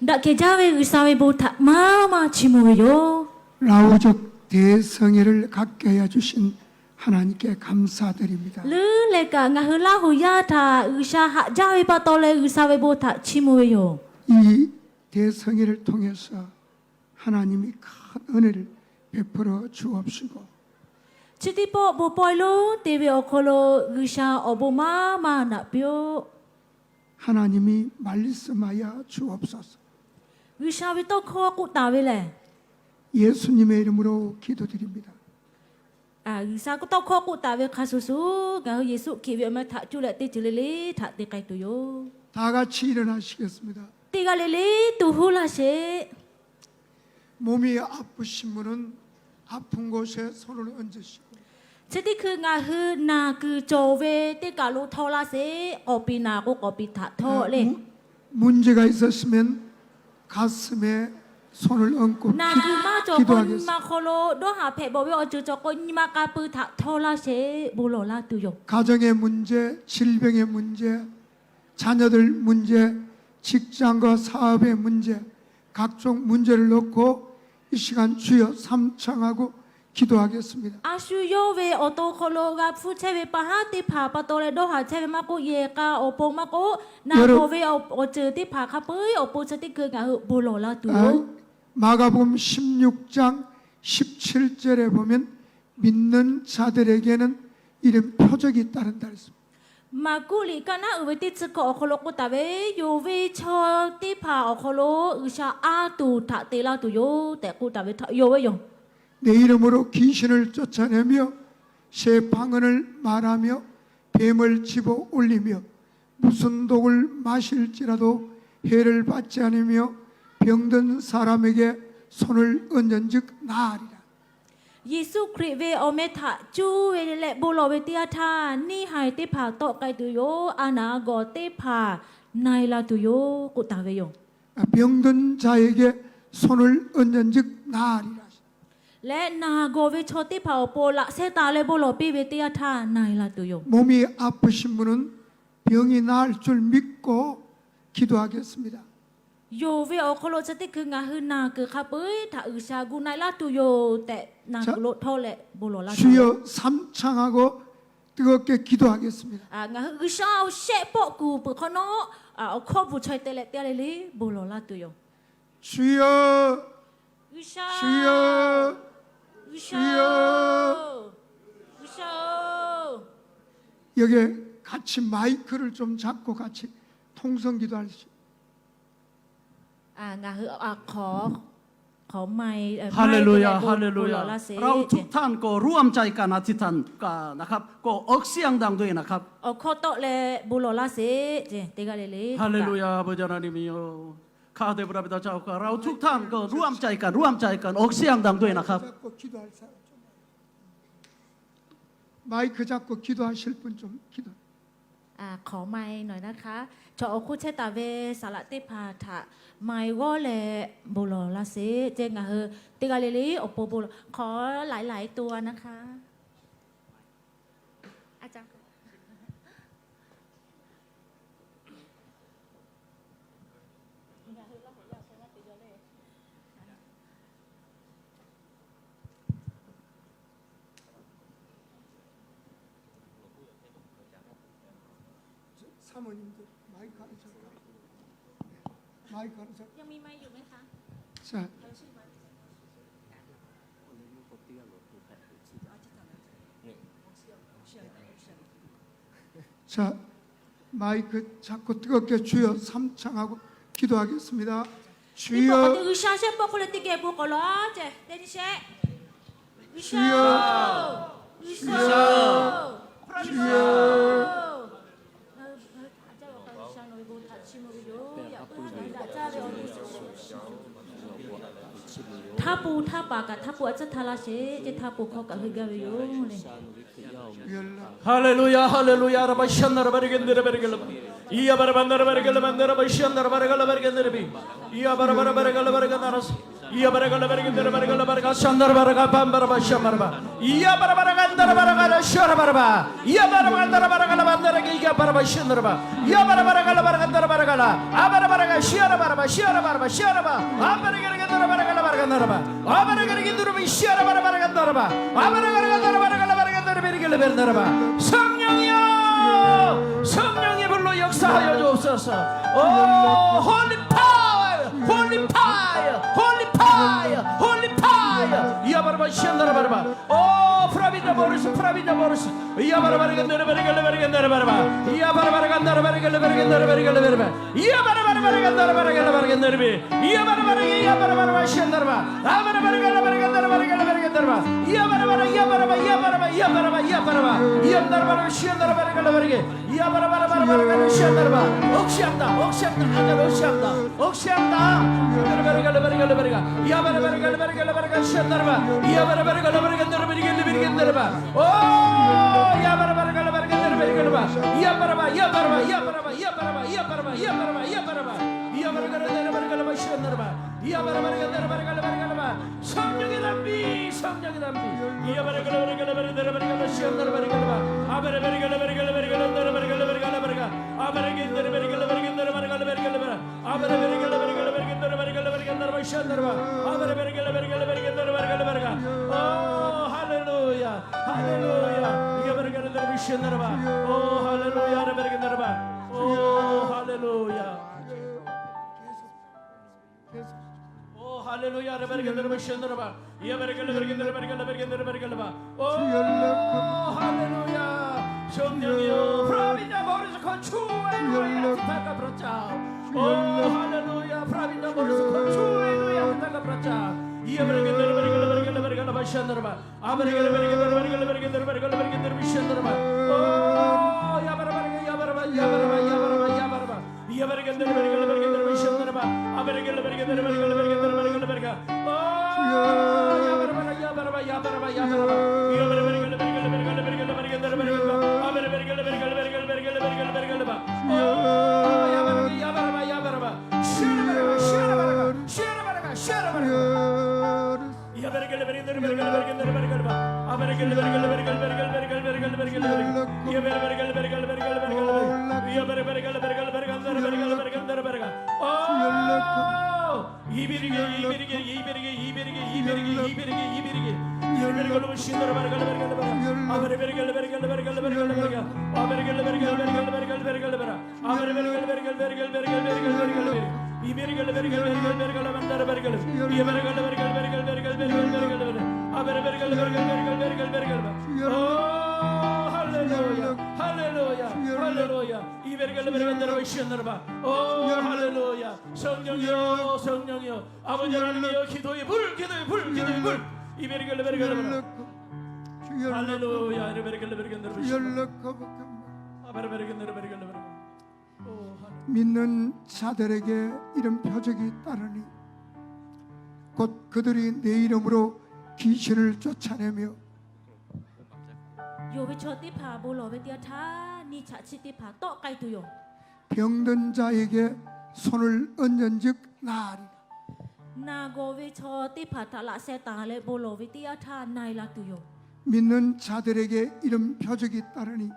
Daꞈ kehˬ jaˇ ve G'uiˬsha ve bon htaꞈ maˇ maˇ chiˇ mvuh ve yoˬ. 라후족 대성회를 갖게 하여 주신 하나님께 감사드립니다. Leuˉ leh kaꞈ ngaˬ hui Laˇ huˍ yaˇ htaꞈ G'uiˬsha haꞈ jaˇ ve pa taw leh G'uiˬsha ve bon htaꞈ chiˇ mvuh ve yoˬ. 이 대성회를 통해서 하나님이 큰 은혜를 베풀어 주옵시고, chi teˇ pawˆ bon pawehˇ lonˉ te ve awˬ hk'aw lo G'uiˬsha awˬ bon maˇ maˇ naꞈ piˇ-oˆ. 하나님이 말씀하여 주옵소서. G'uiˬsha ve tawˇ hkawˇ k'oˆ taˍ ve lehˬ, 예수님의 이름으로 기도드립니다. G'uiˬsha tawˇ hkawˇ k'oˆ taˍ ve hk'a shuˍ shuˍ, ngaˬ hui Yeˍsuˆ Hkriꞈ ve awˬ meh htaꞈ cuˇ leh teˇ ceuˬ le le htaꞈ te k'ai tuˬ yoˬ. 다 같이 일어나시겠습니다. Teˇ g'aˇ le le tuˬ huˉ laˇ sheˍ. 몸이 아프신 분은 아픈 곳에 손을 얹으시고, chi teˇ hkui ngaˬ hui naˬ kuiˬ cawˬ ve teˇ kaˬ lo htawˇ laˇ sheˍ. K'awꞈ piˍ naˬ k'o k'awꞈ piˍ htaꞈ htawˇ le. 문제가 있으시면 가슴에 손을 얹고 기도하겠습니다. Naˬ kuiˬ maˇ cawˬ k'o nyi ma hk'aw lo, dawˇ haˍ hpehꞈ bawˬ ve awˬ ceuˬ cawˬ k'o nyi ma k'a pui htaꞈ htawˇ laˇ sheˍ. Bon lawˬ laˇ tuˬ yoˬ. 가정의 문제, 질병의 문제, 자녀들 문제, 직장과 사업의 문제, 각종 문제를 놓고 이 시간 주여 삼창하고 기도하겠습니다. A shu yawˇ ve awˬ to hk'aw lo g'a hpfuhˇ chehˇ ve pa haˉ teˇ hpaˍ pa taw leh dawˇ haˍ chehˇ ve maˇ k'oˆ, yehˬ k'a awˬ pon maˇ k'oˆ, naˬ bawˬ ve awˬ ceuˬ teˇ hpaˍ hk'a peu-eˬ awˬ pon chi teˇ hkui ngaˬ hui bon lawˬ laˇ tuˬ yoˬ. 마가복음 십육 장 십칠 절에 보면 믿는 자들에게는 이런 표적이 따른다 그랬습니다. Maˍkuˆ liꞈ kaˆ naˉ uiˍ ve teˇ chi hkawꞈ awˬ hk'aw lo k'oˆ taˍ ve, yonˍ ve chaw teˇ hpaˍ awˬ hk'aw lo G'uiˬsha a tuˬ htaꞈ te laˇ tuˬ yoˬ tehꞈ k'oˆ taˍ ve htaꞈ yonˍ ve yoˬ. 내 이름으로 귀신을 쫓아내며 새 방언을 말하며 뱀을 집어 올리며 무슨 독을 마실지라도 해를 받지 않으며, 병든 사람에게 손을 얹은즉 나으리라. Yeˍsuˆ Hkriꞈ ve awˬ meh htaꞈ cuˇ ve leh bon lawˬ ve teˇ yanˇ htaˇ, neˇ haiˬ teˇ hpaˍ tawˆ k'ai tuˬ yoˬ. A naˍ gawˬ teˇ hpaˍ na-e la tuˬ yoˬ k'oˆ taˍ ve yoˬ. 병든 자에게 손을 얹은즉 나으리라. Leh naˬ gawˬ ve chaw teˇ hpaˍ awˬ pon laꞈ sheh taˍ leh bon lawˬ piˇ ve teˇ yanˇ htaˇ na-e la tuˬ yoˬ. 몸이 아프신 분은 병이 나을 줄 믿고 기도하겠습니다. Yonˍ ve awˬ hk'aw lo chi teˇ hkui ngaˬ hui naˬ kuiˬ hk'a peu-eˬ htaꞈ G'uiˬsha gu na-e laˇ tuˬ yoˬ tehꞈ naˬ kuiˬ lo htawˇ leh bon lawˬ laˇ tuˬ yoˬ. 주여 삼창하고 뜨겁게 기도하겠습니다. Ngaˬ hui G'uiˬsha awˬ shehˆ pawˆ kuˬ peuˬ hk'awꞈ nawˉ, awˬ hkawˇ bvuhˬ chaweh te leh teˇ g'aˇ le le bon lawˬ laˇ tuˬ yoˬ. 주여, G'uiˬsha, 주여, G'uiˬsha, G'uiˬsha-oˬ, G'uiˬsha-oˬ. 여기에 같이 마이크를 좀 잡고 같이 통성 기도하시죠. Ngaˬ hui hk'awꞈ, hk'awꞈ maˇ, Hallelujah, hallelujah. เราทุกท่านก็ร่วมใจกันอธิษฐานกันนะครับ ก็ออกเสียงดังด้วยนะครับ awˬ hkawˇ tawˆ leh bon lawˬ laˇ sheˍ. Teˇ g'aˇ le le. Hallelujah, พระเจ้า เราทุกท่านก็ร่วมใจกัน ร่วมใจกัน ออกเสียงดังด้วยนะครับ 마이크 잡고 기도하실 분 좀 기도. Hk'awꞈ maˇ nawˬ naˉ hk'aˇ, chaw awˬ hk'oˆ chehˇ taˍ ve saˍ laꞈ teˇ hpaˍ htaꞈ maˇ g'awˇ leh bon lawˬ laˇ sheˍ. Ceˇ ngaˬ hui teˇ g'aˇ le le awˬ pon bon lawˬ hk'awꞈ laiˉ laiˉ to a naˉ hk'aˇ. 사모님들 마이크 하나 잠깐. 마이크 하나 잠깐. 자. 자, 마이크 잡고 뜨겁게 주여 삼창하고 기도하겠습니다. Teˇ pawˆ k'awꞈ te G'uiˬsha shehˆ pawˆ k'oˆ leh teˇ geh bon k'awꞈ lawˬ ceˇ. Teˇ nyi shehˆ. G'uiˬsha, G'uiˬsha, G'uiˬsha. Htaˇ po htaˇ paˍ kaꞈ htaˇ po a tcuhˉ htaˇ laˇ sheˍ. Ceˇ htaˇ po hkawˇ kaꞈ heuˆ gaˇ ve yoˬ le. Hallelujah, hallelujah. Rabashandarabaragandarabaragalaba. Yabarabandarabaragalabandarabashandarabaragalabaragandarabhi. Yabarabarabaragalabaragandarash. Yabaragalabaragandarabaragalabaragashyandarabaraga bambarabashandaraba. Yabarabaragandarabaragarasharabaraba. Yabarabandarabaragalabandaragi yabarabashandaraba. Yabarabaragalabaragandarabaragalā. Abarabaraga shiyarabaraba shiyarabaraba shiyaraba. Abaragaragandarabaragalabaragandaraba. Abaragaragandarabhi shiyarabarabaragandaraba. Abaragaragandarabaragalabaragandarabhi galabarandaraba. 성령이여, 성령의 불로 역사하여 주옵소서. Oh, holy fire, holy fire, holy fire, holy fire. Yabaraba shiyandarabaraba. Oh, 프라빈다 모르스, 프라빈다 모르스. Yabarabaragandarabaragalabaragandaraba. Yabarabaragandarabaragalabaragandaraba. Yabarabarabaragandarabaragalabaragandarabe. Yabarabara, yabarabara, yabarabara, shandaraba. Abarabaraga, yabarabara, yabarabara, yabaraba. Yabarabara, yabaraba, yabaraba, yabaraba, yabaraba. Yandarabara, shandarabaraga, labarage. Yabarabara, barabaragara, shandaraba. Okshandaraba, okshandaraba, okshandaraba. Yandarabaraga, labarage, labarega. Yabarabaraga, labarage, labarega, shandaraba. Yabarabaraga, labarage, labarege, labarege, labaraba. Oh, yabarabaraga, labarage, labarege, labaraba. Yabaraba, yabaraba, yabaraba. Yabaraba, yabaraba, yabaraba, yabaraba. Yabaraba, yabaraba, yabaraba, shandaraba. Yabaraba, yabaraba, yabaraba, yabaraba. 성령의 담비, 성령의 담비. Yabaraba, yabaraba, yabaraba, shandaraba, yabaraba. Abaraba, yabaraba, yabaraba, yabaraba, yabaraba. Abaraba, yabaraba, yabaraba, yabaraba, yabaraba. Abaraba, yabaraba, yabaraba, yabaraba, shandaraba. Abaraba, yabaraba, yabaraba, yabaraba, yabaraba. Oh, hallelujah. Hallelujah. Yabaraba, yabaraba, shandaraba. Oh, hallelujah. Yabaraba, yabaraba. Oh, hallelujah. Oh, hallelujah. Reverend, Reverend, Reverend, Reverend. Yabaragala, baragala, baragala, baragala, baragala. Oh, hallelujah. Shomnyangyo. Pravinya Boris konchu, hallelujah. Titaka pracha. Oh, hallelujah. Pravinya Boris konchu, hallelujah. Titaka pracha. Yabaragala, baragala, baragala, baragala, bashandaraba. Abaragala, baragala, baragala, baragala, baragala, baragala, bashandaraba. Oh, yabaraba, yabaraba, yabaraba, yabaraba, yabaraba. Yabaragala, baragala, baragala, baragala, bashandaraba. Abaragala, baragala, baragala, baragala, baragala, baragala. Oh, yabaraba, yabaraba, yabaraba, yabaraba. Yabaragala, baragala, baragala, baragala, baragala, baragala. Abaragala, baragala, baragala, baragala, baragala, baragala, baragala. Oh, yabaraba, yabaraba, yabaraba. Share baragala, share baragala, share baragala, share baragala. Oh, hallelujah, hallelujah, hallelujah. Oh, hallelujah. 성령이여, 성령이여. 아버지 하나님이여, 기도의 불, 기도의 불, 기도의 불. 이베르 ܓܠ, 이베ܪ ܠ. 할렐루야. 이베ܪ ܓܠ, 이베ܪ ܓܠ. 믿는 자들에게 이름 표적이 따르니 곧 그들이 내 이름으로 귀신을 쫓아내며 Yonˍ ve chaw teˇ hpaˍ bon lawˬ ve teˇ yanˇ htaˇ, nyi chaꞈ chi teˇ hpaˍ tawˆ k'ai tuˬ yoˬ. 병든 자에게 손을 얹은 즉 나으리라. Naˬ gawˬ ve chaw teˇ hpaˍ htaꞈ laꞈ sheh taˍ leh bon lawˬ ve teˇ yanˇ htaˇ na e la tuˬ yoˬ. 믿는 자들에게 이름 표적이 따르니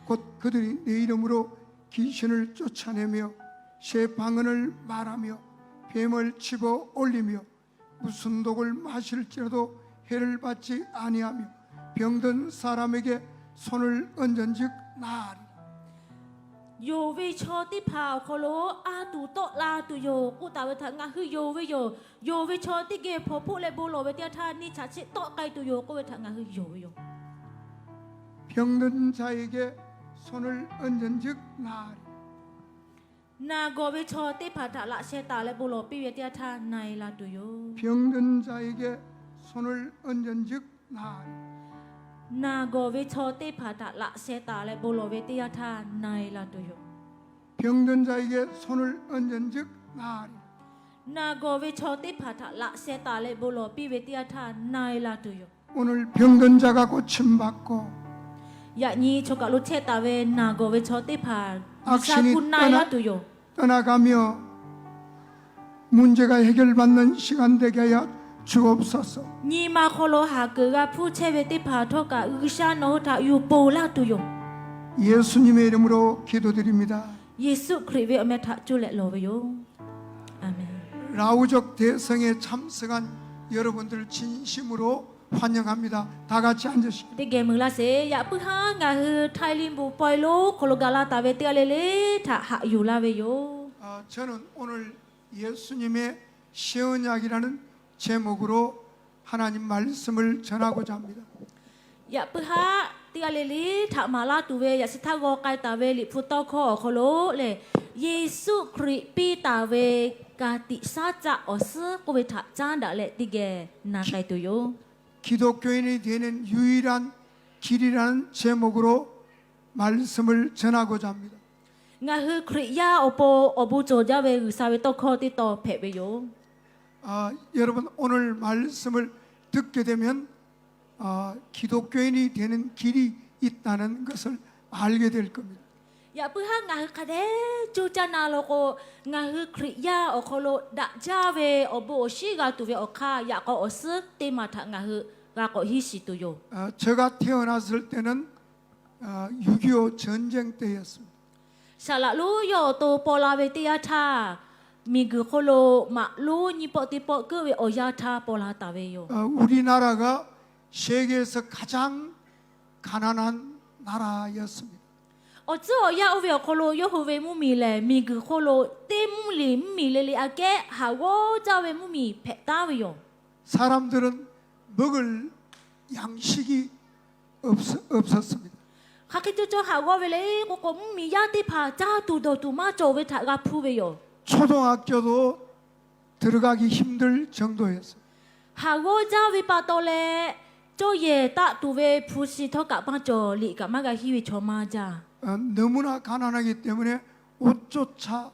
곧 그들이 내 이름으로 귀신을 쫓아내며 새 방언을 말하며 뱀을 집어 올리며 무슨 독을 마실지라도 해를 받지 아니하며, 병든 사람에게 손을 얹은 즉 나으리라. Yonˍ ve chaw teˇ hpaˍ awˬ hk'aw lo a tuˬ tawˆ la tuˬ yoˬ k'oˆ taˍ ve htaꞈ ngaˬ hui yonˍ ve yoˬ. Yonˍ ve chaw teˇ geh hpawnˬ hpoˆ leh bon lawˬ ve teˇ yanˇ htaˇ, nyi chaꞈ chi tawˆ k'ai tuˬ yoˬ k'oˆ ve htaꞈ ngaˬ hui yonˍ ve yoˬ. 병든 자에게 손을 얹은 즉 나으리라. Naˬ gawˬ ve chaw teˇ hpaˍ htaꞈ laꞈ sheh taˍ leh bon lawˬ piˇ ve teˇ yanˇ htaˇ na e la tuˬ yoˬ. 병든 자에게 손을 얹은 즉 나으리라. Naˬ gawˬ ve chaw teˇ hpaˍ htaꞈ laꞈ sheh taˍ leh bon lawˬ ve teˇ yanˇ htaˇ na e la tuˬ yoˬ. 병든 자에게 손을 얹은 즉 나으리라. Naˬ gawˬ ve chaw teˇ hpaˍ htaꞈ laꞈ sheh taˍ leh bon lawˬ piˇ ve teˇ yanˇ htaˇ na e la tuˬ yoˬ. 오늘 병든 자가 고침받고 Yaꞈ nyi chaw kaˬ lo chehˇ taˍ ve naˬ gawˬ ve chaw teˇ hpaˍ G'uiˬsha gu na-e laˇ tuˬ yoˬ. 떠나가며 문제가 해결받는 시간 되게 하여 주옵소서. Nyi ma hk'aw lo haˍ kuiˬ g'a hpuˇ chehˇ ve teˇ hpaˍ htawˇ kaꞈ G'uiˬsha nawˬ hui htaꞈ yuˬ ponˬ laˇ tuˬ yoˬ. 예수님의 이름으로 기도드립니다. Yeˍsuˆ Hkriꞈ ve awˬ meh htaꞈ cuˇ leh lawˬ ve yoˬ. Aˍmenˍ. 라후족 대성에 참석한 여러분들 진심으로 환영합니다. 다 같이 앉으시기. Teˇ geh mui laˇ sheˍ. Yaꞈ puiˉ haˉ ngaˬ hui Htaiˇ liˇ bon pawehˇ lonˉ hk'aw lo gaˬ la taˍ ve teˇ g'aˇ le le htaꞈ haꞈ yuˬ laˇ ve yoˬ. 아, 저는 오늘 예수님의 새 언약이라는 제목으로 하나님 말씀을 전하고자 합니다. Yaꞈ puiˉ haˉ teˇ g'aˇ le le htaꞈ maˍ laˇ tuˬ ve yaꞈ shi htaˇ g'aw k'ai taˍ ve Liꞈ hpu tawˇ hkawˇ awˬ hk'aw lo lehˬ, Yeˍsuˆ Hkriꞈ piˇ taˍ ve ka tiꞈ shaˉ caˆ awˬ suhˉ k'oˆ ve htaꞈ caˉ daꞈ leh teˇ geh na k'ai tuˬ yoˬ. 기독교인이 되는 유일한 길이라는 제목으로 말씀을 전하고자 합니다. Ngaˬ hui Hkriꞈ yaˇ awˬ pon awˬ bon cawˬ jaˇ ve G'uiˬsha ve tawˇ hkawˇ teˇ tawn hpehꞈ ve yoˬ. 아, 여러분, 오늘 말씀을 듣게 되면 아, 기독교인이 되는 길이 있다는 것을 알게 될 겁니다. Yaꞈ puiˉ haˉ ngaˬ hui hk'a dehꞈ coˇ caˇ na law k'o, ngaˬ hui Hkriꞈ yaˇ awˬ hk'aw lo daꞈ jaˇ ve awˬ bon awˬ shinˉ g'a tuˬ ve awˬ hk'aˇ yaꞈ k'aw awˬ suhˉ teˇ maˬ htaꞈ ngaˬ hui g'a k'awꞈ hiˉ shiˍ tuˬ yoˬ. 아, 제가 태어났을 때는 아, 육이오 전쟁 때였습니다. Saˍ laꞈ lonˉ yawˇ awˬ to paw la ve teˇ yanˇ htaˇ, miˬguiˬ hk'oˆ lo maꞈ lonˉ nyiˇ pawˆ teˇ pawˆ keuˆ ve awˬ yanˇ htaˇ paw la taˍ ve yoˬ. 아, 우리나라가 세계에서 가장 가난한 나라였습니다. Awˬ tcuhˉ awˬ yanˇ oˇ ve awˬ hk'aw lo yawˇ hui ve mvuhˇmiˬ lehˬ, miˬguiˬ hk'oˆ lo teˇ mvuhˇmiˬ mvuhˇmiˬ le le aꞈ kehˉ haˍ g'awˇ jaˇ ve mvuhˇmiˬ hpehꞈ taˉ ve yoˬ. 사람들은 먹을 양식이 없, 없었습니다. Hk'aˬ hk'e cawˇ cawˇ haˍ g'awˇ ve le k'oˆ k'o, mvuhˇmiˬ yaˇ teˇ hpaˍ caˇ tuˬ dawˬ tuˬ maˇ cawˬ ve htaꞈ g'a hpuˇ ve yoˬ. 초등학교도 들어가기 힘들 정도였어요. Haˍ g'awˇ jaˇ ve pa taw leh, cawˇ yehˬ taˆ tuˬ ve hpu shi htawˇ kaꞈ maˇ cawˬ, liꞈ kaꞈ maˇ g'a hiˉ ve chaw maˇ jaˇ. 어, 너무나 가난하기 때문에 옷조차,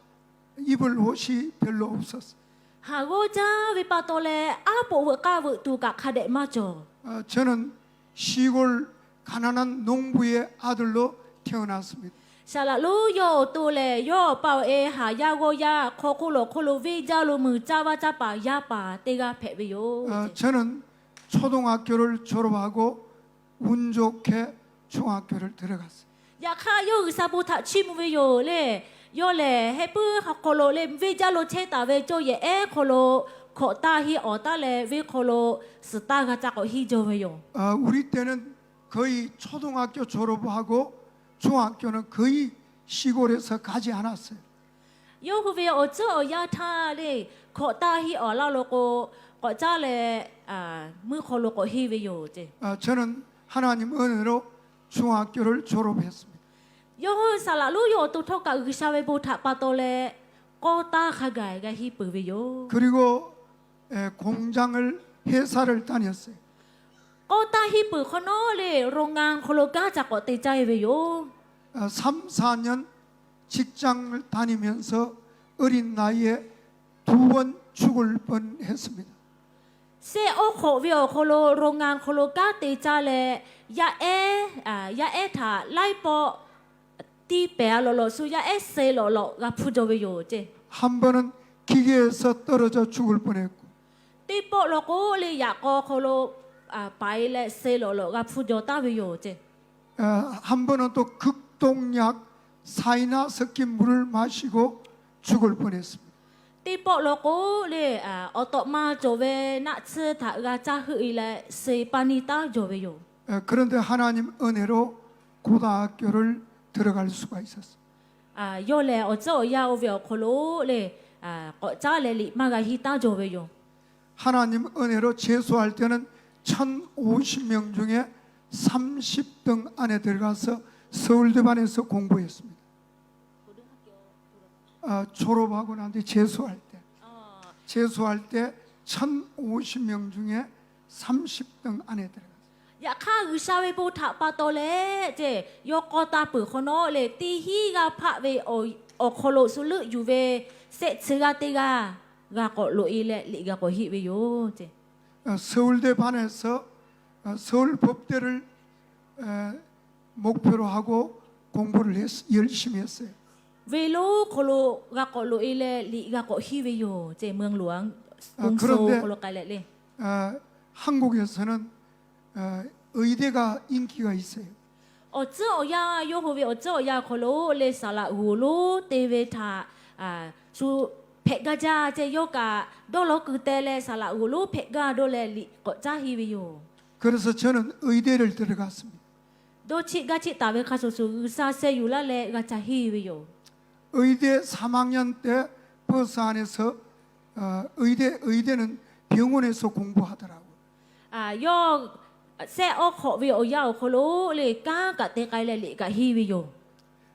입을 옷이 별로 없었어요. Haˍ g'awˇ jaˇ ve pa taw leh, aˉ poꞈ veuꞈ k'aˇ veuꞈ tuˬ kaꞈ hk'a dehꞈ maˇ cawˬ. 어, 저는 시골 가난한 농부의 아들로 태어났습니다. Saˍ laꞈ lonˉ yawˇ awˬ to lehˬ, yawˇ awˬ pa awˬ e haˍ yaˇ g'awˇ yaˇ hk'aw hk'oˆ lawˬ hk'oˆ lo venˇ jaˇ lo mui caˇ vaˇ caˇ paˍ yaˇ paˍ teˇ g'aˇ hpehꞈ ve yoˬ. 어, 저는 초등학교를 졸업하고 운 좋게 중학교를 들어갔어요. Yaꞈ hk'aˇ, yawˇ G'uiˬsha bon htaꞈ chiˇ mvuh ve yoˬ le. Yawˇ lehˬ, heh puiˉ hk'aw lo le, venˇ jaˇ lo chehˇ taˍ ve cawˇ yehˬ ehˉ hk'aw lo hkawꞈ taˇ henˇ awˬ taˉ leh, venˇ hk'aw lo suhˍ taˇ g'a caˇ k'awꞈ henˇ jaw ve yoˬ. 아, 우리 때는 거의 초등학교 졸업하고 중학교는 거의 시골에서 가지 않았어요. Yawˇ hui ve awˬ tcuhˉ awˬ yanˇ htaˇ le, hkawꞈ taˇ henˇ awˬ laˇ lo k'o, k'awꞈ caˉ leh, mvuhˇ hk'aw lo k'awꞈ henˇ ve yoˬ ce. 아, 저는 하나님 은혜로 중학교를 졸업했습니다. Yawˇ hui saˍ laꞈ lonˉ yawˇ awˬ to htawˇ kaꞈ G'uiˬsha ve bon htaꞈ pa taw leh, k'awˇ taˇ hk'a gaˬ g'a henˇ peuˬ ve yoˬ. 그리고, 에, 공장을, 회사를 다녔어요. K'awˇ taˇ henˇ peuˬ hk'awꞈ nawˉ le, โรงงาน hk'aw lo kanˉ ca k'awꞈ te caˇ e ve yoˬ. 어, 삼, 사 년 직장을 다니면서 어린 나이에 두 번 죽을 뻔했습니다. Shehˆ awˉ hk'awꞈ ve awˬ hk'aw lo โรงงาน hk'aw lo kanˉ te caˇ leh, yaˇ ehˉ, yaˇ ehˉ htaꞈ laiˉ pawˆ tiˇ pehˍ a lawꞈ lawꞈ shu yaˇ ehˉ suh lawꞈ lawꞈ g'a hpuˇ jaw ve yoˬ ce. 한 번은 기계에서 떨어져 죽을 뻔했고, Teˇ pawˆ law k'o le, yaꞈ k'aw hk'aw lo paiˍ leh suh lawꞈ lawꞈ g'a hpuˇ jaw taˍ ve yoˬ ce. 어, 한 번은 또 극동약 사이나ܣ 섞인 물을 마시고 죽을 뻔했습니다. Teˇ pawˆ law k'o le, awˬ tawꞈ ma cawˬ ve naˆ tsuhˇ htaꞈ g'a caˇ heuˆ e leh suh pa niˇ taˉ jaw ve yoˬ. 에, 그런데 하나님 은혜로 고등학교를 들어갈 수가 있었어요. Yawˇ lehˬ awˬ tcuhˉ awˬ yanˇ oˇ ve awˬ hk'aw lo le, k'awꞈ caˉ leh liꞈ maˇ g'a henˇ taˉ jaw ve yoˬ. 하나님 은혜로 재수할 때는 천오십 명 중에 삼십 등 안에 들어가서 서울대반에서 공부했습니다. 아, 졸업하고 난 뒤 재수할 때, 재수할 때 천오십 명 중에 삼십 등 안에 들어갔어요. Yaꞈ hk'aˇ, G'uiˬsha ve bon htaꞈ pa taw leh ce, yawˇ k'awˇ taˇ peuˬ hk'awꞈ nawˉ le, teˇ hinˉ g'aˇ hpaˆ ve awˬ hk'aw lo shu leuˆ yuˬ ve shehˆ chi g'aˇ teˇ g'aˇ g'a k'awꞈ loꞈ e leh liꞈ g'a k'awꞈ henˇ ve yoˬ ce. 어, 서울대반에서, 어, 서울법대를, 에, 목표로 하고 공부를 했, 열심히 했어요. Venˇ lonˉ hk'aw lo g'a k'awꞈ loꞈ-e leh liꞈ g'a k'awꞈ hiˇ ve yoˬ. Ceˇ, meuˇ loꞈ-a, 아, g'uˇ so hk'aw lo k'ai leh le. 어, 한국에서는 어, 의대가 인기가 있어요. Awˬ tcuhˉ awˬ yanˇ yawˇ hui ve awˬ tcuhˉ awˬ yanˇ hk'aw lo le saˍ laꞈ g'oˍ lonˉ te ve htaꞈ shu hpehꞈ gaˇ jaˇ ceˇ. Yawˇ kaꞈ dawˇ law kuiˬ teh leh saˍ laꞈ g'oˍ lonˉ hpehꞈ gaˇ dawˇ leh liꞈ k'awꞈ caˉ hiˇ ve yoˬ. 그래서 저는 의대를 들어갔습니다. Dawˇ cheˆ gaˇ cheˆ taˍ ve hk'a shuˍ shuˍ G'uiˬsha sheh yuˬ laˇ leh g'a ca hiˇ ve yoˬ. 의대 삼 학년 때 버스 안에서 어, 의대, 의대는 병원에서 공부하더라고요. Yawˇ shehˆ awˉ hk'awꞈ ve awˬ yanˇ awˬ hk'aw lo le kanˉ kaꞈ te k'ai leh liꞈ kaꞈ hiˇ ve yoˬ.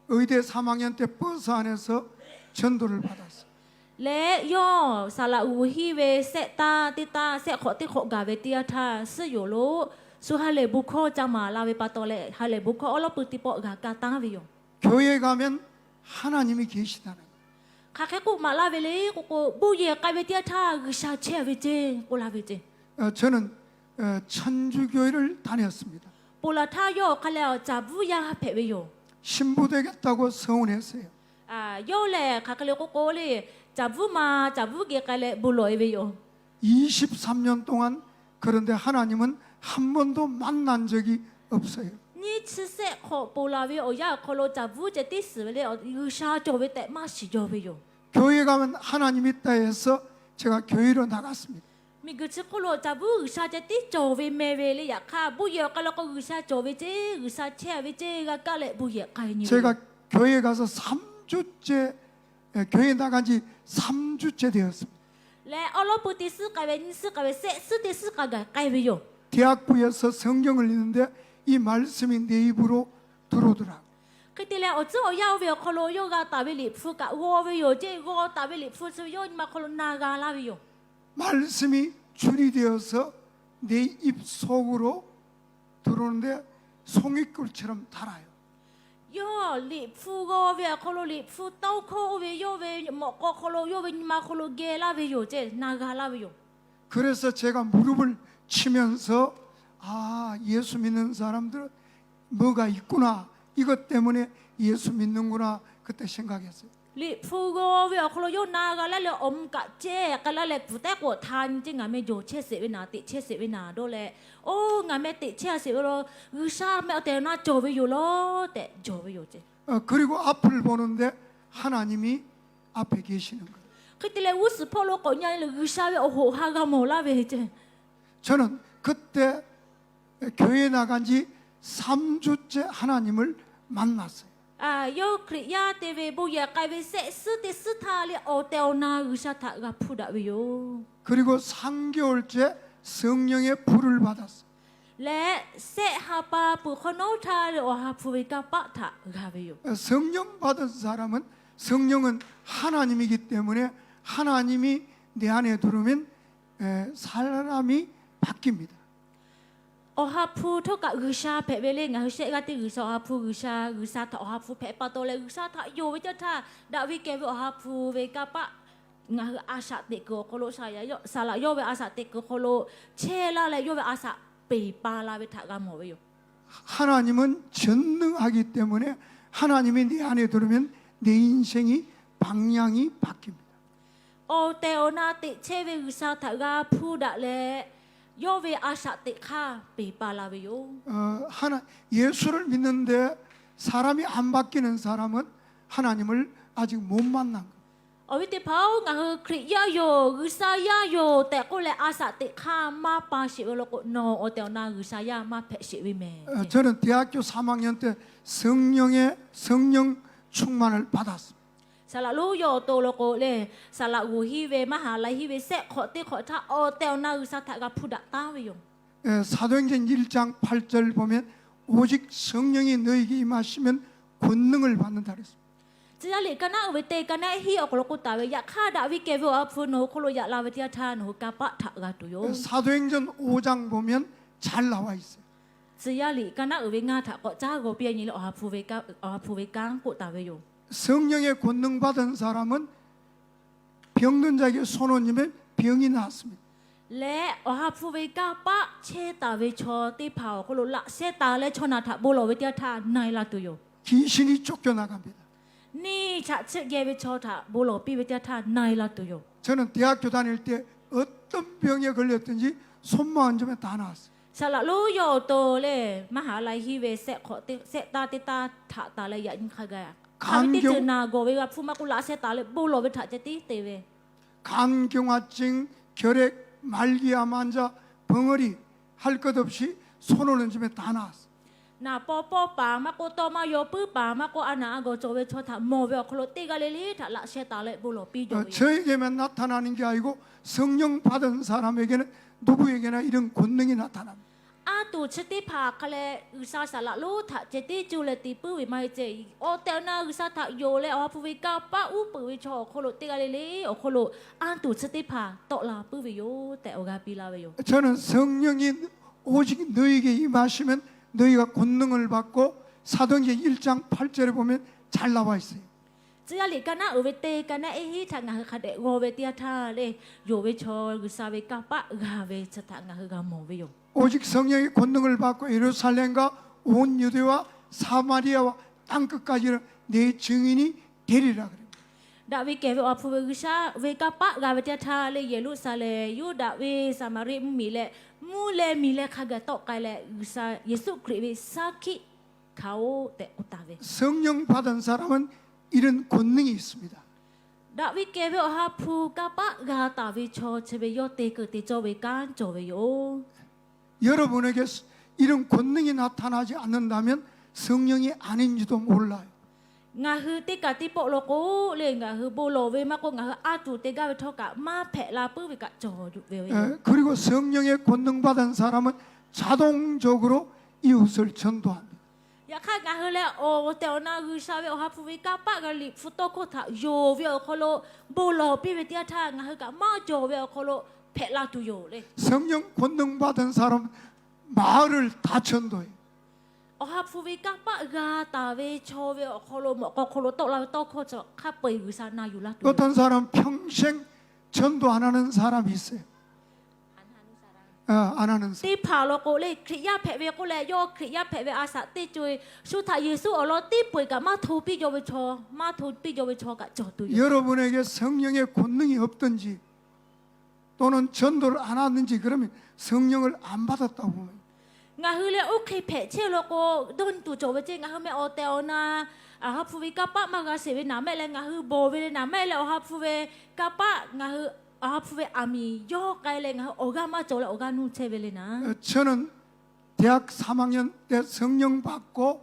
의대 삼 학년 때 버스 안에서 전도를 받았어요. Leh yawˇ saˍ laꞈ g'oˍ hiˇ ve shehˆ taˇ teˇ taˇ, shehˆ hk'awꞈ teˇ hk'awꞈ gaˬ ve teˇ yanˇ htaˇ, suhˉ yoˬ lo shu ha lehˬ bon hkawˇ ca maˍ la ve pa taw leh, ha lehˬ bon hkawˇ awˉ lawˉ pui teˇ pawˆ g'a kaˇ taˉ ve yoˬ. 교회에 가면 하나님이 계시다는 거. Hk'aˬ hk'e k'oˆ maˍ laˇ ve le k'o k'o, bon yehˬ k'ai ve teˇ yanˇ htaˇ G'uiˬsha chehˇ ve ceˇ k'oˆ laˇ ve ceˇ. 어, 저는 어, 천주교회를 다녔습니다. Ponˬ laˬ htaˇ yawˇ awˬ hk'a leh caˍ bvuˉ yaˇ hpehꞈ ve yoˬ. 신부 되겠다고 서원했어요. Yawˇ lehˬ hk'aˬ hk'e le k'oˆ k'o le, caˍ bvuˉ ma caˍ bvuˉ geh k'ai leh bon lawˬ-e ve yoˬ. 이십삼 년 동안 그런데 하나님은 한 번도 만난 적이 없어요. Nyiˇ chi shehˆ hk'awꞈ ponˬ laˬ ve awˬ yanˇ awˬ hk'aw lo caˍ bvuˉ ceh tiˉ suhˍ ve le, G'uiˬsha cawˬ ve tehꞈ maˇ shiˍ jaw ve yoˬ. 교회에 가면 하나님이 있다 해서 제가 교회로 나갔습니다. Miˬguiˬ chi hk'oˆ lo caˍ bvuˉ G'uiˬsha ceh tiˉ cawˬ ve meh ve le. Yaꞈ hk'aˇ bon yehˬ awˬ k'ai la k'o G'uiˬsha cawˬ ve ceˇ, G'uiˬsha chehˇ ve ceˇ g'a kaˇ leh bon yehˬ k'ai nyi ve yoˬ. 제가 교회 가서 삼 주째, 에, 교회 나간 지 삼 주째 되었습니다. Leh awˉ lawˉ pui teˇ suhˉ k'ai ve, nyiˇ suhˉ k'ai ve, shehˆ suhˉ teˇ suhˉ k'a gaˬ k'ai ve yoˬ. 대학부에서 성경을 읽는데 이 말씀이 내 입으로 들어오더라고요. Hk'e te leh awˬ tcuhˉ awˬ yanˇ oˇ ve awˬ hk'aw lo yawˇ g'a taˍ ve Liꞈ hpu kaꞈ g'aw ve yoˬ ceˇ. G'aw taˍ ve Liꞈ hpu chi ve yawˇ nyi ma hk'aw lo na g'a laˇ ve yoˬ. 말씀이 주리 되어서 내 입 속으로 들어오는데, 송이꿀처럼 달아요. Yawˇ Liꞈ hpu g'aw ve awˬ hk'aw lo Liꞈ hpu tawˇ hkawˇ oˇ ve yawˇ ve mawꞈ k'aw hk'aw lo, yawˇ ve nyi ma hk'aw lo geh laˇ ve yoˬ ceˇ, na g'a laˇ ve yoˬ. 그래서 제가 무릎을 치면서, 아, 예수 믿는 사람들은 뭐가 있구나. 이것 때문에 예수 믿는구나. 그때 생각했어요. Liꞈ hpu g'aw ve awˬ hk'aw lo yawˇ na g'a laˇ leh awˬ mvuh kaꞈ ceh k'ai laˇ leh, pfuhˍ taiˉ k'awꞈ hta nyi ceˇ, ngaˬ meh jawˬ chehˇ sheˍ ve naˍ, teꞈ chehˇ sheˍ ve naˍ dawˇ leh, oˇ ngaˬ meh teꞈ chehˇ sheˍ ve lo, G'uiˬsha meh awˬ tehˬ awˬ na cawˬ ve yoˬ lawˬ tehꞈ jawˬ ve yoˬ ceˇ. 어, 그리고 앞을 보는데 하나님이 앞에 계시는 거예요. Hk'e te leh g'uˇ suhˍ hpawˇ lo k'awꞈ nyi leh G'uiˬsha ve awˬ hoꞈ ha g'a mawˬ laˇ ve ceˇ. 저는 그때 교회 나간 지 삼 주째 하나님을 만났어요. Yawˇ Hkriꞈ yaˇ te ve bon yehˬ k'ai ve shehˆ suhˉ teˇ suhˉ htaˇ le awˬ tehˬ awˬ na G'uiˬsha htaꞈ g'a hpuˇ daꞈ ve yoˬ. 그리고 삼 개월째 성령의 불을 받았어요. Leh shehˆ ha pa peuˬ hk'awꞈ nawˉ htaˇ le Awˬ ha hpu ve kanˇ paˆ htaꞈ g'a ve yoˬ. 성령 받은 사람은, 성령은 하나님이기 때문에 하나님이 내 안에 들어오면, 에, 사람이 바뀝니다. Awˬ ha hpu htawˇ kaꞈ G'uiˬsha hpehꞈ ve le. Ngaˬ hui shehˆ g'aˇ teˇ G'uiˬsha Awˬ ha hpu, G'uiˬsha, G'uiˬsha htaꞈ Awˬ ha hpu hpehꞈ pa taw leh G'uiˬsha htaꞈ yonˍ ve teˇ htaˇ, daꞈ ve kehˬ ve Awˬ ha hpu ve kanˇ paˆ ngaˬ hui a shaꞈ teꞈ kuiˬ awˬ hk'aw lo, saˍ laꞈ yawˇ ve a shaꞈ teꞈ kuiˬ hk'aw lo chehˇ laˇ leh yawˇ ve a shaꞈ peˬ pa la ve htaꞈ g'a mawˬ ve yoˬ. 하나님은 전능하기 때문에 하나님이 내 안에 들어오면 내 인생이 방향이 바뀝니다. Awˬ tehˬ awˬ na teꞈ chehˇ ve G'uiˬsha htaꞈ g'a hpuˇ daꞈ leh, yawˇ ve a shaꞈ teꞈ hk'aˇ peˬ pa la ve yoˬ. 어, 하나, 예수를 믿는데 사람이 안 바뀌는 사람은 하나님을 아직 못 만난 거예요. Awˬ viˉ teˇ hpaˍ-oˬ, ngaˬ hui Hkriꞈ yaˇ yoˬ, G'uiˬsha yaˇ yoˬ tehꞈ k'oˆ leh a shaꞈ teꞈ hk'aˇ maˇ pa sheˍ ve law k'o, nawˬ awˬ tehˬ awˬ na G'uiˬsha yaˇ maˇ hpehꞈ sheˍ ve mehˍ. 어, 저는 대학교 삼 학년 때 성령의, 성령 충만을 받았습니다. Saˍ laꞈ lonˉ yawˇ awˬ to law k'o le, saˍ laꞈ g'oˍ hiˇ ve, maˇ haˍ la hiˇ ve shehˆ hk'awꞈ teˇ hk'awꞈ htaˇ awˬ tehˬ awˬ na G'uiˬsha htaꞈ g'a hpuˇ daꞈ taˉ ve yoˬ. 에, 사도행전 일 장 팔 절 보면 오직 성령이 너에게 임하시면 권능을 받는다 그랬습니다. Tcuh yaˇ liꞈ ka naˉ uiˍ ve teˇ ka naˉ hiˉ awˬ hk'aw lo k'oˆ taˍ ve, yaꞈ hk'aˇ daꞈ ve kehˬ ve Awˬ ha hpu nawˬ hui hk'oˆ lo yaꞈ la ve teˇ yanˇ htaˇ nawˬ hui kanˇ paˆ htaꞈ g'a tuˬ yoˬ. 사도행전 오 장 보면 잘 나와 있어요. Tcuh yaˇ liꞈ ka naˉ uiˍ ve ngaˇ htaꞈ k'awꞈ caˉ g'aw piˇ nyi leh Awˬ ha hpu ve kanˉ k'oˆ taˍ ve yoˬ. 성령의 권능 받은 사람은 병든 자에게 손 얹으면 병이 낫습니다. leh Awˬ ha hpu ve kanˇ paˆ chehˇ taˍ ve chaw teˇ hpaˍ awˬ hk'aw lo laꞈ sheh taˍ leh chaw naˬ htaꞈ bon lawˬ ve teˇ yanˇ htaˇ na e la tuˬ yoˬ. 귀신이 쫓겨나갑니다. Neˇ chaꞈ chiˆ geh ve chaw htaꞈ bon lawˬ piˇ ve teˇ yanˇ htaˇ na e la tuˬ yoˬ. 저는 대학교 다닐 때 어떤 병에 걸렸든지 손만 얹으면 다 나았어요. Saˍ laꞈ lonˉ yawˇ awˬ to lehˬ, maˇ ha la hiˉ ve sehˆ hk'awꞈ sehˆ taˇ teˇ taˇ htaꞈ taˍ leh yaꞈ nyi hk'a gaˬ, hk'aˬ ve teˇ ceuˬ naˬ gawˬ ve g'a hpuˇ maˇ k'oˆ, laꞈ sheh taˍ leh bon lawˬ ve htaꞈ ceh tiˉ te ve. 간경화증, 결핵, 말기암 환자, 벙어리 할 것 없이 손을 얹으면 다 나았어요. Naˍ paw pawˇ paˍ maˇ k'oˆ, tawˇ maˇ yaw puiˉ paˍ maˇ k'oˆ, a naˬ a gawˬ cawˬ ve chaw htaꞈ mawˬ ve awˬ hk'aw lo teˇ g'aˇ le le htaꞈ laꞈ sheh taˍ leh bon lawˬ piˇ jaw ve yoˬ. 저에게만 나타나는 게 아니고 성령 받은 사람에게는, 누구에게나 이런 권능이 나타납니다. Anˇ tuˬ chi teˇ hpaˍ hk'a leh G'uiˬsha saˍ laꞈ lonˉ htaꞈ ceh tiˉ cuˇ leh te puiˉ ve maˇ heˆ ceˇ. Awˬ tehˬ awˬ na G'uiˬsha htaꞈ yonˍ leh Awˬ ha hpu ve kanˇ paˆ uˉ peunˍ ve chaw awˬ hk'aw lo teˇ g'aˇ le le awˬ hk'aw lo anˇ tuˬ chi teˇ hpaˍ tawˆ la puiˉ ve yoˬ tehꞈ awˬ g'aˇ piˇ laˇ ve yoˬ. 저는 성령이 오직 너에게 임하시면 너희가 권능을 받고, 사도행전 일 장 팔 절에 보면 잘 나와 있어요. Tcuh yaˇ liꞈ ka naˉ uiˍ ve teˇ ka naˉ ehˉ hiˉ htaꞈ ngaˬ hui hk'a dehꞈ g'aw ve teˇ yanˇ htaˇ lehˬ, yonˍ ve chaw G'uiˬsha ve kanˇ paˆ g'a ve chi htaꞈ ngaˬ hui g'a mawˬ ve yoˬ. 오직 성령의 권능을 받고 예루살렘과 온 유대와 사마리아와 땅 끝까지는 내 증인이 되리라 그래요. Daꞈ ve kehˬ ve Awˬ ha hpu ve G'uiˬsha ve kanˇ paˆ g'a ve teˇ yanˇ htaˇ lehˬ, Yeˍruˆsaˍlehnˍ, Yuˇdaꞈ ve Saˍmaˍriˆ mvuhˇmiˬ leh, mvuhˇ leh miˬ leh hk'a gaˬ tawˆ k'ai leh, G'uiˬsha Yeˍsuˆ Hkriꞈ ve saˉ hkiˆ hkanˍ-oˆ tehꞈ k'oˆ taˍ ve. 성령 받은 사람은 이런 권능이 있습니다. Daꞈ ve kehˬ ve Awˬ ha hpu kanˇ paˆ g'a taˍ ve chaw chi ve yawˇ te keu te cawˇ ve kanˉ cawˬ ve yoˬ. 여러분에게 이런 권능이 나타나지 않는다면 성령이 아닌지도 몰라요. Ngaˬ hui teˇ kaꞈ teˇ pawˆ law k'o lehˬ, ngaˬ hui bon lawˬ ve maˇ k'oˆ, ngaˬ hui anˇ tuˬ te gaˇ ve htawˇ kaꞈ maˇ hpehꞈ la puiˉ ve kaꞈ cawˬ ve yoˬ. 그리고 성령의 권능 받은 사람은 자동적으로 이웃을 전도합니다. Yaꞈ hk'aˇ ngaˬ hui lehˬ, awˬ tehˬ awˬ na G'uiˬsha ve Awˬ ha hpu ve kanˇ paˆ g'a Liꞈ hpu tawˇ hkawˇ htaꞈ yonˍ ve awˬ hk'aw lo bon lawˬ piˇ ve teˇ yanˇ htaˇ, ngaˬ hui kaꞈ maˇ cawˬ ve awˬ hk'aw lo hpehꞈ la tuˬ yoˬ lehˬ. 성령 권능 받은 사람은 마을을 다 전도해요. Awˬ ha hpu ve kanˇ paˆ g'a taˍ ve chaw ve awˬ hk'aw lo, mawꞈ k'aw hk'aw lo tawˆ la ve tawˇ hkawˇ chi hk'a peu-eˬ G'uiˬsha na yuˬ la tuˬ. 어떤 사람은 평생 전도 안 하는 사람이 있어요. Teˇ hpaˍ law k'o lehˬ, Hkriꞈ yaˇ hpehꞈ ve k'oˆ leh, yawˇ Hkriꞈ yaˇ hpehꞈ ve a shaꞈ teˇ co-e shu htaꞈ Yeˍsuˆ awˬ lawn teˇ peu-eˬ kaꞈ maˇ hto piˇ jaw ve chaw, maˇ hto piˇ jaw ve chaw kaꞈ cawˬ tuˬ yoˬ. 여러분에게 성령의 권능이 없든지, 또는 전도를 안 하는지 그러면 성령을 안 받았다고 보면. Ngaˬ hui lehˬ, oˇ hk'e hpehꞈ chehˇ law k'o, dawˇ nyi tuˬ cawˬ ve ceˇ. Ngaˬ hui meh awˬ tehˬ awˬ na Awˬ ha hpu ve kanˇ paˆ maˇ g'a sheˍ ve naˍ mehˆ leh, ngaˬ hui bawˬ ve le naˍ mehˆ leh Awˬ ha hpu ve kanˇ paˆ ngaˬ hui, Awˬ ha hpu ve aˬ miˍ yawˇ k'ai leh ngaˬ hui awˬ g'aˇ maˇ cawˬ leh awˬ g'aˇ nuˇ chehˇ ve le naˍ. 저는 대학 삼 학년 때 성령 받고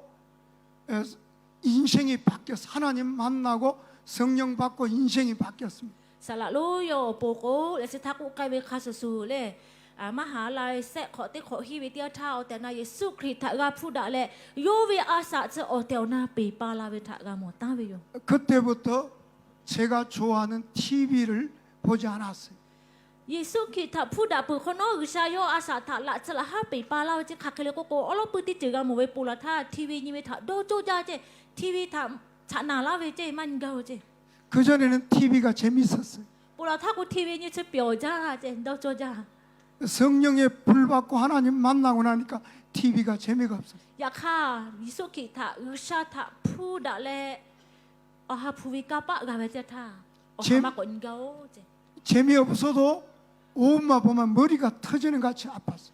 인생이 바뀌었어요. 하나님 만나고 성령 받고 인생이 바뀌었습니다. Saˍ laꞈ lonˉ yawˇ awˬ pon k'o lehˬ, chi htaˇ k'oˆ k'ai ve hk'a shuˍ shuˍ lehˬ, maˇ ha la sehˆ hk'awꞈ teˇ hk'awꞈ hiˉ ve teˇ yanˇ htaˇ awˬ tehˬ awˬ na Yeˍsuˆ Hkriꞈ htaꞈ g'a hpuˇ daꞈ leh, yawˇ ve a shaꞈ chi awˬ tehˬ awˬ na peˬ pa la ve htaꞈ g'a mawˬ taˍ ve yoˬ. 그때부터 제가 좋아하는 TV를 보지 않았어요. Yeˍsuˆ Hkriꞈ htaꞈ hpuˇ daꞈ peuˬ hk'awꞈ nawˉ, G'uiˬsha yawˇ a shaꞈ htaꞈ laꞈ tcuh laꞈ haˉ peˬ pa laˇ ve ceˇ. Hk'aˬ hk'e le k'oˆ k'o, awˉ lawˉ puiˇ teˇ ceuˬ g'a mawˬ ve ponˬ laˬ htaˇ, TV nyi ve htaꞈ dawˇ cawˇ jaˇ ceˇ. TV htaꞈ chaꞈ naˍ laˇ ve ceˇ, maˇ nyi gaˇ ve ceˇ. 그전에는 TV가 재밌었어요. Ponˬ laˬ htaˇ k'o, TV nyi chi pyawˬ jaˇ ceˇ, dawˇ cawˇ jaˇ. 성령의 불 받고 하나님 만나고 나니까 TV가 재미가 없어요. Yaꞈ hk'aˇ, Yeˍsuˆ Hkriꞈ htaꞈ G'uiˬsha htaꞈ hpuˇ daꞈ leh, Awˬ ha hpu ve kanˇ paˆ g'a ve teˇ yanˇ htaˇ, awˬ hk'aˬ maˇ k'awꞈ nyi gaˇ-oˬ ceˇ. 재미없어도 온 마음은 머리가 터지는 같이 아팠어요.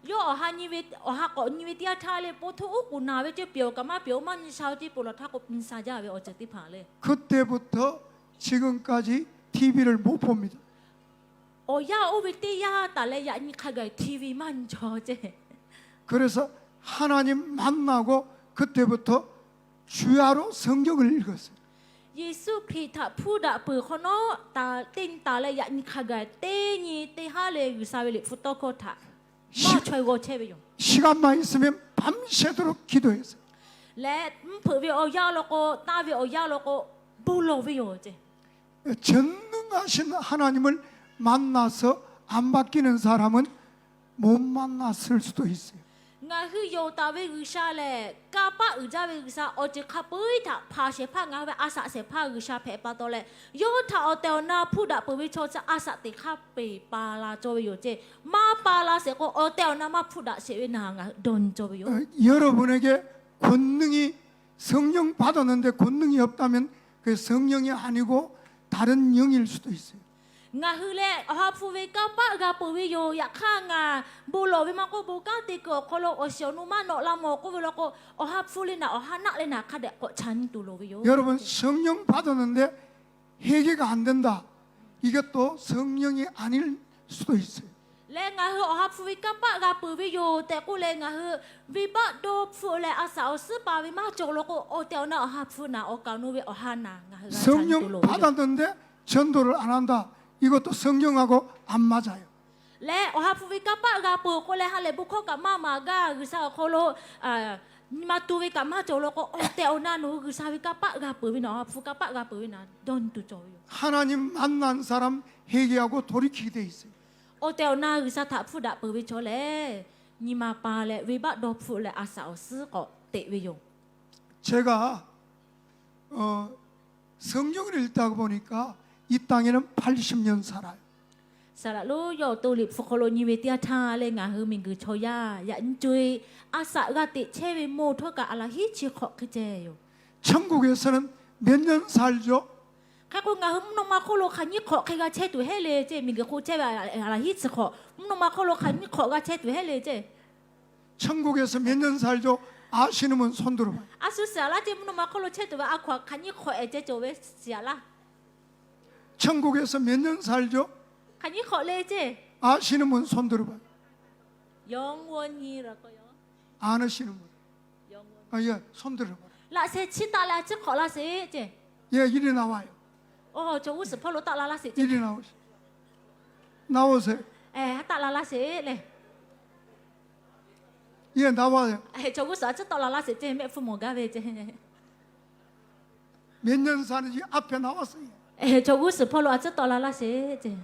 Yawˇ awˬ ha nyi ve, awˬ ha k'awꞈ nyi ve teˇ yanˇ htaˇ lehˬ, po htoˇ uˉ k'oˍ naˍ ve ceˇ, pyawˬ kaꞈ maˇ pyawˬ, maˇ nyi sha ve ceˇ, ponˬ laˬ htaˇ k'o, nyi sha jaˇ ve awˬ ceuˬ teˇ hpaˍ lehˬ. 그때부터 지금까지 TV를 못 봅니다. Awˬ yanˇ oˇ ve teˇ yanˇ taˍ leh yaꞈ nyi hk'a gaˬ TV maˇ nyi jaw ceˇ. 그래서 하나님 만나고 그때부터 주야로 성경을 읽었어요. Yeˍsuˆ Hkriꞈ htaꞈ hpuˇ daꞈ peuˬ hk'awꞈ nawˉ, teˇ nyi taˍ leh yaꞈ nyi hk'a gaˬ teˇ nyi teˇ haˉ leh G'uiˬsha ve Liꞈ hpu tawˇ hkawˇ htaꞈ maˇ chaweh g'aw chehˇ ve yoˬ. 시간만 있으면 밤새도록 기도했어요. Leh mvuhˇ hpeuꞈ ve awˬ yanˇ law k'o, tanˇ ve awˬ yanˇ law k'o, bon lawˬ ve yoˬ ceˇ. 전능하신 하나님을 만나서 안 바뀌는 사람은 못 만났을 수도 있어요. Ngaˬ hui yonˍ taˍ ve G'uiˬsha lehˬ, kanˇ paˆ uiˍ jaˇ ve G'uiˬsha, awˬ ceuˬ hk'a peu-eˬ htaꞈ hpanˍ shehˍ hpaˇ ngaˬ hui ve a shaꞈ shehˍ hpaˇ G'uiˬsha hpehꞈ pa taw leh, yawˇ htaꞈ awˬ tehˬ awˬ na hpuˇ daꞈ peuˬ ve chaw chi a shaꞈ teꞈ hk'aˇ peˬ pa la cawˇ ve yoˬ ceˇ. Maˇ pa la sheˍ k'o, awˬ tehˬ awˬ na maˇ hpuˇ daꞈ sheˍ ve naˬ ngaˬ hui dawˇ nyi cawˇ ve yoˬ. 여러분에게 권능이, 성령 받았는데 권능이 없다면 그 성령이 아니고 다른 영일 수도 있어요. Ngaˬ hui lehˬ, awˬ ha hpu ve kanˇ paˆ g'a peuˬ ve yoˬ. Yaꞈ hk'aˇ, ngaˬ bon lawˬ ve maˇ k'oˆ, bon kanˉ te kuiˬ awˬ hk'aw lo awˬ shiˍ awˬ nu maˇ nawꞈ la mawˬ k'oˆ ve law k'o, awˬ ha hpu le naˬ awˬ ha naˆ le naˬ hk'a dehꞈ k'awꞈ ca nyi tuˬ loˍ ve yoˬ. 여러분, 성령 받았는데 회개가 안 된다. 이것도 성령이 아닐 수도 있어요. Leh ngaˬ hui awˬ ha hpu ve kanˇ paˆ g'a peuˬ ve yoˬ tehꞈ k'oˆ leh, ngaˬ hui venˇbaˆ dawˇ hpfuhˆ leh a shaꞈ awˬ suhˉ pa ve maˇ cawˬ law k'o, awˬ tehˬ awˬ na awˬ ha hpu naˬ awˬ kaˍ awˬ nu ve awˬ ha naˬ ngaˬ hui g'a ca nyi tuˬ loˍ ve yoˬ. 성령 받았는데 전도를 안 한다. 이것도 성령하고 안 맞아요. Leh awˬ ha hpu ve kanˇ paˆ g'a peuˬ k'oˆ leh, ha lehˬ bon hkawˇ kaꞈ maˇ maˍ gaˇ, G'uiˬsha awˬ hk'aw lo nyi ma tu ve kaꞈ maˇ cawˬ law k'o, awˬ tehˬ awˬ na nawˬ hui G'uiˬsha ve kanˇ paˆ g'a peuˬ ve naˬ, awˬ ha hpu kanˇ paˆ g'a peuˬ ve naˬ dawˇ nyi tuˬ cawˬ ve yoˬ. 하나님 만난 사람 회개하고 돌이키게 돼 있어요. Awˬ tehˬ awˬ na G'uiˬsha htaꞈ hpuˇ daꞈ peuˬ ve chaw lehˬ, nyi ma pa leh venˇbaˆ dawˇ hpfuhˆ leh a shaꞈ awˬ suhˉ k'awꞈ teꞈ ve yoˬ. 제가 어, 성경을 읽다 보니까 이 땅에는 팔십 년 살아요. Saˍ laꞈ lonˉ yawˇ awˬ to Liꞈ hpu hk'aw lo nyi ve teˇ yanˇ htaˇ leh, ngaˬ hui miˬguiˬ chaw yaˇ yaꞈ nyi co-e a shaꞈ g'a teꞈ chehˇ ve mawˇ htawˇ kaꞈ a laˬ hiˉ chi hk'awꞈ hk'e ceh yoˬ. 천국에서는 몇 년 살죠? Hk'e k'o, ngaˬ hui mvuhˇ naw ma hk'oˆ lo hk'aˬ nyi hk'awꞈ hk'e g'a chehˇ tuˬ heˆ le ceˇ. Miˬguiˬ hk'oˆ chehˇ ve a laˬ hiˉ chi hk'awꞈ, mvuhˇ naw ma hk'oˆ lo hk'aˬ nyi hk'awꞈ g'a chehˇ tuˬ heˆ le ceˇ. 천국에서 몇 년 살죠? 아시는 분 손 들어봐요. A shu shiˍ laˇ ceˇ, mvuhˇ naw ma hk'oˆ lo chehˇ tuˬ ve a hkaw-anˬ hk'aˬ nyi hk'awꞈ ehˍ ceh cawˬ ve shiˍ laˇ. 천국에서 몇 년 살죠? Hk'aˬ nyi hk'awꞈ le ceˇ. 아시는 분 손 들어봐요. 안 하시는 분. 아, 예, 손 들어봐. Laꞈ sheh chiˇ taˆ leh a ciˉ hk'awꞈ laˇ sheˍ ceˇ. 예, 이리 나와요. Chaw g'uˇ suhˍ hpawˇ lo taˆ la laˇ sheˍ ceˇ. 이리 나오시-, 나오세요. Taˆ la laˇ sheˍ le. 예, 나와요. Chaw g'uˇ suhˍ a ciˉ tawˆ la laˇ sheˍ ceˇ, mehˆ hpfuhˇ mawˬ gaˇ ve ceˇ. 몇 년 사는지 앞에 나왔어요. Chaw g'uˇ suhˍ hpawˇ lo a ciˉ tawˆ la laˇ sheˍ ceˇ.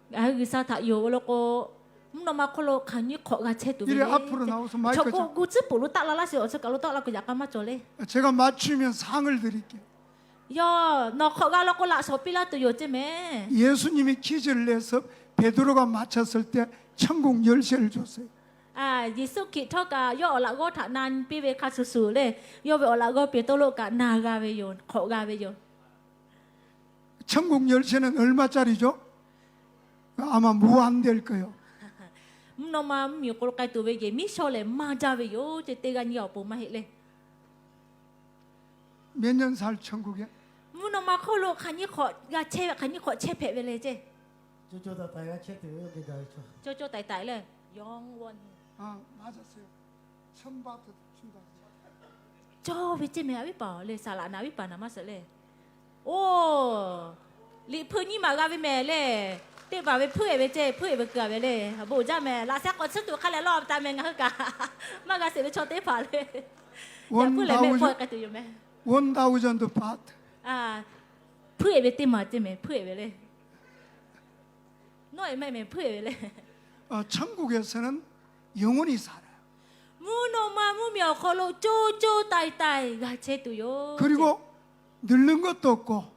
G'uiˬsha htaꞈ yonˍ ve law k'o, mvuhˇ naw ma hk'oˆ lo hk'aˬ nyi hk'awꞈ g'a chehˇ tuˬ ve le. Chaw k'o gu tcuhˉ puˍ lo taˆ la laˇ sheˍ, awˬ chi kaˬ lo tawˆ la k'o yaꞈ k'a maˇ cawˬ le. 제가 맞추면 상을 드릴게요. Yawˇ nawˬ hk'awꞈ g'a law k'o, laꞈ shawˍ piˇ laˇ tuˬ yoˬ ceˇ mehˍ. 예수님이 퀴즈를 내서 베드로가 맞췄을 때 천국 열쇠를 줬어요. Yeˍsuˆ Hkriꞈ htawˇ kaꞈ yawˇ awˬ laꞈ g'awˇ htaꞈ na nyi piˇ ve hk'a shuˍ shuˍ le, yawˇ ve awˬ laꞈ g'awˇ Peˍtruˆ kaꞈ na g'a ve yoˬ, hk'awꞈ g'a ve yoˬ. 천국 열쇠는 얼마짜리죠? 아마 무한대일 거예요. Mvuhˇ naw ma mvuhˇmiˬ awˬ hk'aw lo k'ai tuˬ ve yehˬ miˉ shawˇ lehˬ maˇ jaˇ ve yoˬ ceˇ, teˇ g'aˇ nyiˇ g'aˇ awˬ pon maˇ heˆ le. 몇 년 살 천국에? Mvuhˇ naw ma hk'oˆ lo hk'aˬ nyi hk'awꞈ g'a chehˇ ve, hk'aˬ nyi hk'awꞈ chehˇ hpehꞈ ve le ceˇ. Cawˇ cawˇ taiˍ taiˍ le. Cawˇ ve ceˇ mehˍ, a viˉ paˍ le, saˍ laꞈ naˍ viˉ paˍ naˍ maˇ suhˍ le. Oˇ, liꞈ hpui nyiˇ maˬ g'a ve mehˍ le. Teˇ maˬ ve hpuiˉ-eˬ ve ceˇ, hpuiˉ-eˬ ve keu-a ve le. Bon jaˇ mehˍ, laꞈ sheh k'awꞈ tsuhˇ tuˬ hk'a lehˬ lawˇ taˍ mehˍ, ngaˬ hui kaꞈ maˇ g'a sheˍ ve chaw teˇ hpaˍ le. One thousand baht. Hpuiˉ-eˬ ve teˇ maˬ ceˇ mehˍ, hpuiˉ-eˬ ve le. Nawˉ-eˬ maˇ mehˍ, hpuiˉ-eˬ ve le. 어, 천국에서는 영원히 살아요. Mvuhˇ naw ma mvuhˇmiˬ awˬ hk'aw lo co co taiˍ taiˍ g'a chehˇ tuˬ yoˬ. 그리고 늙는 것도 없고,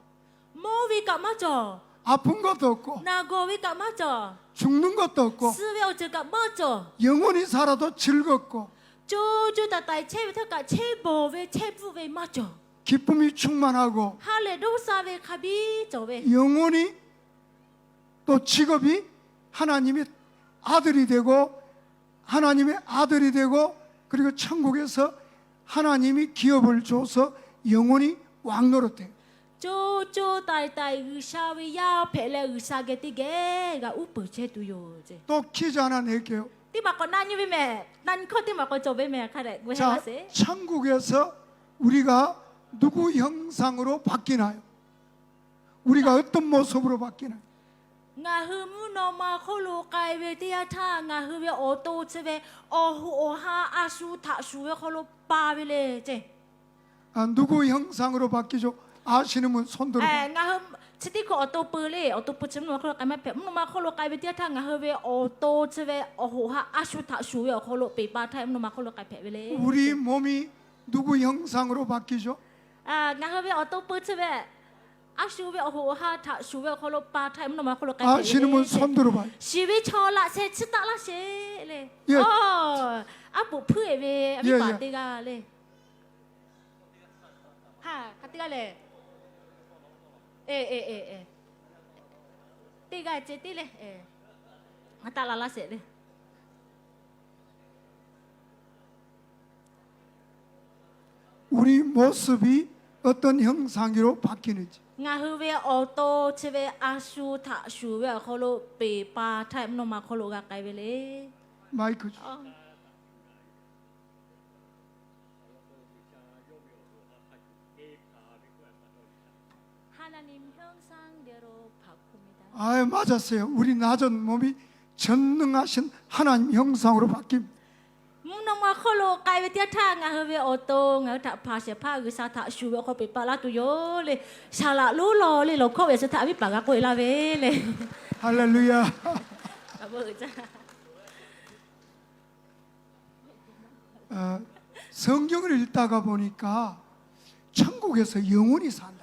mawˇ ve kaꞈ maˇ cawˬ. 아픈 것도 없고, naˬ gawˬ ve kaꞈ maˇ cawˬ. 죽는 것도 없고, suh ve awˬ ceuˬ kaꞈ maˇ cawˬ. 영원히 살아도 즐겁고, co co taiˍ taiˍ chehˇ ve htawˇ kaꞈ chehˇ bawˬ ve chehˇ bvuhˆ ve maˇ cawˬ. 기쁨이 충만하고, ha lehˬ dawˇ sha ve hk'a biˇ cawˬ ve, 영원히 또 직업이 하나님의 아들이 되고, 하나님의 아들이 되고, 그리고 천국에서 하나님이 기업을 줘서 영원히 왕 노릇해. Co co taiˍ taiˍ G'uiˬsha ve yaˇ hpehꞈ leh, G'uiˬsha geh teˇ geh g'a uˉ peunˍ chehˇ tuˬ yoˬ ceˇ. 또 퀴즈 하나 낼게요. Teˇ maˬ k'awꞈ na nyi ve mehˍ, na nyi hkawˇ teˇ maˬ k'awꞈ cawˬ ve mehˍ hk'a dehꞈ g'a sheˍ. 자, 천국에서 우리가 누구 형상으로 바뀌나요? 우리가 어떤 모습으로 바뀌나요? Ngaˬ hui mvuhˇ naw ma hk'oˆ lo k'ai ve teˇ yanˇ htaˇ, ngaˬ hui ve awˬ to chi ve awˬ hoꞈ awˬ ha a shu htaꞈ shuˍ ve hk'aw lo pa ve le ceˇ. 아, 누구 형상으로 바뀌죠? 아시는 분 손 들어봐. Ngaˬ hui Chi teˇ hkui awˬ to peu le, awˬ to peu chi mvuhˇ naw ma hk'aw lo k'ai maˇ hpehꞈ. Mvuhˇ naw ma hk'aw lo k'ai ve teˇ yanˇ htaˇ ngaˬ hui ve awˬ to chi ve awˬ hoꞈ ha a shu htaꞈ shuˍ ve awˬ hk'aw lo peˬ pa htaˇ mvuhˇ naw ma hk'aw lo k'ai hpehꞈ ve le. 우리 몸이 누구 형상으로 바뀌죠? Ngaˬ hui ve awˬ to peu chi ve a shu ve awˬ hoꞈ ha htaꞈ shuˍ ve awˬ hk'aw lo pa htaˇ mvuhˇ naw ma hk'aw lo k'ai hpehꞈ ve le. 아시는 분 손 들어봐. Shiˍ ve chaw laꞈ sheh chiˇ taˆ laˇ sheˍ le. Aˉ poꞈ hpuiˇ-e ve a viˉ paˍ teˇ g'aˇ le. Hk'aˬ teˇ g'aˇ le. Teˇ g'aˇ ceh tiˉ le. Ngaˬ taˆ la laˇ sheˍ le. 우리 모습이 어떤 형상으로 바뀌는지. Ngaˬ hui ve awˬ to chi ve a shu htaꞈ shuˍ ve awˬ hk'aw lo peˬ pa htaˇ mvuhˇ naw ma hk'aw lo g'a k'ai ve le. 마이크 좀. 하나님 형상대로 바꿉니다. 아, 맞았어요. 우리 낮은 몸이 전능하신 하나님 형상으로 바뀝니다. Mvuhˇ naw ma hk'aw lo k'ai ve teˇ yanˇ htaˇ ngaˬ hui ve awˬ to ngaˬ hui htaꞈ hpanˍ shehˍ hpaˇ G'uiˬsha htaꞈ shuˍ ve awˬ hk'aw peˬ pa laˇ tuˬ yoˬ le. Saˍ laꞈ lonˉ law le lawˬ hkawˇ ve a shu htaꞈ a viˉ paˍ g'a k'oˆ e laˇ ve le. Haˍleˍluˍyaˍ. 어, 성경을 읽다가 보니까 천국에서 영원히 산다.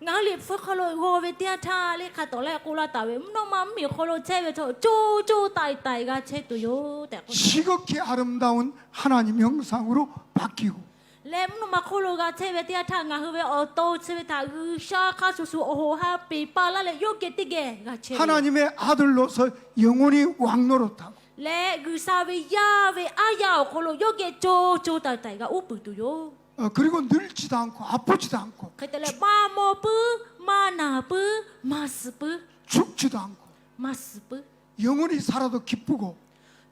Ngaˬ hui Liꞈ hpu hk'aw lo g'aw ve teˇ yanˇ htaˇ le hk'a tawˍ leh k'oˆ laˇ taˍ ve, mvuhˇ naw ma mvuhˇmiˬ hk'aw lo chehˇ ve chaw co co taiˍ taiˍ g'a chehˇ tuˬ yoˬ tehꞈ k'oˆ. 지극히 아름다운 하나님 형상으로 바뀌고. Leh mvuhˇ naw ma hk'oˆ lo g'a chehˇ ve teˇ yanˇ htaˇ ngaˬ hui ve awˬ to chi ve htaꞈ G'uiˬsha hk'a shuˍ shuˍ awˬ hoꞈ ha peˬ pa laˇ leh yawˇ geh teˇ geh g'a chehˇ ve. 하나님의 아들로서 영원히 왕노릇하고. Leh G'uiˬsha ve yaˇ ve aˉ yaˇ awˬ hk'aw lo yawˇ geh co co taiˍ taiˍ g'a uˉ peunˍ tuˬ yoˬ. 어, 그리고 nologi도 않고 아프지도 않고. Hk'e te leh maˇ mawˇ puiˉ, maˇ naˬ puiˉ, maˇ suhˍ puiˉ, 죽지도 않고. Maˇ suhˍ puiˉ. 영원히 살아도 기쁘고.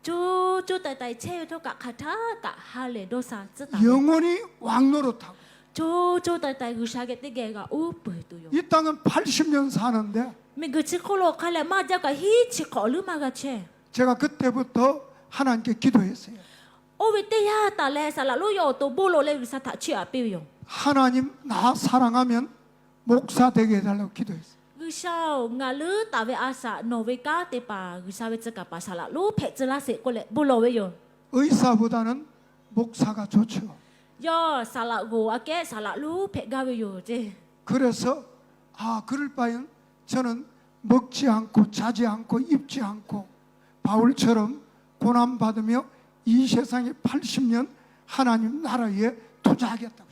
Co co taiˍ taiˍ chehˇ ve htawˇ kaꞈ hk'aˬ htaˇ kaꞈ ha lehˬ dawˇ sha tcuhˉ taˍ ve. 영원히 왕 노릇하고. Co co taiˍ taiˍ G'uiˬsha geh teˇ geh g'a uˉ peunˍ tuˬ yoˬ. 이 땅은 팔십 년 사는데. Miˬguiˬ chi hk'oˆ lo hk'a leh maˇ jaˇ kaꞈ hiˉ chi hk'awꞈ leuˉ maˇ g'a chehˇ. 제가 그때부터 하나님께 기도했어요. Oˇ ve teˇ yanˇ taˍ leh saˍ laꞈ lonˉ yawˇ awˬ to bon lawˬ leh G'uiˬsha htaꞈ chiˇ aꞈ piˇ ve yoˬ. 하나님, 나 사랑하면 목사 되게 해달라고 기도했어요. G'uiˬsha-oˬ, ngaˬ leuˉ taˍ ve a shaꞈ nawˬ ve kanˉ te paˍ G'uiˬsha ve tcuh kaˍ paˍ saˍ laꞈ lonˉ hpehꞈ tcuh laˇ sheˍ k'oˆ leh bon lawˬ ve yoˬ. 의사보다는 목사가 좋죠. Yawˇ saˍ laꞈ g'oˍ aꞈ kehˉ saˍ laꞈ lonˉ hpehꞈ gaˇ ve yoˬ ceˇ. 그래서 아, 그럴 바엔 저는 먹지 않고 자지 않고 입지 않고 바울처럼 고난 받으며 이 세상에 팔십 년 하나님 나라에 투자하겠다고.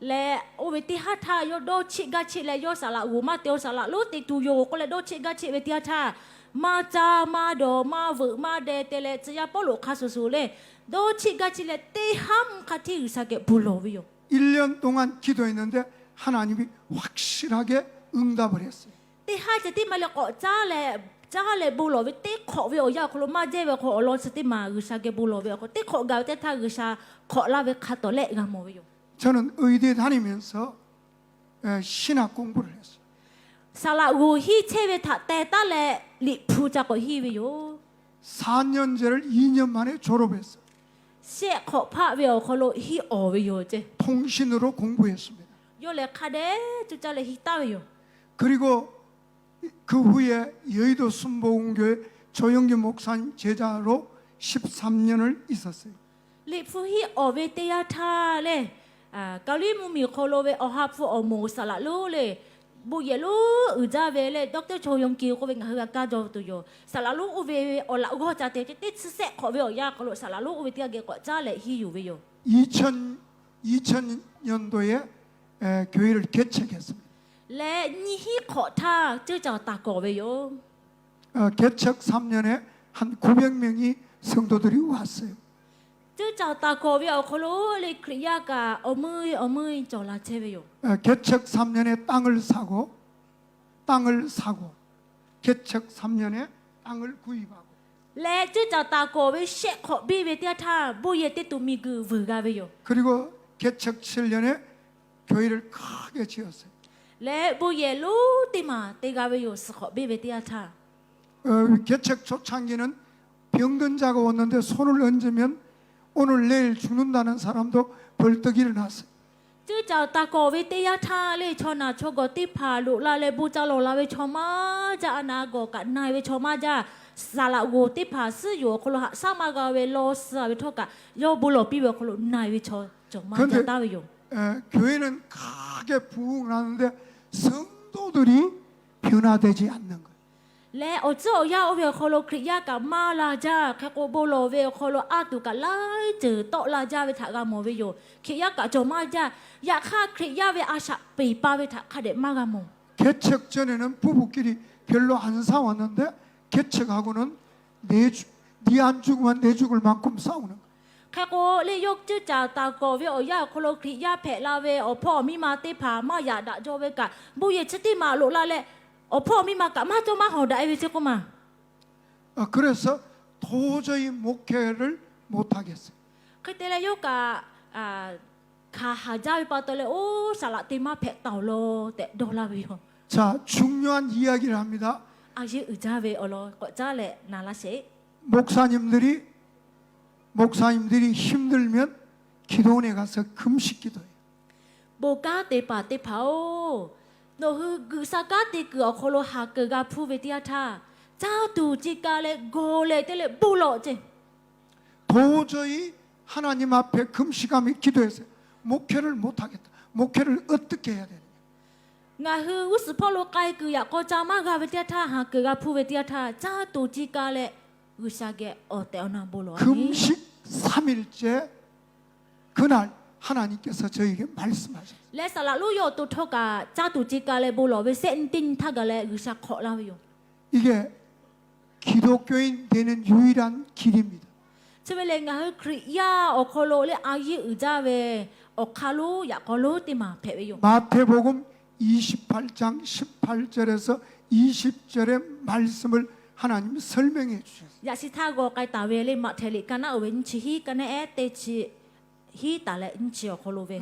Leh oˇ ve teˇ haˉ htaˇ yawˇ dawˇ cheˆ gaˇ cheˆ leh yawˇ saˍ laꞈ g'oˍ maˇ te-o, saˍ laꞈ lonˉ te tuˬ yoˬ k'oˆ leh dawˇ cheˆ gaˇ cheˆ ve teˇ haˉ htaˇ, maˇ caˇ maˇ dawˬ maˇ veuꞈ maˇ deh te leh tcuh yaˇ Pawˇluꞈ hk'a shuˍ shuˍ le, dawˇ cheˆ gaˇ cheˆ leh teˇ haˉ mvuhˇ hk'a hteˇ G'uiˬsha geh bon lawˬ ve yoˬ. 일 년 동안 기도했는데 하나님이 확실하게 응답을 했어요. Teˇ haˉ ceh tiˉ maˇ leh k'awꞈ caˉ leh, caˇ leh bon lawˬ ve teˇ hk'awꞈ ve awˬ yanˇ awˬ hk'aw lo maˇ jehˇ ve awˬ hk'aw awˬ lawn chi teˇ maˬ G'uiˬsha geh bon lawˬ ve awˬ hk'aw teˇ hk'awꞈ gaˬ ve teˇ htaˇ G'uiˬsha hk'awꞈ laˇ ve hk'a tawˍ lehˆ g'a mawˬ ve yoˬ. 저는 의대 다니면서 에, 신학 공부를 했어요. Saˍ laꞈ g'oˍ hiˇ chehˇ ve htaꞈ teh taˉ leh Liꞈ hpu ca k'awꞈ hiˇ ve yoˬ. 사 년제를 이 년 만에 졸업했어요. Shehˆ hk'awꞈ hpaˆ ve awˬ hk'aw lo hiˇ awˍ ve yoˬ ceˇ. 통신으로 공부했습니다. Yawˇ lehˬ hk'a dehꞈ cuˇ caˇ leh hiˇ taˍ ve yoˬ. 그리고 그 후에 여의도 순복음교회 조용기 목사님 제자로 십삼 년을 있었어요. Liꞈ hpu hiˆ awˍ ve teˇ yanˇ htaˇ lehˬ, Kaˍliˇ mvuhˇmiˬ hk'aw lo ve Awˬ ha hpu awˬ moˍ saˍ laꞈ lonˉ lehˬ, bon yehˬ lonˉ uiˍ jaˇ ve lehˬ, Doctor Cho Yong Ki k'oˆ ve ngaˬ hui g'a kaˇ jaw tuˬ yoˬ. Saˍ laꞈ lonˉ oˇ ve awˬ laꞈ g'awˇ ca te teˇ chi shehˆ hk'awꞈ ve awˬ yanˇ hk'aw lo saˍ laꞈ lonˉ oˇ ve teˇ g'aˇ geh k'awꞈ caˉ leh hiˇ yuˬ ve yoˬ. 이천, 이천 년도에 에, 교회를 개척했습니다. Leh nyiˇ hinˉ hk'awꞈ htaˇ ceuˇ caˬ taˍ kawˍ ve yoˬ. 어, 개척 삼 년에 한 구백 명이 성도들이 왔어요. Ceuˇ caˬ taˍ kawˍ ve awˬ hk'aw lo lehˬ Hkriꞈ yaˇ kaꞈ awˬ meuˇ awˬ meuˇ cawˬ la chehˇ ve yoˬ. 어, 개척 삼 년에 땅을 사고, 땅을 사고, 개척 삼 년에 땅을 구입하고. Leh ceuˇ caˬ taˍ kawˍ ve shehˆ hk'awꞈ biˇ ve teˇ yanˇ htaˇ bon yehˬ te tuˬ miˬguiˬ vuiˬ g'a ve yoˬ. 그리고 개척 칠 년에 교회를 크게 지었어요. Leh bon yehˬ lonˉ teˇ maˬ te g'a ve yoˬ. Suhˍ hk'awꞈ biˇ ve teˇ yanˇ htaˇ 어, 개척 초창기는 병든 자가 왔는데 손을 얹으면 오늘 내일 죽는다는 사람도 벌떡 일어났어요. Ceuˇ caˍ taˍ kawˍ ve teˇ yanˇ htaˇ le, chaw naˬ chaw gawˬ teˇ hpaˍ loꞈ la leh bon ca lawˬ la ve chaw maˇ jaˇ. A naˍ gawˬ kaꞈ na-e ve chaw maˇ jaˇ. Saˍ laꞈ g'oˍ teˇ hpaˍ suhˉ yoˬ awˬ hk'aw lo haꞈ shaˉ maˇ g'a ve law suh-a ve htawˇ kaꞈ, yawˇ bon lawˬ piˇ ve awˬ hk'aw lo na-e ve chaw cawˬ maˇ jaˇ taˍ ve yoˬ. 교회는 크게 부흥을 하는데 성도들이 변화되지 않는 거예요. Leh awˬ tcuhˉ awˬ yanˇ oˇ ve awˬ hk'aw lo Hkriꞈ yaˇ kaꞈ maˇ la jaˇ. Hk'e k'o, bon lawˬ ve awˬ hk'aw lo a tuˬ kaꞈ laiˉ ceuˬ tawˆ la jaˇ ve htaꞈ g'a mawˬ ve yoˬ. Hkriꞈ yaˇ kaꞈ cawˬ maˇ jaˇ. Yaꞈ hk'aˇ, Hkriꞈ yaˇ ve a shaꞈ peˬ pa ve htaꞈ hk'a dehꞈ maˇ g'a mawˬ. 개척 전에는 부부끼리 별로 안 싸웠는데, 개척하고는 내, 네 안 죽으면 내 죽을 만큼 싸우는 거예요. Hk'e k'o, le yawˇ ceuˇ caˍ taˍ kawˍ ve awˬ yanˇ awˬ hk'aw lo Hkriꞈ yaˇ hpehꞈ la ve awˬ hpawˇ awˬ miˇ ma teˇ hpaˍ maˇ yaꞈ daꞈ jaw ve kaꞈ, bon yehˬ chi teˇ maˬ loꞈ la leh, awˬ hpawˇ awˬ miˇ ma kaꞈ maˇ cawˇ maˇ hawˍ daꞈ-e ve ceˇ k'oˆ ma. 아, 그래서 도저히 목회를 못 하겠어요. Hk'e te leh yawˇ kaꞈ hkanˍ haˍ jaˇ ve pa taw leh, oˇ saˍ laꞈ te maˇ hpehꞈ taˍ-oˬ law tehꞈ dawˇ laˇ ve yoˬ. 자, 중요한 이야기를 합니다. A yeˇ uiˍ jaˇ ve awˬ lawn k'awꞈ caˉ leh na laˇ sheˍ. 목사님들이, 목사님들이 힘들면 기도원에 가서 금식 기도해요. Bon kanˉ te paˍ teˇ hpaˍ-oˬ, nawˬ hui G'uiˬsha kanˉ te kuiˬ awˬ hk'aw lo haˍ kuiˬ g'a hpuˇ ve teˇ yanˇ htaˇ, caˇ tuˬ ce ka leh gawˬ leh te leh bon lawˬ ceˇ. 도저히 하나님 앞에 금식하며 기도해서 목회를 못 하겠다. 목회를 어떻게 해야 되느냐? Ngaˬ hui g'uˇ suhˍ hpawˇ lo k'ai kuiˬ yaꞈ k'aw ca maˇ g'a ve teˇ yanˇ htaˇ, haˍ kuiˬ g'a hpuˇ ve teˇ yanˇ htaˇ, caˇ tuˬ ce ka leh G'uiˬsha geh awˬ tehˬ awˬ na bon lawˬ-a ve. 금식 삼 일째 그날 하나님께서 저에게 말씀하셨어요. Leh saˍ laꞈ lonˉ yawˇ awˬ to htawˇ kaꞈ caˇ tuˬ ce ka leh bon lawˬ ve shehˆ nyi teˇ nyi htaˇ gaˬ leh G'uiˬsha hk'awꞈ laˇ ve yoˬ. 이게 기독교인 되는 유일한 길입니다. Chi ve lehˬ, ngaˬ hui Hkriꞈ yaˇ awˬ hk'aw lo le a yeˇ uiˍ jaˇ ve awˬ hk'aˇ lonˉ yaꞈ k'aw lonˉ teˇ maˬ hpehꞈ ve yoˬ. 마태복음 이십팔 장 십팔 절에서 이십 절의 말씀을 하나님이 설명해 주셨어요. Yaꞈ shi htaˇ g'aw k'ai taˍ ve le, Maꞈhtehˍ liꞈ ka naˉ uiˍ ve nyiˇ chi hiˉ, ka naˉ ehˉ teˇ chi hiˉ taˍ leh nyiˇ chi awˬ hk'aw lo ve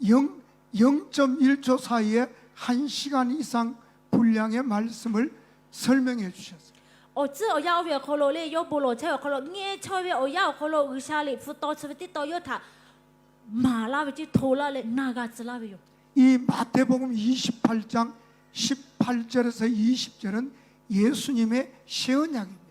영, 영점일 초 사이에 한 시간 이상 분량의 말씀을 설명해 주셨어요. Awˬ tcuhˉ awˬ yanˇ oˇ ve awˬ hk'aw lo le, yawˇ bon lawˬ chehˇ ve awˬ hk'aw lo ngeh chaweh ve awˬ yanˇ awˬ hk'aw lo G'uiˬsha liꞈ hpu taw chi ve teˇ taw yawˇ htaꞈ maˍ laˇ ve ceˇ, hto laˇ leh na g'a tcuh laˇ ve yoˬ. 이 마태복음 이십팔 장 십팔 절에서 이십 절은 예수님의 새 언약입니다.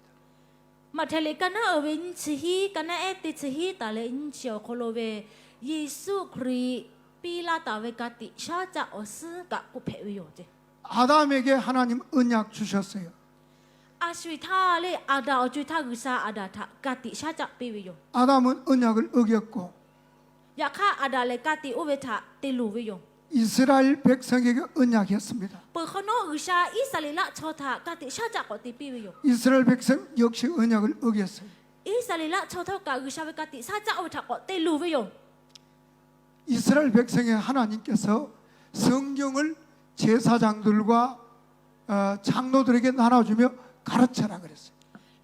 Maꞈhtehˍ liꞈ ka naˉ uiˍ ve nyiˇ chi hiˉ, ka naˉ ehˉ teˇ chi hiˉ taˍ leh nyiˇ chi awˬ hk'aw lo ve, Yeˍsuˆ Hkriꞈ piˇ laˇ taˍ ve ka tiꞈ shaˉ caˆ awˬ suhˉ kaꞈ k'oˆ hpehꞈ ve yoˬ ceˇ. 아담에게 하나님 언약 주셨어요. A sho-eˬ htaˇ le, Aˍdanˍ awˬ co-e htaˇ G'uiˬsha Aˍdanˍ htaꞈ ka tiꞈ shaˉ caˆ piˇ ve yoˬ. 아담은 언약을 어겼고, Yaꞈ hk'aˇ, Aˍdanˍ lehˬ ka tiꞈ oˇ ve htaꞈ te luˬ ve yoˬ. 이스라엘 백성에게 언약했습니다. Peuˬ hk'awꞈ nawˉ G'uiˬsha Iˉsaˍreˍlaˆ chaw htaꞈ ka tiꞈ shaˉ caˆ k'awꞈ te piˇ ve yoˬ. 이스라엘 백성 역시 언약을 어겼어요. Iˉsaˍreˍlaˆ chaw htawˇ kaꞈ G'uiˬsha ve ka tiꞈ shaˉ caˆ oˇ ve htaꞈ k'awꞈ te luˬ ve yoˬ. 이스라엘 백성에게 하나님께서 성경을 제사장들과, 어, 장로들에게 나눠주며 가르쳐라 그랬어요.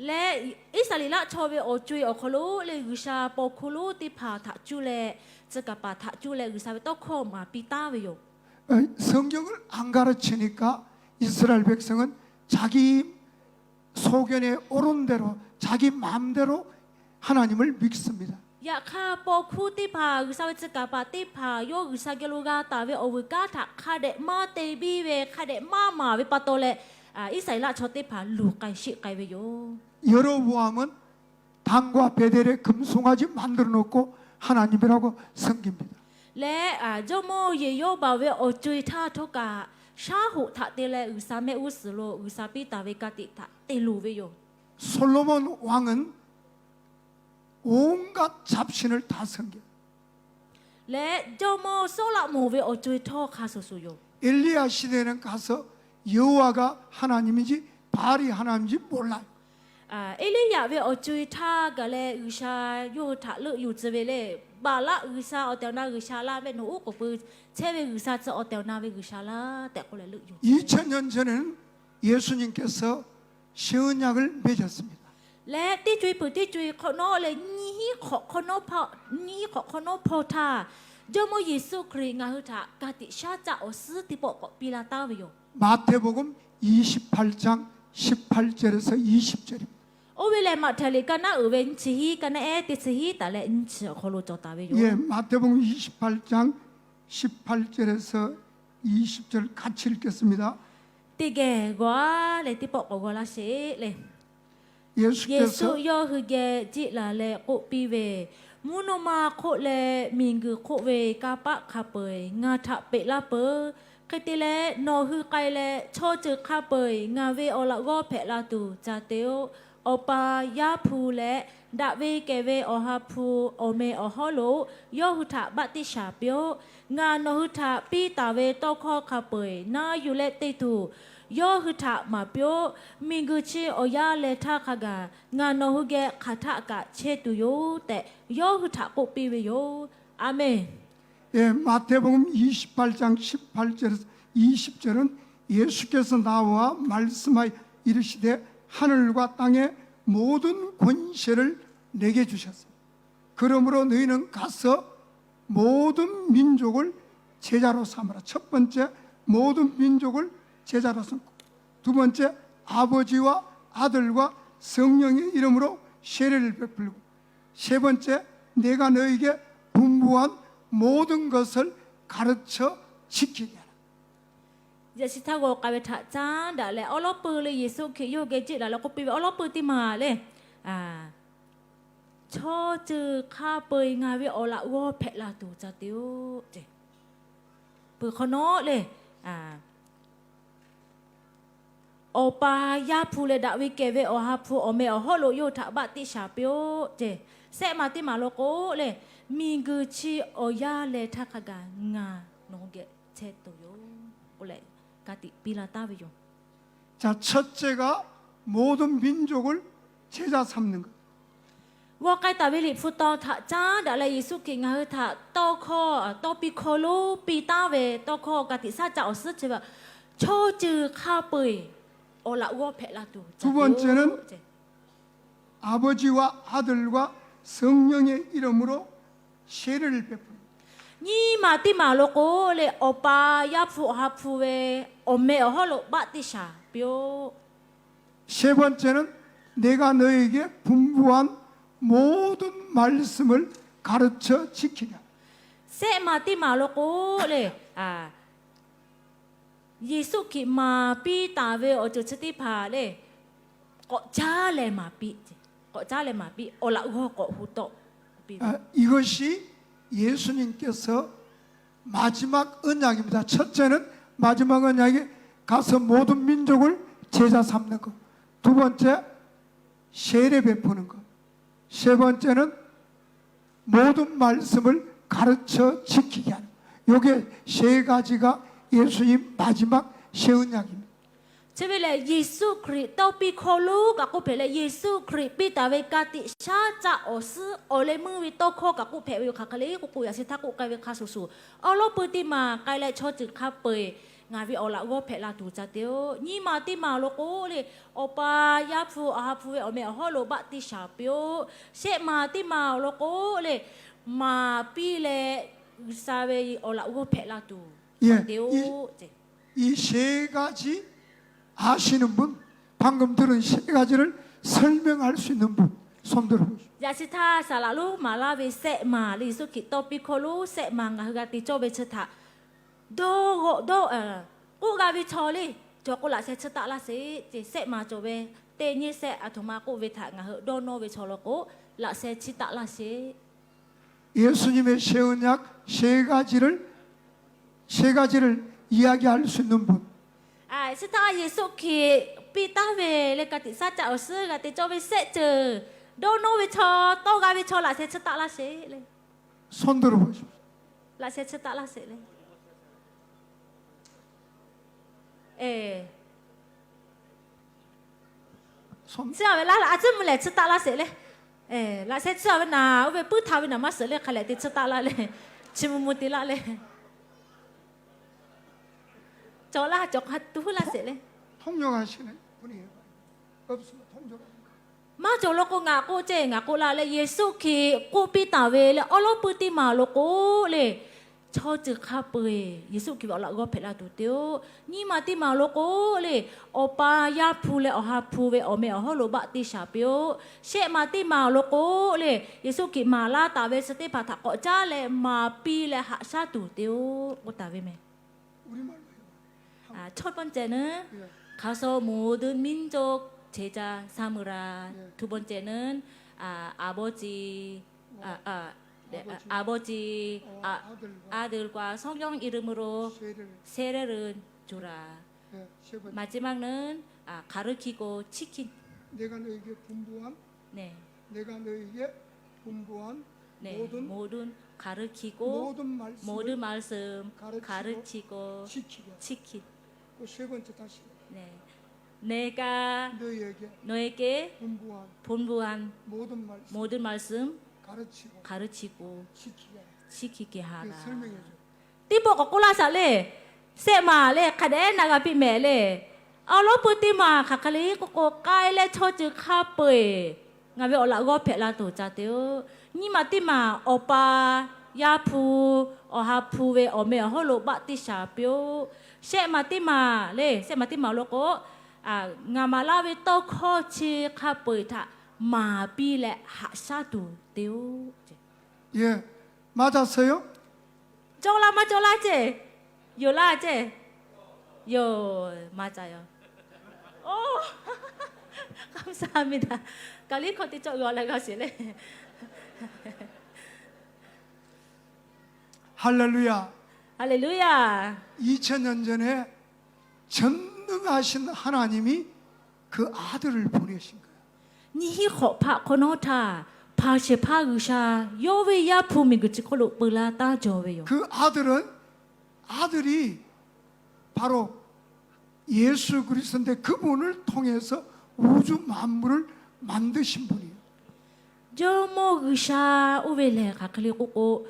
Leh Iˉsaˍreˍlaˆ chaw ve awˬ co-e awˬ hk'aw lo le, G'uiˬsha paw hkuˇ lonˉ teˇ hpaˍ htaꞈ cuˇ leh, tcuh kaˍ paˍ htaꞈ cuˇ leh G'uiˬsha ve tawˇ hkawˇ maˍ piˇ taˍ ve yoˬ. 어, 성경을 안 가르치니까 이스라엘 백성은 자기 소견에 옳은 대로, 자기 마음대로 하나님을 믿습니다. Yaꞈ hk'aˇ, paw hkuˇ teˇ hpaˍ, G'uiˬsha ve tcuh kaˍ paˍ teˇ hpaˍ yawˇ G'uiˬsha geh lo g'a taˍ ve awˬ vuiˬ kanˉ htaꞈ hk'a dehꞈ maˇ te biˇ ve, hk'a dehꞈ maˇ maˍ ve pa taw leh, Iˉsaˍreˍlaˆ chaw teˇ hpaˍ luˬ k'ai sheˆ k'ai ve yoˬ. 여로보암은 단과 베델에 금송아지 만들어 놓고 하나님이라고 섬깁니다. Leh jawˇmawˇ Yeˍroˉbaˍ ve awˬ co-e htaˇ htawˇ kaꞈ, shaˉ hoꞈ htaꞈ te leh G'uiˬsha mehˆ g'uˇ suhˍ lo G'uiˬsha piˇ taˍ ve ka tiꞈ htaꞈ te luˬ ve yoˬ. 솔로몬 왕은 온갖 잡신을 다 섬겨요. Leh jawˇmawˇ Sawˉlaꞈmonˍ ve awˬ co-e htawˇ hk'a shuˍ shuˍ yoˬ. 엘리야 시대에는 가서 여호와가 하나님인지 바알이 하나님인지 몰라요. Eˇliˇyaꞈ ve awˬ co-e htaˇ gaˬ leh G'uiˬsha yawˇ hui htaꞈ leuˆ yuˬ tcuh ve le. Baˍlaˆ g'uiˬsha awˬ tehˬ awˬ na g'uiˬsha laˇ ve, nawˬ oˉ k'oˍ pui chehˇ ve g'uiˬsha tcuh awˬ tehˬ awˬ na ve g'uiˬsha laˇ tehꞈ k'oˆ leh leuˆ yuˬ. 이천 년 전에는 예수님께서 새 언약을 맺었습니다. Leh teˇ co-e peuˬ teˇ co-e hk'awꞈ nawˉ leh nyiˇ hinˉ hk'awꞈ hk'awꞈ nawˉ hpawˇ htaˇ, Jawˇmawˇ Yeˍsuˆ Hkriꞈ ngaˬ hui htaꞈ ka tiꞈ shaˉ caˆ awˬ suhˉ teˇ pawˆ k'awꞈ piˇ laˇ taˍ ve yoˬ. 마태복음 이십팔 장 십팔 절에서 이십 절입니다. Oˇ ve lehˬ, Maꞈhtehˍ liꞈ ka naˉ uiˍ ve nyiˇ chi hiˉ, ka naˉ ehˉ teˇ chi hiˉ taˍ leh nyiˇ chi awˬ hk'aw lo cawˬ taˍ ve yoˬ. 예, 마태복음 이십팔 장 십팔 절에서 이십 절 같이 읽겠습니다. Teˇ geh g'aw-a leh teˇ pawˆ k'awꞈ g'aw laˇ sheˍ le. 예수께서 Yeˍsuˆ yawˇ hui geh jiˆ laˬ leh k'oˆ piˇ ve, Mvuhˇ naw ma hk'oˆ leh miˬguiˬ hk'oˆ ve kanˇ paˆ hk'a peu-eˬ ngaˬ htaꞈ peꞈ laˇ peuˬ. Hk'e te leh, nawˬ hui k'ai leh chaw ceuˬ hk'a peu-eˬ ngaˬ ve awˬ laꞈ g'awˇ hpehꞈ la tuˬ ca te-oˆ. Awˬ pa, Yaˇ hpu leh daꞈ ve kehˬ ve Awˬ ha hpu awˬ meh awˬ hawˉ lo yawˇ hui htaꞈ baˆtiˆsaˬ piˇ-oˆ. Ngaˬ nawˬ hui htaꞈ piˇ taˍ ve tawˇ hkawˇ hk'a peu-eˬ na yuˬ leh te tuˬ, yawˇ hui htaꞈ maˍ piˇ-oˆ. Miˬguiˬ chi awˬ yanˇ leh htaˇ hk'a gaˬ ngaˬ nawˬ hui geh hk'aˬ htaˆ kaꞈ chehˇ tuˬ yoˬ tehꞈ, yawˇ hui htaꞈ k'oˆ piˇ ve yoˬ. A menˍ. 예, 마태복음 이십팔 장 십팔 절에서 이십 절은 예수께서 나와 말씀하여 이르시되 하늘과 땅의 모든 권세를 내게 주셨으니 그러므로 너희는 가서 모든 민족을 제자로 삼으라. 첫 번째, 모든 민족을 제자로 삼고, 두 번째, 아버지와 아들과 성령의 이름으로 세례를 베풀고, 세 번째, 내가 너에게 분부한 모든 것을 가르쳐 지키게 하라. Yaꞈ shi htaˇ g'aw k'ai ve htaꞈ caˉ daꞈ leh, awˉ lawˉ peuˇ le Yeˍsuˆ Hkriꞈ yawˇ geh jiˆ laˬ leh k'oˆ piˇ ve awˉ lawˉ peuˇ teˇ maˬ le, chaw ceuˬ hk'a peu-eˬ ngaˬ ve awˬ laꞈ g'awˇ hpehꞈ la tuˬ ca te-oˆ ce. Peuˬ hk'awꞈ nawˉ le, Awˬ pa, Yaˇ hpu leh daꞈ ve kehˬ ve Awˬ ha hpu awˬ meh awˬ hawˉ lo yawˇ hui htaꞈ baˆtiˆsaˬ piˇ-oˆ ce. Sehˆ maˬ teˇ maˬ lo k'o le, miˬguiˬ chi awˬ yanˇ leh htaˇ hk'a gaˬ ngaˬ nawˬ hui geh chehˇ tuˬ yoˬ k'oˆ leh, ka tiꞈ piˇ la taˍ ve yoˬ. 자, 첫째가 모든 민족을 제자 삼는 것. G'aw k'ai taˍ ve Liꞈ hpu taw htaꞈ caˉ daꞈ leh Yeˍsuˆ Hkriꞈ ngaˬ hui htaꞈ tawˇ hkawˇ, tawˇ piˇ hkawˇ lonˉ piˇ taˍ ve tawˇ hkawˇ ka tiꞈ shaˉ caˆ awˬ suhˉ chi ve, chaw ceuˬ hk'a peu-eˬ awˬ laꞈ g'awˇ hpehꞈ la tuˬ. 두 번째는 아버지와 아들과 성령의 이름으로 세례를 베푸는. Nyiˇ maˬ teˇ maˬ lo k'o le, Awˬ pa, Yaˇ hpu, Awˬ ha hpu ve awˬ meh awˬ hawˉ lo baˆtiˆsaˬ piˇ-oˆ. 세 번째는 내가 너에게 분부한 모든 말씀을 가르쳐 지키라. Sehˆ maˬ teˇ maˬ lo k'o le, Yeˍsuˆ Hkriꞈ maˍ piˇ taˍ ve awˬ ceuˬ chi teˇ hpaˍ le, k'awꞈ caˉ leh maˍ piˇ, k'awꞈ caˉ leh maˍ piˇ, awˬ laꞈ g'awˇ k'awꞈ hu tawˆ piˇ ve. 이것이 예수님께서 마지막 언약입니다. 첫째는 마지막 언약에 가서 모든 민족을 제자 삼는 것. 두 번째, 세례 베푸는 것. 세 번째는 모든 말씀을 가르쳐 지키게 하는. 요게 세 가지가 예수님 마지막 새 언약입니다. Chi ve lehˬ, Yeˍsuˆ Hkriꞈ tawˇ piˇ hkawˇ lonˉ kaꞈ k'oˆ hpehꞈ leh, Yeˍsuˆ Hkriꞈ piˇ taˍ ve ka tiꞈ shaˉ caˆ awˬ suhˉ awˬ leh meuˇ ve tawˇ hkawˇ kaꞈ k'oˆ hpehꞈ ve yoˬ. Hk'aˬ hk'e le k'oˆ k'o, yaꞈ shi htaˇ k'oˆ k'ai ve hk'a shuˍ shuˍ, awˉ lawˉ peuˇ teˇ maˬ k'ai leh chaw ceuˬ hk'a peu-eˬ ngaˬ ve awˬ laꞈ g'awˇ hpehꞈ la tuˬ ca te-oˆ. Nyiˇ maˬ teˇ maˬ awˬ lawn k'o le, Awˬ pa, Yaˇ hpu, Awˬ ha hpu ve awˬ meh awˬ hawˉ lo baˆtiˆsaˬ piˇ-oˆ. Shehˆ maˬ teˇ maˬ awˬ lawn k'o le, maˍ piˇ leh G'uiˬsha ve awˬ laꞈ g'awˇ hpehꞈ la tuˬ te-oˆ. 이 세 가지 아시는 분, 방금 들은 세 가지를 설명할 수 있는 분, 손 들어보시죠. Yaꞈ shi htaˇ saˍ laꞈ lonˉ maˍ laˇ ve shehˆ maˬ le, Yeˍsuˆ Hkriꞈ tawˇ piˇ hkawˇ lonˉ shehˆ maˍ ngaˬ hui g'a te cawˇ ve chi htaꞈ dawˇ g'awˆ dawˇ k'oˆ g'a ve chaw le, cawˬ k'o laꞈ sheh tsuhˇ taˆ laˇ sheˍ ce. Shehˆ maˬ cawˬ ve teˇ nyi shehˆ aˬ htoꞈ ma k'oˆ ve htaꞈ ngaˬ hui dawˇ nawˇ ve chaw lawn k'o, laꞈ sheh tsuhˇ taˆ laˇ sheˍ. 예수님의 새 언약 세 가지를, 세 가지를 이야기할 수 있는 분. Chi htaˇ Yeˍsuˆ Hkriꞈ piˇ taˍ ve leh ka tiꞈ shaˉ caˆ awˬ suhˉ g'a te cawˇ ve shehˆ ceuˬ dawˇ nawˇ ve chaw, tawˇ g'a ve chaw laꞈ sheh tsuhˇ taˆ laˇ sheˍ le. 손 들어보십시오. Laꞈ sheh tsuhˇ taˆ laˇ sheˍ le. Tsuhˇ a ve laˇ, a tcuhˉ mvuh lehˬ tsuhˇ taˆ laˇ sheˍ le. Laꞈ sheh tsuhˇ a ve naˬ, oˇ ve puiˉ htaꞈ ve naˬ maˇ shiˍ le, hk'a lehˬ te tsuhˇ taˆ laˇ le. Chi mvuh mvuh te laˇ le. Cawˬ laˇ, cawˬ hk'a tuˬ laˇ sheˍ le. Maˇ cawˬ law k'o ngaˬ k'oˆ ceˇ, ngaˬ k'oˆ laˇ leh, Yeˍsuˆ Hkriꞈ k'oˆ piˇ taˍ ve leh awˉ lawˉ pui teˇ maˬ lo k'o le, chaw ceuˬ hk'a peu-eˬ Yeˍsuˆ Hkriꞈ ve awˬ laꞈ g'awˇ hpehꞈ la tuˬ te-oˬ. Nyiˇ maˬ teˇ maˬ awˬ lawn k'o le, Awˬ pa, Yaˇ hpu leh Awˬ ha hpu ve awˬ meh awˬ hawˉ lo baˆtiˆsaˬ piˇ-oˆ. Shehˆ maˬ teˇ maˬ awˬ lawn k'o le, Yeˍsuˆ Hkriꞈ maˍ laˇ taˍ ve chi teˇ hpaˍ htaꞈ k'awꞈ caˉ leh maˍ piˇ leh haꞈ shaˉ tuˬ te-oˆ k'oˆ taˍ ve meh. เออ 첫 번째는 가서 모든 민족 제자 삼으라. 두 번째는 아, 아버지, 아, 아, 네, 아, 아버지, 아, 아들과 성령 이름으로 세례를 주라. 마지막은 아, 가르치고 지킨 내가 너에게 분부한 네. 내가 너에게 분부한 네, 모든 모든 가르치고 모든 말씀을 모든 말씀 가르치고 가르치고 지키게 하라. 지킨 그 세 번째 다시 네. 내가 너에게 너에게 분부한 분부한 모든 말씀 모든 말씀 가르치고 가르치고 지키게 하라. 지키게 그 하라. 설명해 줘. Teˇ pawˆ k'awꞈ k'oˆ laˇ shaˍ le, shehˆ maˬ le hk'a dehꞈ na g'a piˇ mehˍ le. Awˬ lawn pui teˇ maˬ hk'aˬ hk'e le k'oˆ k'o, k'ai leh chaw ceuˬ hk'a peu-eˬ ngaˬ ve awˬ laꞈ g'awˇ hpehꞈ la tuˬ ca te-oˬ. Nyiˇ maˬ teˇ maˬ Awˬ pa, Yaˇ hpu, Awˬ ha hpu ve awˬ meh awˬ hawˉ lo baˆtiˆsaˬ piˇ-oˆ. Shehˆ maˬ teˇ maˬ le, shehˆ maˬ teˇ maˬ awˬ lawn k'o, ngaˬ maˍ laˇ ve tawˇ hkawˇ chi hk'a peu-eˬ htaꞈ maˍ piˇ leh haꞈ shaˉ tuˬ te-oˬ. 예, 맞았어요? Cawˇ laˇ maˇ cawˇ laˇ ceˇ? Yoˬ laˇ ceˇ? Yoˬ, maˇ ca yoˬ. Oˇ, kamsa mi daꞈ. Kaˍ liˇ hkawˇ teˇ cawˇ g'a leh g'a sheˍ le. 할렐루야. Haleˍluˆyaˬ. 이천 년 전에 전능하신 하나님이 그 아들을 보내신 거예요. Nyiˇ hinˉ hk'awꞈ hpaˆ hk'awꞈ nawˉ htaˇ, hpanˍ shehˍ hpaˇ G'uiˬsha yawˇ ve Yaˇ hpu miˬguiˬ chi hk'oˆ lo peu laˇ taˇ jaw ve yoˬ. 그 아들은, 아들이 바로 예수 그리스도인데, 그분을 통해서 우주 만물을 만드신 분이에요. Jawˇmawˇ G'uiˬsha oˇ ve lehˬ hk'aˬ hk'e le k'oˆ k'o,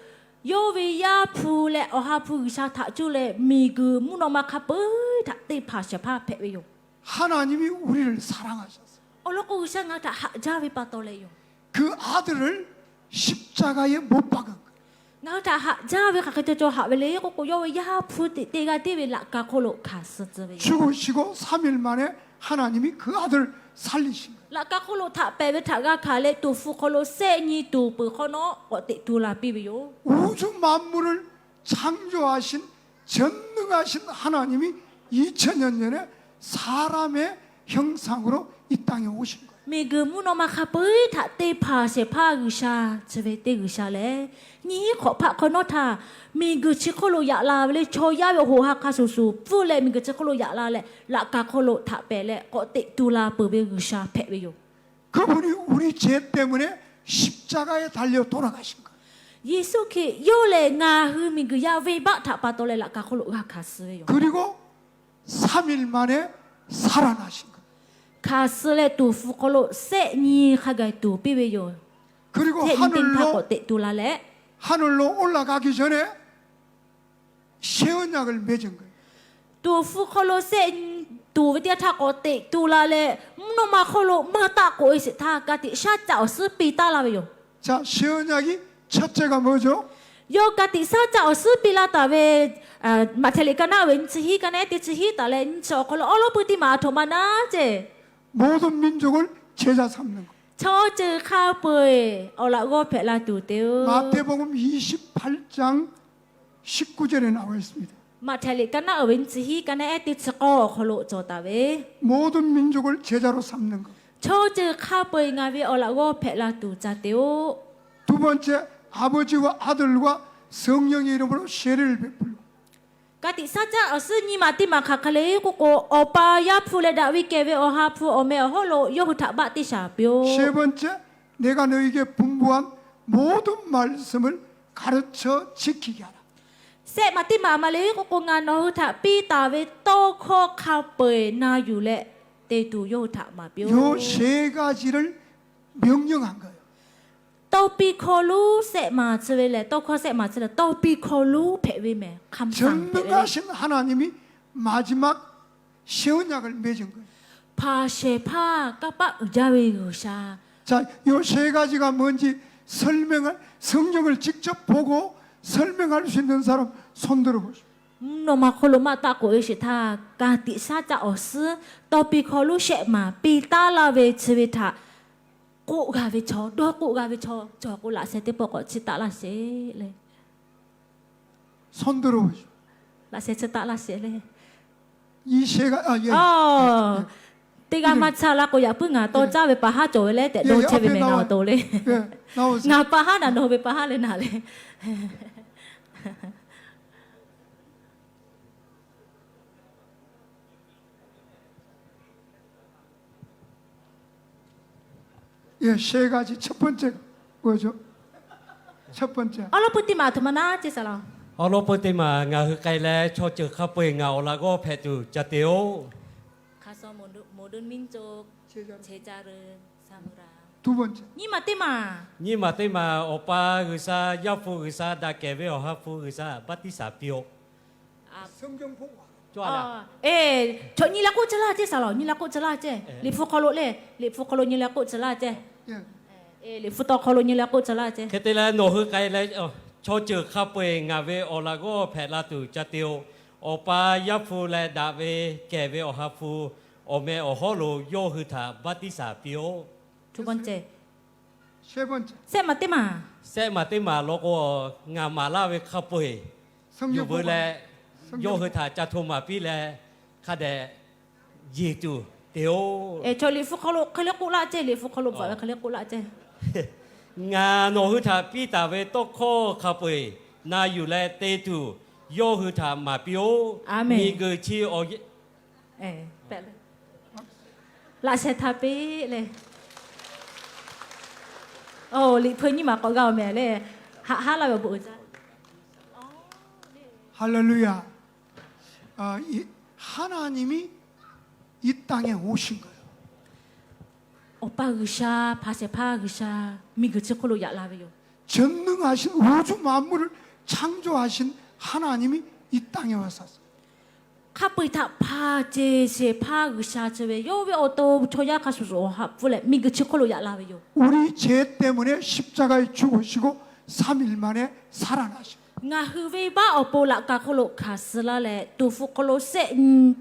yawˇ ve Yaˇ hpu leh Awˬ ha hpu G'uiˬsha htaꞈ cuˇ leh miˬguiˬ mvuhˇ naw ma hk'a peu-eˬ htaꞈ te hpanˍ shehˍ hpaˇ hpehꞈ ve yoˬ. 하나님이 우리를 사랑하셨어요. Awˬ lawn k'o, G'uiˬsha ngaˬ hui htaꞈ haꞈ jaˇ ve pa taw leh yoˬ. 그 아들을 십자가에 못 박은 거예요. Ngaˬ hui htaꞈ haꞈ jaˇ ve hk'aˬ hk'e cawˬ cawˬ haꞈ ve le k'oˆ k'o, yawˇ ve Yaˇ hpu teꞈ te g'a tiˉ ve laꞈ ka hk'oˆ lo hkanˍ suh tcuh ve yoˬ. 죽으시고 삼 일 만에 하나님이 그 아들 살리신 거예요. Laꞈ ka hk'oˆ lo htaꞈ pehˍ ve htaꞈ g'a hkanˍ leh, tuˍ hpfuh hk'aw lo shehˆ nyi tuˍ peuˬ hk'awꞈ nawˉ k'awꞈ teꞈ tu la piˇ ve yoˬ. 우주 만물을 창조하신 전능하신 하나님이 이천 년 전에 사람의 형상으로 이 땅에 오신 거예요. Miˬguiˬ mvuhˇ naw ma hk'a peu-eˬ htaꞈ te hpanˍ shehˍ hpaˇ G'uiˬsha chi ve teˇ G'uiˬsha lehˬ, nyiˇ hinˉ hk'awꞈ hpaˆ hk'awꞈ nawˉ htaˇ, miˬguiˬ chi hk'oˆ lo yaꞈ la ve le, chaw yaˇ ve hoꞈ ha hk'a shuˍ shuˍ pfuhˇ leh miˬguiˬ chi hk'oˆ lo yaꞈ la leh, laꞈ ka hk'oˆ lo htaꞈ pehˍ leh k'awꞈ teꞈ tu la peuˬ ve G'uiˬsha hpehꞈ ve yoˬ. 그분이 우리 죄 때문에 십자가에 달려 돌아가신 거예요. Yeˍsuˆ Hkriꞈ yawˇ lehˬ ngaˬ hui miˬguiˬ yaˇ venˇbaˆ htaꞈ pa taw leh laꞈ ka hk'oˆ lo g'a hkanˍ suh ve yoˬ. 그리고 삼 일 만에 살아나신 거예요. Hkanˍ suh leh tuˍ hpfuh hk'aw lo shehˆ nyi hk'a gaˬ tuˍ piˇ ve yoˬ. 그리고 하늘로, shehˆ nyi teˇ htaˇ k'awꞈ teꞈ tu la leh, 하늘로 올라가기 전에 새 언약을 맺은 거예요. Tuˍ hpfuh hk'aw lo shehˆ nyi tuˍ ve teˇ yanˇ htaˇ k'awꞈ teꞈ tu la leh, mvuhˇ naw ma hk'oˆ lo maˇ taˆ k'oꞈ-e sheˍ htaˇ, ka tiꞈ shaˉ caˆ awˬ suhˉ piˇ taˉ laˇ ve yoˬ. 자, 새 언약이 첫째가 뭐죠? Yawˇ ka tiꞈ shaˉ caˆ awˬ suhˉ piˇ laˇ taˍ ve, Maꞈhtehˍ liꞈ ka naˉ uiˍ ve nyiˇ chi hiˉ ka naˉ ehˉ teˇ chi hiˉ taˍ leh nyiˇ chi awˬ hk'aw lo awˉ lawˉ pui teˇ maˬ a htoꞈ ma naˉ ceˇ, 모든 민족을 제자 삼는 거. Chaw ceuˬ hk'a peu-eˬ awˬ laꞈ g'awˇ hpehꞈ la tuˬ te-oˬ. 마태복음 이십팔 장 십구 절에 나와 있습니다. Maꞈhtehˍ liꞈ ka naˉ uiˍ ve nyiˇ chi hiˉ ka naˉ ehˉ teˇ chi k'awˇ awˬ hk'aw lo cawˬ taˍ ve, 모든 민족을 제자로 삼는 것. Chaw ceuˬ hk'a peu-eˬ ngaˬ ve awˬ laꞈ g'awˇ hpehꞈ la tuˬ ca te-oˬ. 두 번째, 아버지와 아들과 성령의 이름으로 세례를 베풀고. Ka tiꞈ shaˉ caˆ awˬ suhˉ nyi maˬ teˇ maˬ hk'aˬ hk'e le k'oˆ k'o, Awˬ pa, Yaˇ hpu leh daꞈ ve kehˬ ve Awˬ ha hpu awˬ meh awˬ hawˉ lo yawˇ hui htaꞈ baˆtiˆsaˬ piˇ-oˆ. 세 번째, 내가 너에게 분부한 모든 말씀을 가르쳐 지키게 하라. Shehˆ maˬ teˇ maˬ maˬ le k'oˆ k'o, ngaˬ nawˬ hui htaꞈ piˇ taˍ ve tawˇ hkawˇ hk'a peu-eˬ na yuˬ leh te tuˬ yawˇ hui htaꞈ maˍ piˇ-oˆ. 요 세 가지를 명령한 거예요. Tawˇ piˇ hkawˇ lonˉ shehˆ maˬ chi ve lehˬ, tawˇ hkawˇ shehˆ maˬ chi lehˬ, tawˇ piˇ hkawˇ lonˉ hpehꞈ ve mehˍ. Hk'a mvuh htaꞈ hpehꞈ ve le. 전능하신 하나님이 마지막 새 언약을 맺은 거예요. Hpanˍ shehˍ hpaˇ kanˇ paˆ uiˍ jaˇ ve G'uiˬsha. 자, 요 세 가지가 뭔지 설명을, 성경을 직접 보고 설명할 수 있는 사람 손 들어보시오. Mvuhˇ naw ma hk'aw lo maˇ taˆ k'oꞈ ve sheˍ htaˇ, ka tiꞈ shaˉ caˆ awˬ suhˉ tawˇ piˇ hkawˇ lonˉ shehˆ maˍ piˇ taˉ laˇ ve chi ve htaꞈ k'oˆ g'a ve chaw, dawˇ k'oˆ g'a ve chaw cawˬ k'o, laꞈ sheh teˇ pawˆ k'awꞈ chiˇ taˆ laˇ sheˍ le. Laꞈ sheh chiˇ taˆ laˇ sheˍ le. Teˇ g'aˇ maˇ chaˇ la k'o, yaꞈ puiˉ ngaˬ taw caˇ ve pa haˉ cawˬ ve leh tehꞈ dawˇ chehˇ ve meh, ngaˬ awˬ to le. Ngaˬ pa haˉ naˬ, nawˬ ve pa haˉ leh naˬ le. 예, 세 가지. 첫 번째, 뭐죠? 첫 번째. Awˉ lawˉ pui teˇ maˬ aˬ htoꞈ ma naˉ ceˇ saˍ law. Awˉ lawˉ pui teˇ maˬ ngaˬ hui k'ai leh, chaw ceuˬ hk'a peu-eˬ ngaˬ awˬ laꞈ g'awˇ hpehꞈ tuˬ ca te-oˬ. Nyiˇ maˬ teˇ maˬ, nyiˇ maˬ teˇ maˬ Awˬ pa G'uiˬsha, Yaˇ hpu G'uiˬsha daꞈ kehˬ ve Awˬ ha hpu G'uiˬsha baˆtiˆsaˬ piˇ-oˆ. Chaw nyi leh k'oˆ tcuh laˇ ceˇ saˍ law, nyi leh k'oˆ tcuh laˇ ceˇ. Liꞈ hpu hk'aw lo le, Liꞈ hpu hk'aw lo nyi leh k'oˆ tcuh laˇ ceˇ. Liꞈ hpu tawˇ hk'aw lo nyi leh k'oˆ tcuh laˇ ceˇ. Hk'e te leh nawˬ hui k'ai leh, chaw ceuˬ hk'a peu-eˬ ngaˬ ve awˬ laꞈ g'awˇ hpehꞈ la tuˬ ca te-oˬ. Awˬ pa Yaˇ hpu leh daꞈ ve kehˬ ve Awˬ ha hpu awˬ meh awˬ hawˉ lo yawˇ hui htaꞈ baˆtiˆsaˬ piˇ-oˆ. Sehˆ maˬ teˇ maˬ, sehˆ maˬ teˇ maˬ law k'o, ngaˬ maˍ laˇ ve hk'a peu-eˬ yuˬ veu leh, yawˇ hui htaꞈ ca hto maˍ piˇ leh, hk'a dehꞈ yeˬ tuˬ te-oˬ. Chaw Liꞈ hpu hk'aw lo hk'e le k'oˆ laˇ ceˇ, Liꞈ hpu hk'aw lo bvuhꞈ ve hk'e le k'oˆ laˇ ceˇ. Ngaˬ nawˬ hui htaꞈ piˇ taˍ ve tawˇ hkawˇ hk'a peu-eˬ na yuˬ leh te tuˬ, yawˇ hui htaꞈ maˍ piˇ-oˆ. Miˬguiˬ chi awˬ Laꞈ sheh htaˇ piˇ le. Liꞈ hpu nyiˇ maˬ k'awꞈ g'a-oˬ meh le. Haꞈ haˉ laˇ ve awˬ bon uiˍ jaˇ. Hallelujah. 아, 이 하나님이 이 땅에 오신 거예요. Awˬ pa G'uiˬsha, hpa shehˍ hpaˇ G'uiˬsha, miˬguiˬ chi hk'oˆ lo yaꞈ la ve yoˬ. 전능하신 우주 만물을 창조하신 하나님이 이 땅에 오셨어요. Hk'a peu-eˬ htaꞈ hpanˍ ceˬ shehˍ hpaˇ G'uiˬsha chi ve yawˇ ve awˬ to chaw yaˇ hk'a shuˍ shuˍ awˬ ha hpu leh miˬguiˬ chi hk'oˆ lo yaꞈ la ve yoˬ. 우리 죄 때문에 십자가에 죽으시고 삼 일 만에 살아나셨어요. Ngaˬ hui venˇbaˆ awˬ pon laꞈ ka hk'oˆ lo hkanˍ suh laˇ leh, tuˍ hpfuh hk'aw lo sehˆ nyi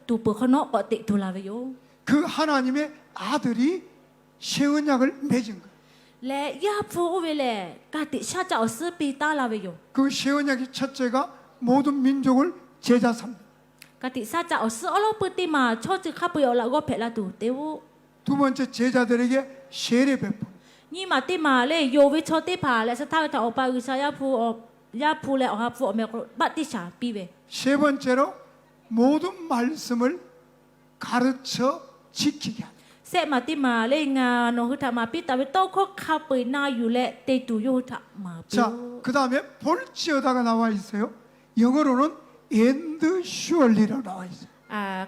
tuˍ peuˬ hk'awꞈ nawˉ k'awꞈ teꞈ tu la ve yoˬ. 그 하나님의 아들이 새 언약을 맺은 거예요. Leh Yaˇ hpu oˇ ve lehˬ, ka tiꞈ shaˉ caˆ awˬ suhˉ piˇ taˉ la ve yoˬ. 그 새 언약의 첫째가 모든 민족을 제자 삼는. Ka tiꞈ shaˉ caˆ awˬ suhˉ awˉ lawˉ pui teˇ maˬ chaw ceuˬ hk'a peu-eˬ awˬ laꞈ g'awˇ hpehꞈ la tuˬ te-oˆ. 두 번째, 제자들에게 세례 베푸는. Nyiˇ maˬ teˇ maˬ lehˬ, yonˍ ve chaw teˇ hpaˍ leh suh htaˇ ve htaꞈ Awˬ pa G'uiˬsha Yaˇ hpu, Yaˇ hpu leh Awˬ ha hpu awˬ meh k'o baˆtiˆsaˬ piˇ ve. 세 번째로 모든 말씀을 가르쳐 지키게 하는. Sehˆ maˬ teˇ maˬ lehˬ, ngaˬ nawˬ hui htaꞈ maˍ piˇ taˍ ve tawˇ hkawˇ hk'a peu-eˬ na yuˬ leh te tuˬ yawˇ hui htaꞈ maˍ piˇ-oˆ. 자, 그다음에 볼지어다가 나와 있어요. 영어로는 and surely라고 나와 있어요.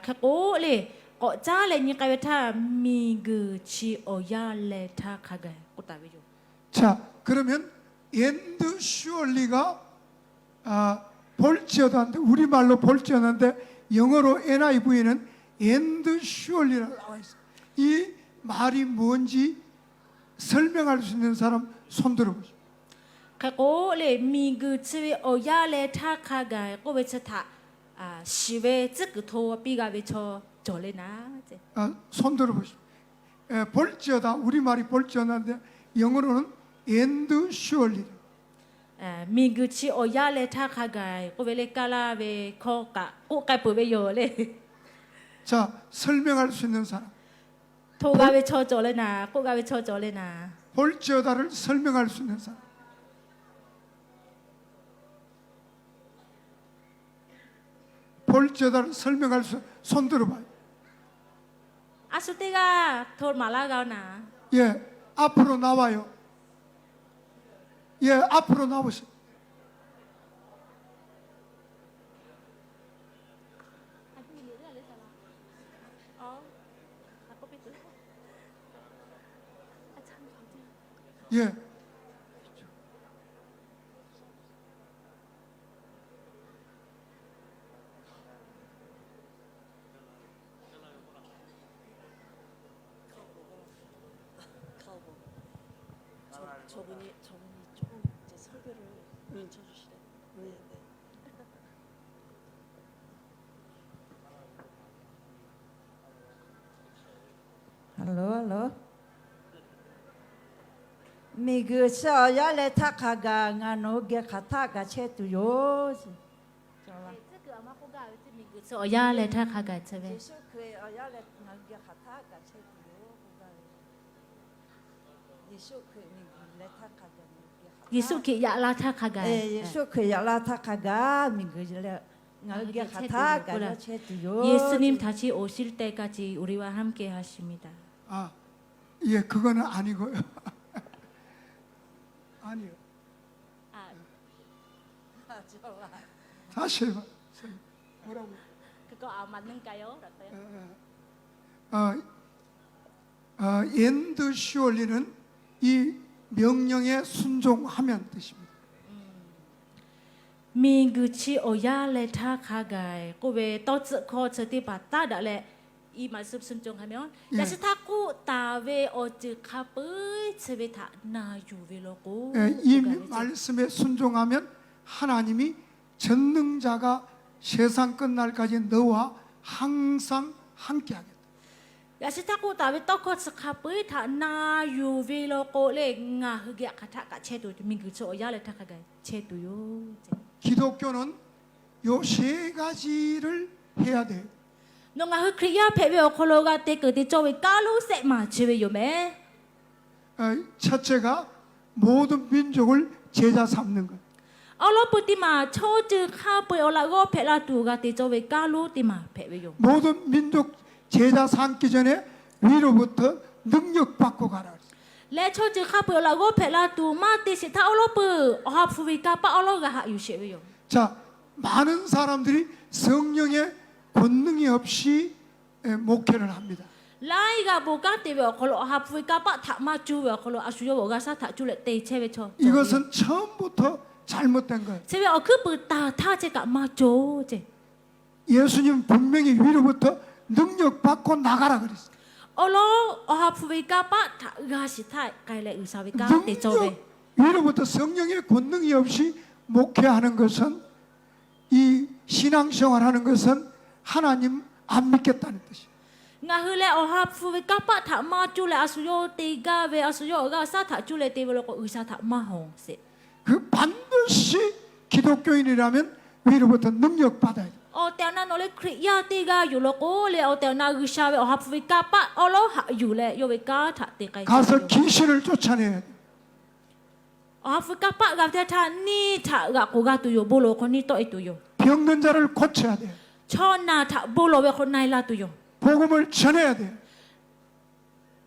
Hk'e k'o le, k'awꞈ caˉ leh nyi k'ai ve htaˇ, miˬguiˬ chi awˬ yanˇ leh htaˇ hk'a gaˬ k'oˆ taˍ ve yoˬ. 자, 그러면 and surely가 아, 볼지어다인데, 우리말로 볼지어다인데 영어로 NIV에는 and surely라고 나와 있어요. 이 말이 뭔지 설명할 수 있는 사람 손 들어보시죠. Hk'e k'o le, miˬguiˬ chi ve awˬ yanˇ leh htaˇ hk'a gaˬ k'oˆ ve chi htaꞈ shiˍ ve tcuhˉ kuiˬ hto piˇ g'a ve chaw cawˬ le naˍ. 아, 손 들어보시죠. 예, 볼지어다. 우리말이 볼지어다인데 영어로는 and surely. Miˬguiˬ chi awˬ yanˇ leh htaˇ hk'a gaˬ k'oˆ ve le, kaˇ laˇ ve hkawˇ kaꞈ k'oˆ k'ai peuˬ ve yoˬ le. 자, 설명할 수 있는 사람. Hto g'a ve chaw cawˬ le naˍ, k'oˆ g'a ve chaw cawˬ le naˍ. 볼지어다를 설명할 수 있는 사람. 볼지어다를 설명할 수, 손 들어봐. A shu teˇ g'aˇ hto maˍ laˇ g'a-oˬ naˍ. 예, 앞으로 나와요. 예, 앞으로 나오세요. 예. 저분이, 저분이 조금 이제 설교를 Hello, hello. Miˬguiˬ chi awˬ yaˇ leh htaˇ hk'a gaˬ ngaˬ nawˬ hui geh hk'aˬ htaˆ kaꞈ chehˇ tuˬ yoˬ. Yeˍsuˆ Hkriꞈ yaꞈ la htaˇ hk'a gaˬ, Yeˍsuˆ Hkriꞈ yaꞈ la htaˇ hk'a gaˬ miˬguiˬ leh ngaˬ hui geh hk'aˬ htaˆ kaꞈ chehˇ tuˬ yoˬ. 예수님 다시 오실 때까지 우리와 함께 하십니다. 예, 그거는 아니고요. 아니요. 다시 해봐. 뭐라고? 그거 아, 맞는가요? 어, 어, 어, end surely는 이 명령에 순종하면 뜻입니다. Miˬguiˬ chi awˬ yaˇ leh htaˇ hk'a gaˬ k'oˆ ve tawˇ tcuhˆ hkawˇ chi teˇ hpaˍ taˇ daꞈ leh, 이 말씀 순종하면, yaꞈ shi htaˇ k'oˆ taˍ ve awˬ ceuˬ hk'a peu-eˬ chi ve htaꞈ na yuˬ ve law k'o, 이 말씀에 순종하면 하나님이 전능자가 세상 끝날까지 너와 항상 함께하겠다. Yaꞈ shi htaˇ k'oˆ taˍ ve tawˇ hkawˇ chi hk'a peu-eˬ htaꞈ na yuˬ ve law k'o leh, ngaˬ hui geh hk'aˬ htaˆ kaꞈ chehˇ tuˬ, miˬguiˬ chi awˬ yaˇ leh htaˇ hk'a gaˬ chehˇ tuˬ yoˬ. 기독교는 요 세 가지를 해야 돼. Nawˬ ngaˬ hui Hkriꞈ yaˇ hpehꞈ ve awˬ hk'aw lo g'a te kuiˬ te cawˇ ve kaˇ lonˉ sehˆ maˬ chi ve yoˬ mehˍ. 첫째가 모든 민족을 제자 삼는 것. Awˬ lawn peuˬ teˇ maˬ chaw ceuˬ hk'a peu-eˬ awˬ laꞈ g'awˇ hpehꞈ la tuˬ g'a te cawˇ ve kaˇ lonˉ teˇ maˬ hpehꞈ ve yoˬ. 모든 민족 제자 삼기 전에 위로부터 능력 받고 가라. Leh chaw ceuˬ hk'a peu-eˬ awˬ laꞈ g'awˇ hpehꞈ la tuˬ maˇ te sheˍ htaˇ awˬ lawn peuˬ Awˬ ha hpu ve kanˇ paˆ awˬ lawn g'a haꞈ yuˬ sheˍ ve yoˬ. 자, 많은 사람들이 성령의 권능이 없이 예, 목회를 합니다. Laiˉ g'aˇ bon kanˉ te ve awˬ hk'aw lo Awˬ ha hpu ve kanˇ paˆ htaꞈ maˇ cuˇ ve awˬ hk'aw lo a shu yawˇ ve awˬ g'a shaˉ htaꞈ cuˇ leh te chehˇ ve chaw. 이것은 처음부터 잘못된 거예요. Chi ve awˬ hkuiˉ puiˍ taˍ htaˇ chehˇ kaꞈ maˇ cawˬ ceˇ. 예수님 분명히 위로부터 능력 받고 나가라 그랬어요. Awˬ lawn Awˬ ha hpu ve kanˇ paˆ htaꞈ g'a shiˍ htaˇ k'ai leh G'uiˬsha ve kanˉ te cawˇ ve. 위로부터 성령의 권능이 없이 목회하는 것은 이 신앙생활 하는 것은 하나님 안 믿겠다는 뜻이에요. Ngaˬ hui leh Awˬ ha hpu ve kanˇ paˆ htaꞈ maˇ cuˇ leh a shu yawˇ te gaˇ ve, a shu yawˇ awˬ g'a shaˉ htaꞈ cuˇ leh te ve law k'o G'uiˬsha htaꞈ maˇ hawˍ sheˍ. 그 반드시 기독교인이라면 위로부터 능력 받아야 돼. Awˬ tehˬ awˬ na nawˬ leh Hkriꞈ yaˇ teˇ g'aˇ yoˬ law k'o leh awˬ tehˬ awˬ na G'uiˬsha ve Awˬ ha hpu ve kanˇ paˆ awˬ lawn haꞈ yuˬ leh yawˇ ve kanˉ htaꞈ te k'ai. 가서 귀신을 쫓아내야 돼. Awˬ ha hpu kanˇ paˆ g'a ve teˇ htaˇ neˇ htaꞈ g'aꞈ k'oˍ g'a tuˬ yoˬ. Bon lawˬ ve hk'aw neˇ tawˆ e tuˬ yoˬ. 병든 자를 고쳐야 돼. Chaw naˬ htaꞈ bon lawˬ ve hk'aw na e la tuˬ yoˬ. 복음을 전해야 돼.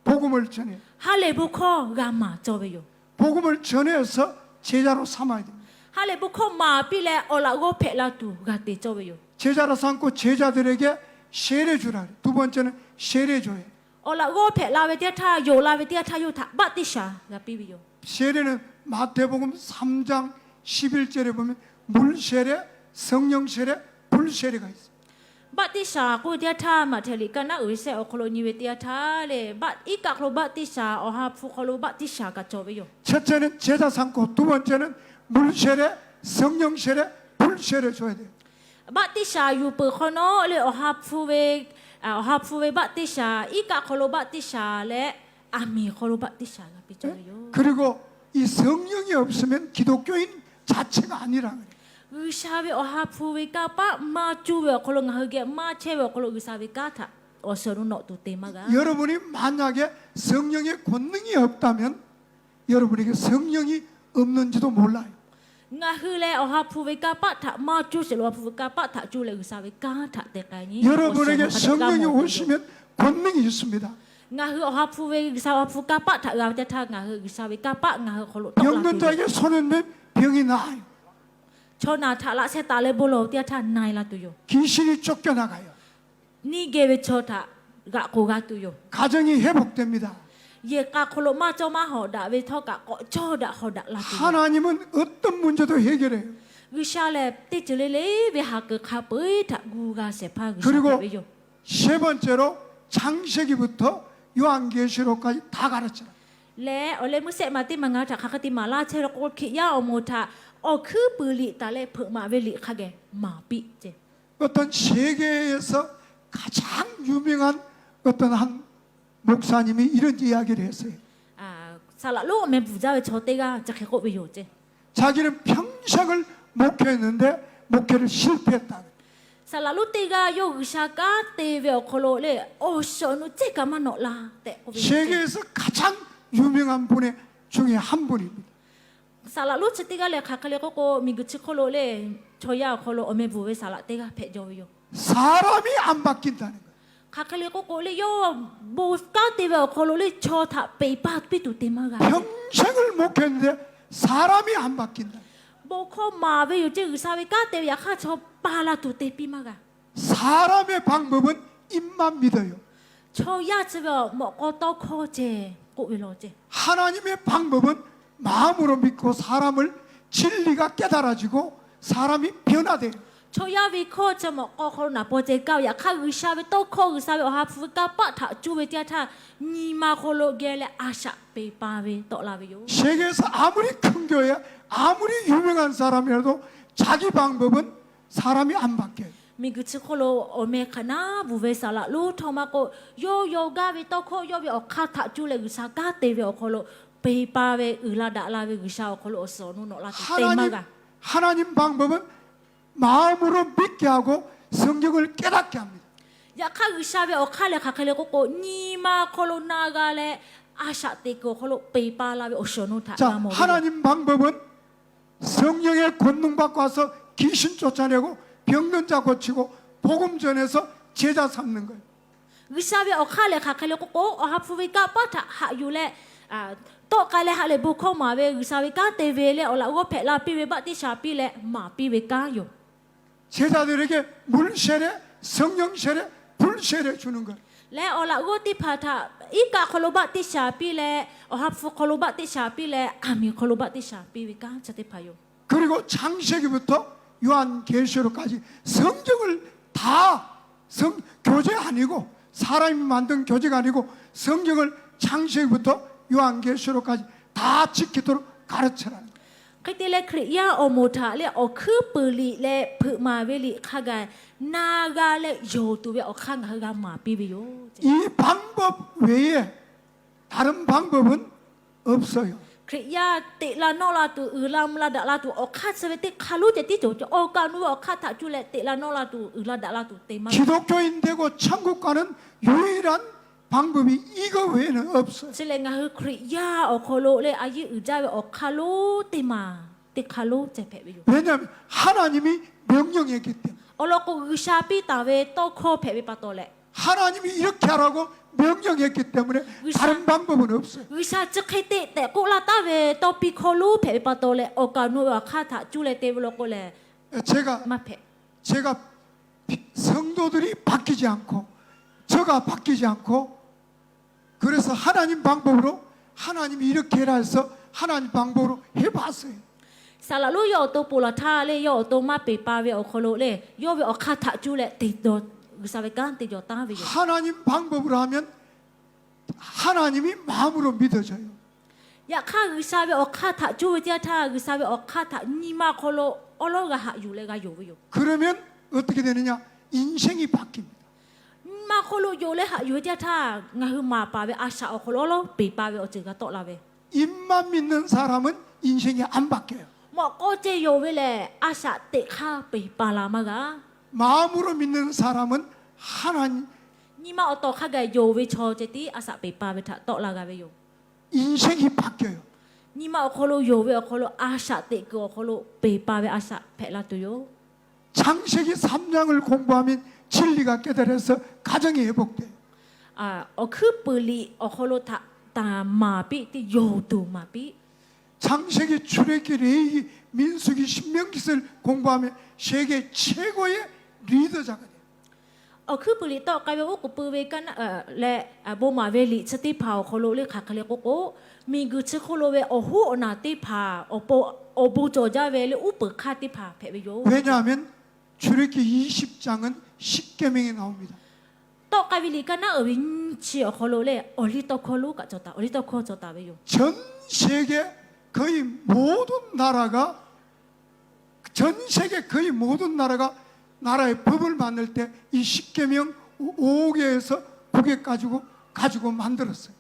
복음을 전해. Ha lehˬ bon hkawˇ g'a maˍ cawˇ ve yoˬ. 복음을 전해서 제자로 삼아야 돼. Ha lehˬ bon hkawˇ maˍ piˇ leh awˬ laꞈ g'awˇ hpehꞈ la tuˬ g'a te cawˇ ve yoˬ. 제자로 삼고 제자들에게 세례 주라 그래. 두 번째는 세례 줘야 돼. Awˬ laꞈ g'awˇ hpehꞈ la ve teˇ yanˇ htaˇ, yonˍ la ve teˇ yanˇ htaˇ yawˇ htaꞈ baˆtiˆsaˬ g'a piˇ ve yoˬ. 세례는 마태복음 삼 장 십일 절에 보면 물 세례, 성령 세례, 불 세례가 있어. Baˆtiˆsaˬ k'oˆ ve teˇ yanˇ htaˇ Maꞈhtehˍ liꞈ kaˆ naˉ uiˍ ve sehˆ awˬ hk'aw lo nyi ve teˇ yanˇ htaˇ lehˬ, iˉ kaˆ hk'aw lo baˆtiˆsaˬ, Awˬ ha hpu hk'aw lo baˆtiˆsaˬ kaꞈ cawˬ ve yoˬ. 첫째는 제자 삼고 두 번째는 물 세례, 성령 세례, 불 세례 줘야 돼. Baˆtiˆsaˬ yuˬ peuˬ hk'awꞈ nawˉ lehˬ Awˬ ha hpu ve, Awˬ ha hpu ve baˆtiˆsaˬ, iˉ kaˆ hk'aw lo baˆtiˆsaˬ leh aˬ miˍ hk'aw lo baˆtiˆsaˬ g'a piˇ cawˇ ve yoˬ. 그리고 이 성령이 없으면 기독교인 자체가 아니라 그래. G'uiˬsha ve Awˬ ha hpu ve kanˇ paˆ maˇ cuˇ ve awˬ hk'aw lo ngaˬ hui geh maˇ chehˇ ve awˬ hk'aw lo G'uiˬsha ve kanˉ htaꞈ awˬ suhˍ awˬ nu nawꞈ tuˬ te maˇ g'a. 여러분이 만약에 성령의 권능이 없다면 여러분에게 성령이 없는지도 몰라요. Ngaˬ hui leh Awˬ ha hpu ve kanˇ paˆ htaꞈ maˇ cuˇ sheˍ lo Awˬ ha hpu ve kanˇ paˆ htaꞈ cuˇ leh G'uiˬsha ve kanˉ htaꞈ te k'ai nyi. 여러분에게 성령이 오시면 권능이 있습니다. Ngaˬ hui Awˬ ha hpu ve G'uiˬsha Awˬ ha hpu kanˇ paˆ htaꞈ g'a ve teˇ htaˇ ngaˬ hui G'uiˬsha ve kanˇ paˆ ngaˬ hui hk'aw lo tawˆ la tuˬ yoˬ. 병든 자에게 손을 ܡܐ면 병이 나아요. Chaw naˬ htaꞈ laꞈ sheh taˍ leh bon lawˬ ve teˇ yanˇ htaˇ na e la tuˬ yoˬ. 귀신이 쫓겨나가요. Neˇ geh ve chaw htaꞈ g'aꞈ k'oˍ g'a tuˬ yoˬ. 가정이 회복됩니다. Yehˬ k'a hk'aw lo maˇ cawˇ maˇ hawˍ daꞈ ve htawˇ kaꞈ k'awꞈ cawˇ daꞈ hawˍ daꞈ la tuˬ yoˬ. 하나님은 어떤 문제도 해결해요. G'uiˬsha lehˬ teˇ ceuˬ le le ve ha kuiˬ hk'a peu-eˬ htaꞈ gu g'a shehˍ hpaˇ G'uiˬsha hpehꞈ ve yoˬ. 그리고 세 번째로 창세기부터 요한계시록까지 다 가르쳐라. Leh awˬ leh meuˇ shehˆ ma teˇ ma ngaˬ hui htaꞈ hk'aˬ hk'e te maˍ laˇ chehˇ ve k'o, Hkriꞈ yaˇ awˬ moˍ htaꞈ awˬ hkuiˉ puiˍ liꞈ taˍ leh hpeuꞈ maˍ ve liꞈ hk'a geh maˍ piˇ ceˇ. 어떤 세계에서 가장 유명한 어떤 한 목사님이 이런 이야기를 했어요. Saˍ laꞈ lonˉ awˬ meh bvuhˬ jaˇ ve chaw teˇ g'aˇ chi hk'e k'oˆ ve yoˬ ceˇ. 자기는 평생을 목회했는데 목회를 실패했다. Saˍ laꞈ lonˉ teˇ g'aˇ yawˇ G'uiˬsha kanˉ te ve awˬ hk'aw lo lehˬ, awˬ shawˍ awˬ nu cehˇ kaꞈ maˇ nawꞈ la tehꞈ k'oˆ ve yoˬ ceˇ. 세계에서 가장 유명한 분 중에 한 분입니다. Saˍ laꞈ lonˉ chi teˇ g'aˇ lehˬ, hk'aˬ hk'e le k'oˆ k'o, miˬguiˬ chi hk'oˆ lo lehˬ, chaw yaˇ awˬ hk'aw lo awˬ meh bvuhˬ ve saˍ laꞈ teˇ g'aˇ hpehꞈ jaw ve yoˬ. 사람이 안 바뀐다는 거예요. Hk'aˬ hk'e le k'oˆ k'o lehˬ, yawˇ bon kanˉ te ve awˬ hk'aw lo lehˬ, chaw htaꞈ peˬ paˇ piˇ tuˬ te maˇ g'a. 평생을 목회했는데 사람이 안 바뀐다. Bon hkawˇ maˍ ve yoˬ ceˇ, G'uiˬsha ve kanˉ te ve yaꞈ hk'aˇ chaw pa la tuˬ te piˇ maˇ g'a. 사람의 방법은 입만 믿어요. Chaw yaˇ chi ve awˬ mawꞈ k'aw tawˇ hkawˇ ceh k'oˆ ve law ceˇ. 하나님의 방법은 마음으로 믿고 사람을 진리가 깨달아지고 사람이 변화돼요. Chaw yaˇ ve hkawˇ chi mawꞈ k'aw hk'aw lo naˍ paw ceh kaˇ ve yaꞈ hk'aˇ, G'uiˬsha ve tawˇ hkawˇ, G'uiˬsha ve Awˬ ha hpu ve kanˇ paˆ htaꞈ cuˇ ve teˇ yanˇ htaˇ, nyi ma hk'aw lo geh leh a shaꞈ peˬ pa ve tawˆ la ve yoˬ. 세계에서 아무리 큰 교회, 아무리 유명한 사람이라도 자기 방법은 사람이 안 바뀌어요. Miˬguiˬ chi hk'oˆ lo awˬ meh hk'aˬ naˉ bvuhˬ ve saˍ laꞈ lonˉ htawˇ maˇ k'oˆ, yawˇ yaw gaˇ ve tawˇ hkawˇ yawˇ ve awˬ hk'aˇ htaꞈ cuˇ leh G'uiˬsha kanˉ te ve awˬ hk'aw lo peˬ pa ve uiˍ la daꞈ la ve G'uiˬsha awˬ hk'aw lo awˬ shawˍ awˬ nu nawꞈ la tuˬ te maˇ g'a. 하나님 방법은 마음으로 믿게 하고 성경을 깨닫게 합니다. Yaꞈ hk'aˇ, G'uiˬsha ve awˬ hk'aˇ lehˬ hk'aˬ hk'e le k'oˆ k'o, nyi ma hk'aw lo na g'a leh, a shaꞈ teꞈ kuiˬ awˬ hk'aw lo peˬ pa la ve awˬ shawˍ awˬ nu htaꞈ g'a mawˬ ve. 하나님 방법은 성령의 권능 받고 와서 귀신 쫓아내고, 병든 자 고치고, 복음 전해서 제자 삼는 거예요. G'uiˬsha ve awˬ hk'aˇ lehˬ hk'aˬ hk'e le k'oˆ k'o, Awˬ ha hpu ve kanˇ paˆ htaꞈ haꞈ yuˬ leh, tawˆ k'ai leh haꞈ lehˬ bon hkawˇ maˍ ve, G'uiˬsha ve kanˉ te ve leh awˬ laꞈ g'awˇ hpehꞈ la piˇ ve, baˆtiˆsaˬ piˇ leh maˍ piˇ ve kanˉ yoˬ. 제자들에게 물 세례, 성령 세례, 불 세례 주는 거. Leh awˬ laꞈ g'awˇ teˇ hpaˍ htaꞈ iˉ kaˆ hk'aw lo baˆtiˆsaˬ piˇ leh, Awˬ ha hpu hk'aw lo baˆtiˆsaˬ piˇ leh, aˬ miˍ hk'aw lo baˆtiˆsaˬ piˇ ve kanˉ chi teˇ hpaˍ yoˬ. 그리고 창세기부터 요한계시록까지 성경을 다 성, 교재 아니고, 사람이 만든 교재가 아니고 성경을 창세기부터 요한계시록까지 다 지키도록 가르치라는 거예요. Hk'e te leh, Hkriꞈ yaˇ awˬ moˍ htaꞈ leh awˬ hkuiˉ puiˍ liꞈ leh hpeuꞈ maˍ ve liꞈ hk'a gaˬ na g'a leh yonˍ tuˬ ve awˬ hk'aˇ ngaˬ hui g'a maˍ piˇ ve yoˬ. 이 방법 외에 다른 방법은 없어요. Hkriꞈ yaˇ teꞈ la nawˆ la tuˬ, uiˍ la mvuh la daꞈ la tuˬ awˬ hk'aˇ chi ve teˇ hk'aˇ lonˉ ceh tiˉ cawˬ ceˇ. Awˬ kaˍ awˬ nu ve awˬ hk'aˇ htaꞈ cuˇ leh teꞈ la nawˆ la tuˬ, uiˍ la daꞈ la tuˬ te maˇ g'a. 기독교인 되고 천국 가는 유일한 방법이 이거 외에는 없어요. Chi lehˬ, ngaˬ hui Hkriꞈ yaˇ awˬ hk'aw lo leh a yeˇ uiˍ jaˇ ve awˬ hk'aˇ lonˉ teˇ maˬ, teˇ hk'aˇ lonˉ ceh hpehꞈ ve yoˬ. 왜냐하면 하나님이 명령했기 때문에. Awˬ lawn k'o, G'uiˬsha piˇ taˍ ve tawˇ hkawˇ hpehꞈ ve pa taw leh, 하나님이 이렇게 하라고 명령했기 때문에 다른 방법은 없어요. G'uiˬsha chi hk'e te tehꞈ k'oˆ laˇ taˍ ve tawˇ piˇ hkawˇ lonˉ hpehꞈ ve pa taw leh, awˬ kaˍ awˬ nu ve awˬ hk'aˇ htaꞈ cuˇ leh te ve law k'o lehˬ, 제가, maˇ hpehꞈ. 제가 성도들이 바뀌지 않고, 저가 바뀌지 않고, 그래서 하나님 방법으로, 하나님이 이렇게 해라 해서 하나님 방법으로 해봤어요. Saˍ laꞈ lonˉ yawˇ awˬ to ponˬ laˬ htaˇ leh, yawˇ awˬ to maˇ peˬ pa ve awˬ hk'aw lo leh, yawˇ ve awˬ hk'aˇ htaꞈ cuˇ leh te dawˬ, G'uiˬsha ve kanˉ te dawˬ taˍ ve yoˬ. 하나님 방법으로 하면 하나님이 마음으로 믿어져요. Yaꞈ hk'aˇ, G'uiˬsha ve awˬ hk'aˇ htaꞈ cuˇ ve teˇ yanˇ htaˇ, G'uiˬsha ve awˬ hk'aˇ htaꞈ nyi ma hk'aw lo awˉ lawˉ g'a haꞈ yuˬ leh g'a yonˍ ve yoˬ. 그러면 어떻게 되느냐? 인생이 바뀝니다. Nyi ma hk'aw lo yonˍ leh haꞈ yuˬ ve teˇ yanˇ htaˇ, ngaˬ hui maˍ paˍ ve a shaꞈ awˬ hk'aw lo awˉ lawˉ peˬ pa ve awˬ ceuˬ g'a tawˆ la ve. 입만 믿는 사람은 인생이 안 바뀌어요. Mawꞈ k'aw ceh yonˍ ve lehˬ, a shaꞈ teꞈ hk'aˇ peˬ pa la maˇ g'a. 마음으로 믿는 사람은 하나님, nyi ma awˬ tawˍ hk'a gaˬ yonˍ ve chaw ceh tiˉ a shaꞈ peˬ pa ve htaꞈ tawˆ la g'a ve yoˬ. 인생이 바뀌어요. Nyi ma awˬ hk'aw lo yonˍ ve awˬ hk'aw lo a shaꞈ teꞈ kuiˬ awˬ hk'aw lo peˬ pa ve a shaꞈ hpehꞈ la tuˬ yoˬ. 창세기 삼 장을 공부하면 진리가 깨달아서 가정이 회복돼요. Awˬ hkuiˉ puiˍ liꞈ awˬ hk'aw lo htaꞈ tanˬ maˍ piˇ, teˇ yonˍ tuˬ maˍ piˇ. 창세기, 출애굽기, 레위기, 민수기, 신명기서를 공부하면 세계 최고의 리더자가 돼요. Awˬ hkuiˉ puiˍ liꞈ tawˆ k'ai ve uˉ k'oˍ pui ve kaˇ naˆ leh bon maˍ ve liꞈ chi teˇ hpaˍ awˬ hk'aw lo leh hk'aˬ hk'e le k'oˆ k'o, miˬguiˬ chi hk'oˆ lo ve awˬ hoˉ awˬ naˬ teˇ hpaˍ awˬ bon cawˬ jaˇ ve leh uˉ peunˍ hk'aˇ teˇ hpaˍ hpehꞈ ve yoˬ. 왜냐하면 출애굽기 이십 장은 십계명이 나옵니다. Tawˆ k'ai ve liꞈ kaˇ naˉ uiˍ ve nyiˇ chi awˬ hk'aw lo leh awˬliˇtawˇhkawˇ lonˉ kaꞈ cawˬ taˍ, awˬliˇtawˇhkawˇ cawˬ taˍ ve yoˬ. 전 세계 거의 모든 나라가, 전 세계 거의 모든 나라가 나라의 법을 만들 때 이 십계명 오 개에서 구 개까지 가지고 만들었어요.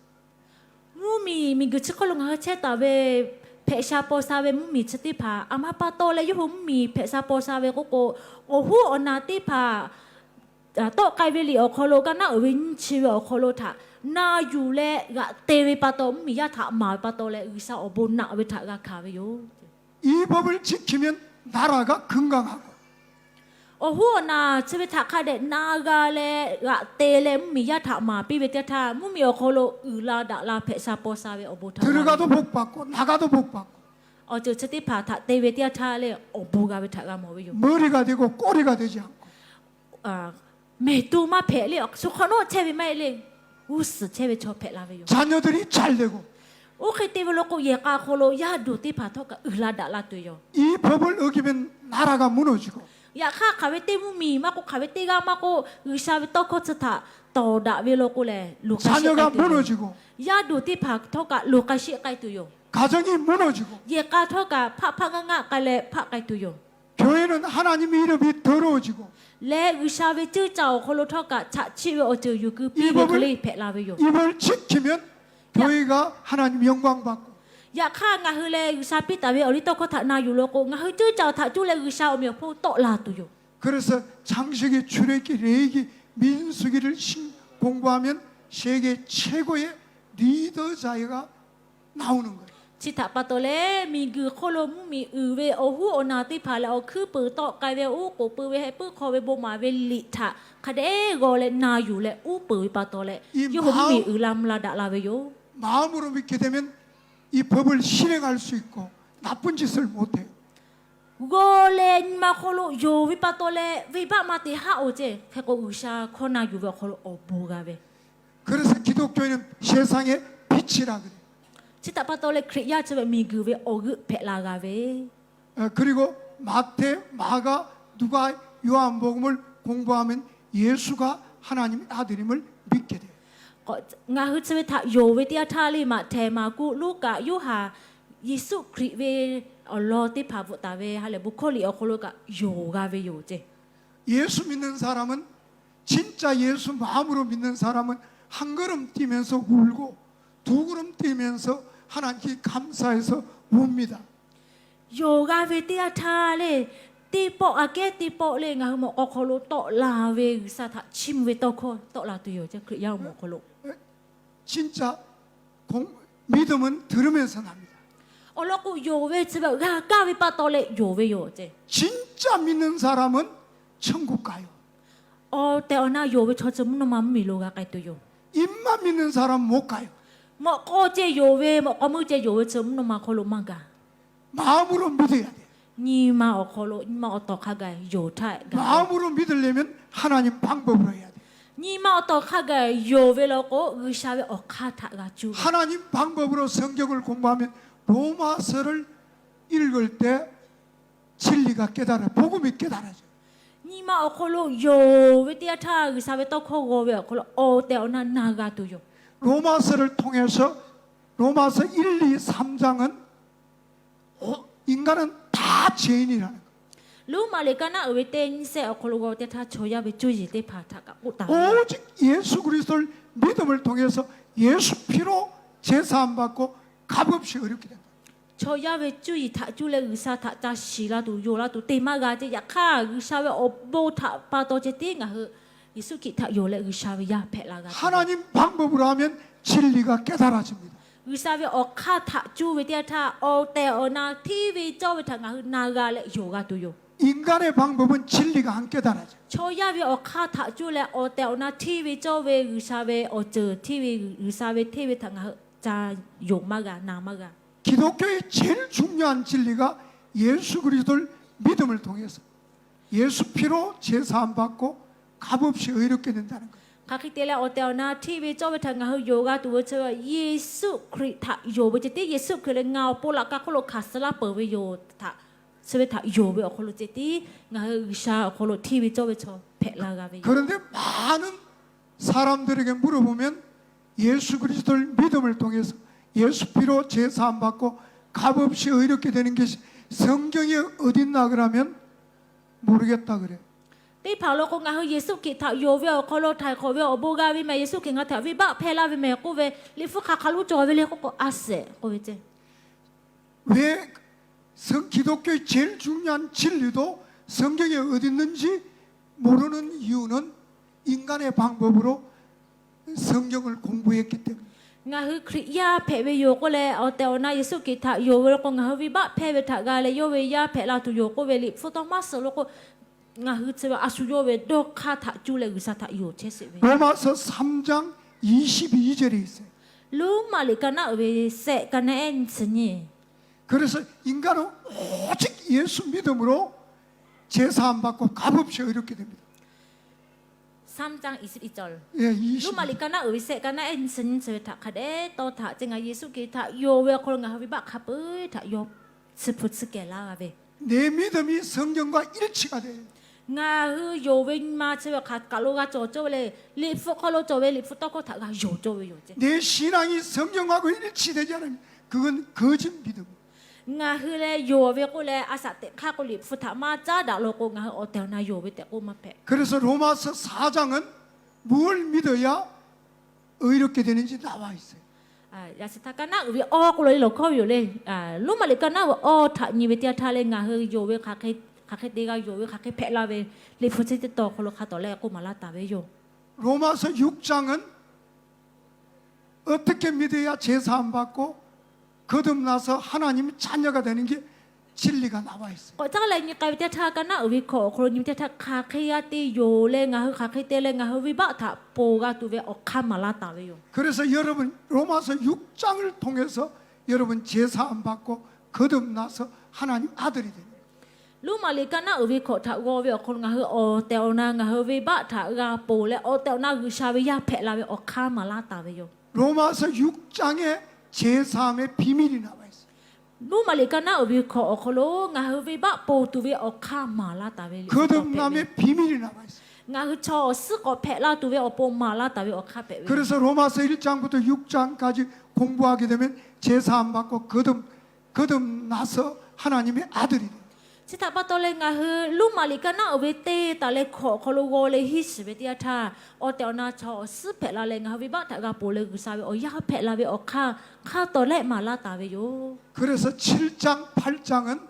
Mvuhˇmiˬ miˬguiˬ chi hk'oˆ lo ngaˬ hui chehˇ taˍ ve hpehꞈ sha paw sha ve mvuhˇmiˬ chi teˇ hpaˍ a ma pa taw leh yawˇ hui mvuhˇmiˬ hpehꞈ sha paw sha ve k'oˆ k'o, awˬ hoˉ awˬ na teˇ hpaˍ tawˆ k'ai ve liꞈ awˬ hk'aw lo kaˇ naˉ uiˍ ve nyiˇ chi ve awˬ hk'aw lo htaꞈ na yuˬ leh g'aꞈ te ve pa taw, mvuhˇmiˬ yaˇ htaꞈ maˍ ve pa taw leh G'uiˬsha awˬ bon naꞈ ve htaꞈ g'a hkanˍ ve yoˬ. 이 법을 지키면 나라가 건강하고, awˬ hoˉ awˬ na chi ve htaꞈ hk'a dehꞈ na g'a leh g'aꞈ te leh mvuhˇmiˬ yaˇ htaꞈ maˍ piˇ ve teˇ yanˇ htaˇ, mvuhˇmiˬ awˬ hk'aw lo uiˍ la daꞈ la hpehꞈ sha paw sha ve awˬ bon htaꞈ, 들어가도 복받고 나가도 복받고, awˬ ceuˬ chi teˇ hpaˍ htaꞈ te ve teˇ yanˇ htaˇ leh awˬ bon g'a ve htaꞈ g'a mawˬ ve yoˬ. 머리가 되고 꼬리가 되지 않고, mehˬ to maˇ hpehꞈ leh, shu hk'awꞈ nawˉ chehˇ ve maˇ heˆ leh, g'uˇ suhˍ chehˇ ve chaw hpehꞈ la ve yoˬ. 자녀들이 잘 되고, Oˇ hk'e te ve law k'o, yehˬ k'a hk'aw lo yaˇ duˬ teˇ hpaˍ htawˇ kaꞈ uiˍ la daꞈ la tuˬ yoˬ. 이 법을 어기면 나라가 무너지고, Yaꞈ hk'aˇ, hk'aˬ ve teˇ mvuhˇmiˬ maˇ k'oˆ, hk'aˬ ve teˇ g'aˇ maˇ k'oˆ, G'uiˬsha ve tawˇ hkawˇ chi htaꞈ tawˍ daꞈ ve law k'o leh, lo k'a shiˆ k'ai tuˬ yoˬ. Yaˇ duˬ teˇ hpaˍ htawˇ kaꞈ lo k'a shiˆ k'ai tuˬ yoˬ. 가정이 무너지고, Yehˬ k'a htawˇ kaꞈ hpaˆ hpaˆ ngaˆ ngaˆ k'ai leh hpaˆ k'ai tuˬ yoˬ. 교회는 하나님 이름이 더러워지고, Leh G'uiˬsha ve ceuˇ caˬ awˬ hk'aw lo htawˇ kaꞈ chaꞈ chiˆ ve awˬ ceuˬ yuˬ keu piˇ ve hk'e le hpehꞈ la ve yoˬ. 이걸 지키면 교회가 하나님 영광 받고, Yaꞈ hk'aˇ, ngaˬ hui leh G'uiˬsha piˇ taˍ ve awˬliˇtawˇhkawˇ htaꞈ na yuˬ law k'o, ngaˬ hui ceuˇ caˬ htaꞈ cuˇ leh G'uiˬsha awˬ meꞈ awˬ hponˇ tawˆ la tuˬ yoˬ. 그래서 창세기, 출애굽기, 레위기, 민수기를 신- 공부하면 세계 최고의 리더 자가 나오는 거예요. Chi htaꞈ pa taw leh, miˬguiˬ hk'oˆ lo mvuhˇmiˬ uiˍ ve awˬ hoˉ awˬ na teˇ hpaˍ leh awˬ hkuiˉ peuˍ tawˆ k'ai ve, oˉ k'oˍ pui ve, heh puiˉ hk'aw ve, bon maˍ ve liꞈ htaꞈ hk'a dehꞈ g'aw leh na yuˬ leh uˉ peunˍ ve pa taw leh, yawˇ hui mvuhˇmiˬ uiˍ la mvuh la daꞈ la ve yoˬ. 마음으로 믿게 되면 이 법을 실행할 수 있고 나쁜 짓을 못 해요. G'aw leh nyi ma hk'aw lo yonˍ ve pa taw leh, venˇbaˆ maˇ te haˆ-oˬ ceˇ. Hk'e k'o, G'uiˬsha hkawˇ na yuˬ ve awˬ hk'aw lo awˬ bon g'a ve. 그래서 기독교인은 세상의 빛이라 그래요. Chi htaꞈ pa taw leh, Hkriꞈ yaˇ chi ve miˬguiˬ ve awˬ g'euˆ hpehꞈ la g'a ve. 에, 그리고 마태, 마가, 누가, 요한복음을 공부하면 예수가 하나님의 아들임을 믿게 돼요. Ngaˬ hui chi ve htaꞈ yonˍ ve teˇ yanˇ htaˇ leh, Maꞈhtehˍ, Maˍkuˆ, Luˉkaꞈ, Yoˇhanˬ, Yeˍsuˆ Hkriꞈ ve awˬ lawn teˇ hpaˍ bvuhꞈ taˍ ve ha lehˬ bon hkawˇ liꞈ awˬ hk'aw lo kaꞈ yonˍ g'a ve yoˬ ceˇ. 예수 믿는 사람은, 진짜 예수 마음으로 믿는 사람은 한 걸음 뛰면서 울고 두 걸음 뛰면서 하나님께 감사해서 옵니다. Yonˍ g'a ve teˇ yanˇ htaˇ leh, teˇ pawˆ aꞈ kehˉ teˇ pawˆ leh ngaˬ hui mawꞈ k'aw hk'aw lo tawˆ la ve G'uiˬsha htaꞈ chiˇ mvuh ve tawˇ hkawˇ tawˆ la tuˬ yoˬ ceˇ, Hkriꞈ yaˇ awˬ moˍ awˬ hk'aw lo. 진짜 믿음은 들으면서 납니다. Awˬ lawn k'o, yonˍ ve chi ve g'a kaˇ ve pa taw leh yonˍ ve yoˬ ceˇ. 진짜 믿는 사람은 천국 가요. Awˬ tehˬ awˬ na yonˍ ve chaw chi mvuhˇ naw ma mvuhˇmiˬ lo g'a k'ai tuˬ yoˬ. 입만 믿는 사람은 못 가요. Mawꞈ k'aw ceh yonˍ ve, mawꞈ k'aw meuˇ ceh yonˍ ve chi mvuhˇ naw ma hk'aw lo maˇ gaˬ. 마음으로 믿어야 돼. Nyi ma awˬ hk'aw lo, nyi ma awˬ tawˍ hk'a gaˬ yonˍ htaˇ gaˬ. 마음으로 믿으려면 하나님 방법으로 해야 돼. Nyi ma awˬ tawˍ hk'a gaˬ yonˍ ve law k'o, G'uiˬsha ve awˬ hk'aˇ htaꞈ g'a cuˇ. 하나님 방법으로 성경을 공부하면 로마서를 읽을 때 진리가 깨달아, 복음이 깨달아져. Nyi ma awˬ hk'aw lo yonˍ ve teˇ yanˇ htaˇ, G'uiˬsha ve tawˇ hkawˇ g'aw ve awˬ hk'aw lo awˬ tehˬ awˬ na na g'a tuˬ yoˬ. 로마서를 통해서, 로마서 일, 이, 삼 장은 인간은 다 죄인이라는 거예요. Roˉmaꞈ liꞈ kaˇ naˉ uiˍ ve teˇ nyiˇ shehˆ awˬ hk'aw lo g'aw teˇ htaˇ, chaw yaˇ ve cuˇ yiˍ teˇ hpaˍ htaꞈ kaꞈ k'oˆ taˍ ve. 오직 예수 그리스도를 믿음을 통해서 예수 피로 제사함 받고 값없이 의롭게 된다. Chaw yaˇ ve cuˇ yiˍ htaꞈ cuˇ leh G'uiˬsha htaꞈ ca shiˍ la tuˬ, yonˍ la tuˬ te maˇ g'a ceˇ. Yaꞈ hk'aˇ, G'uiˬsha ve awˬ bon htaꞈ pa taw ceh tiˉ ngaˬ hui Yeˍsuˆ Hkriꞈ htaꞈ yonˍ leh G'uiˬsha ve yaˇ hpehꞈ la g'a. 하나님 방법으로 하면 진리가 깨달아집니다. G'uiˬsha ve awˬ hk'aˇ htaꞈ cuˇ ve teˇ yanˇ htaˇ, awˬ tehˬ awˬ na hteˇ ve cawˇ ve htaꞈ ngaˬ hui na g'a leh yonˍ g'a tuˬ yoˬ. 인간의 방법은 진리가 안 깨달아져. Chaw yaˇ ve awˬ hk'aˇ htaꞈ cuˇ leh awˬ tehˬ awˬ na hteˇ ve cawˇ ve G'uiˬsha ve awˬ ceuˬ hteˇ ve, G'uiˬsha ve hteˇ ve htaꞈ ngaˬ hui ca yonˍ maˇ g'a, na maˇ g'a. 기독교의 제일 중요한 진리가 예수 그리스도를 믿음을 통해서 예수 피로 제사함 받고 값없이 의롭게 된다는 거예요. Hk'aˬ hk'e te leh awˬ tehˬ awˬ na hteˇ ve cawˇ ve htaꞈ ngaˬ hui yonˍ g'a tuˬ ve chi, Yeˍsuˆ Hkriꞈ htaꞈ yonˍ ve ceh tiˉ, Yeˍsuˆ Hkriꞈ leh ngaˬ awˬ pon laꞈ ka hk'oˆ lo hkanˍ suh laˇ peuˬ ve yoˬ htaꞈ, chi ve htaꞈ yonˍ ve awˬ hk'aw lo ceh tiˉ ngaˬ hui G'uiˬsha awˬ hk'aw lo hteˇ ve cawˇ ve chaw hpehꞈ la g'a ve yoˬ. 그런데 많은 사람들에게 물어보면 예수 그리스도를 믿음을 통해서 예수 피로 제사함 받고 값없이 의롭게 되는 것이 성경에 어딨나 그러면 모르겠다 그래. Teˇ hpaˍ lo k'o, ngaˬ hui Yeˍsuˆ Hkriꞈ htaꞈ yonˍ ve awˬ hk'aw lo htaiˍ hk'awꞈ ve awˬ bon g'a ve mehˍ, Yeˍsuˆ Hkriꞈ ngaˬ htaꞈ venˇbaˆ hpehˇ laˇ ve mehˍ k'oˆ ve, Liꞈ hpu hk'aˬ hk'aˬ lo cawˬ ve le k'oˆ k'o, a shehˍ k'oˆ ve ceˇ. 왜 성, 기독교의 제일 중요한 진리도 성경에 어디 있는지 모르는 이유는 인간의 방법으로 성경을 공부했기 때문에. Ngaˬ hui Hkriꞈ yaˇ hpehꞈ ve yoˬ k'oˆ leh, awˬ tehˬ awˬ na Yeˍsuˆ Hkriꞈ htaꞈ yonˍ ve lo k'o, ngaˬ hui venˇbaˆ hpehˇ ve htaꞈ g'a leh yawˇ ve yaˇ hpehꞈ la tuˬ yoˬ k'oˆ ve Liꞈ hpu tawˇ maˇ suhˍ lo k'o, ngaˬ hui chi ve a shu yawˇ ve dawˇ hk'aˇ htaꞈ cuˇ leh G'uiˬsha htaꞈ yonˍ chehˇ sheˍ ve. 로마서 삼 장 이십이 절에 있어요. Roˉmaꞈ liꞈ ka naˆ uiˍ ve sehꞈ ka naˆ ehˉ nyi chi nyi. 그래서 인간은 오직 예수 믿음으로 제사함 받고 값없이 의롭게 됩니다. Roˉmaꞈ liꞈ ka naˆ uiˍ ve sehꞈ ka naˆ ehˉ nyi chi nyi chi ve htaꞈ hk'a dehꞈ tawˇ htaꞈ ceˇ, ngaˬ Yeˍsuˆ Hkriꞈ htaꞈ yonˍ ve awˬ hk'aw lo ngaˬ hui venˇbaˆ hk'a peu-eˬ htaꞈ yawˇ tsuhˇ hpu tsuhˇ kehˬ laˇ g'a ve. 내 믿음이 성경과 일치가 돼. Ngaˬ hui yonˍ ve nyi ma chi ve hk'aˬ kaˬ lo g'a cawˬ cawˇ ve le, Liꞈ hpu hk'aw lo cawˬ ve Liꞈ hpu tawˇ hkawˇ htaꞈ g'a yonˍ cawˇ ve yoˬ ceˇ. 내 신앙이 성경하고 일치되지 않으면 그건 거짓 믿음. Ngaˬ hui leh yonˍ ve k'oˆ leh a shaꞈ teꞈ hk'aˇ k'o Liꞈ hpu htaꞈ maˇ caˉ daꞈ lo k'o, ngaˬ hui awˬ tehˬ awˬ na yonˍ ve tehꞈ k'oˆ maˇ hpehꞈ. 그래서 로마서 사 장은 뭘 믿어야 의롭게 되는지 나와 있어요. Yaꞈ shi htaˇ ka naˆ uiˍ ve awˬ k'oˆ lo le lawˬ hkawˇ ve yoˬ le. Roˉmaꞈ liꞈ ka naˆ uiˍ awˬ htaꞈ nyi ve teˇ yanˇ htaˇ leh ngaˬ hui yonˍ ve hk'aˬ hk'e te g'a yonˍ ve hk'aˬ hk'e hpehꞈ la ve Liꞈ hpu chi teˇ tawn awˬ hk'aw lo hk'a tawˍ leh k'oˆ maˍ laˇ taˍ ve yoˬ. 로마서 육 장은 어떻게 믿어야 제사함 받고 거듭나서 하나님 자녀가 되는 게 진리가 나와 있어요. K'awꞈ caˉ leh nyi k'ai ve teˇ htaˇ, ka naˆ uiˍ ve hkawꞈ awˬ hk'aw lo nyi ve teˇ htaˇ, hk'aˬ hk'e g'a te yonˍ leh ngaˬ hui hk'aˬ hk'e te leh ngaˬ hui venˇbaˆ htaꞈ ponˬ g'a tuˬ ve awˬ hk'aˇ maˍ laˇ taˍ ve yoˬ. 그래서 여러분 로마서 육 장을 통해서 여러분 제사함 받고 거듭나서 하나님 아들이 되는 거예요. Roˉmaꞈ liꞈ ka naˆ uiˍ ve hkawꞈ htaꞈ g'aw ve awˬ hk'aw lo ngaˬ hui awˬ tehˬ awˬ na ngaˬ hui venˇbaˆ htaꞈ g'a ponˬ leh awˬ tehˬ awˬ na G'uiˬsha ve yaˇ hpehꞈ la ve awˬ hk'aˇ maˍ laˇ taˍ ve yoˬ. 로마서 육 장의 제사함의 비밀이 나와 있어요. Roˉmaꞈ liꞈ ka naˆ uiˍ ve hkawꞈ awˬ hk'aw lo ngaˬ hui venˇbaˆ ponˬ tuˬ ve awˬ hk'aˇ maˍ laˇ taˍ ve le. 거듭남의 비밀이 나와 있어요. Ngaˬ hui chaw awˬ suhˉ k'awꞈ hpehꞈ la tuˬ ve awˬ pon maˍ laˇ taˍ ve awˬ hk'aˇ hpehꞈ ve. 그래서 로마서 일 장부터 육 장까지 공부하게 되면 제사함 받고 거듭 거듭나서 하나님의 아들이 돼. Chi htaꞈ pa taw leh ngaˬ hui Roˉmaꞈ liꞈ ka naˆ uiˍ ve teˇ taˍ leh hkawꞈ awˬ hk'aw lo g'aw leh hiˉ shiˍ ve teˇ yanˇ htaˇ, awˬ tehˬ awˬ na chaw awˬ suhˉ hpehꞈ la leh ngaˬ hui venˇbaˆ htaꞈ g'a ponˬ leh G'uiˬsha ve awˬ yaˇ hpehꞈ la ve awˬ hk'aˇ hk'a tawˍ lehˆ maˍ laˇ taˍ ve yoˬ. 그래서 칠 장, 팔 장은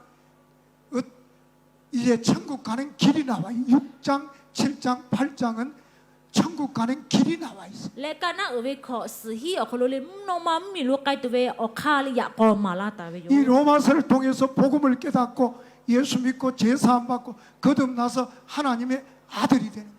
이제 천국 가는 길이 나와요. 육 장, 칠 장, 팔 장은 천국 가는 길이 나와 있어요. Leh ka naˆ uiˍ ve hkawꞈ suhˍ hiˉ awˬ hk'aw lo le mvuhˇ naw ma mvuhˇmiˬ lo k'ai tuˬ ve awˬ hk'aˇ le yaꞈ k'aw maˍ laˇ taˍ ve yoˬ. 이 로마서를 통해서 복음을 깨닫고 예수 믿고 제사함 받고 거듭나서 하나님의 아들이 되는 거예요.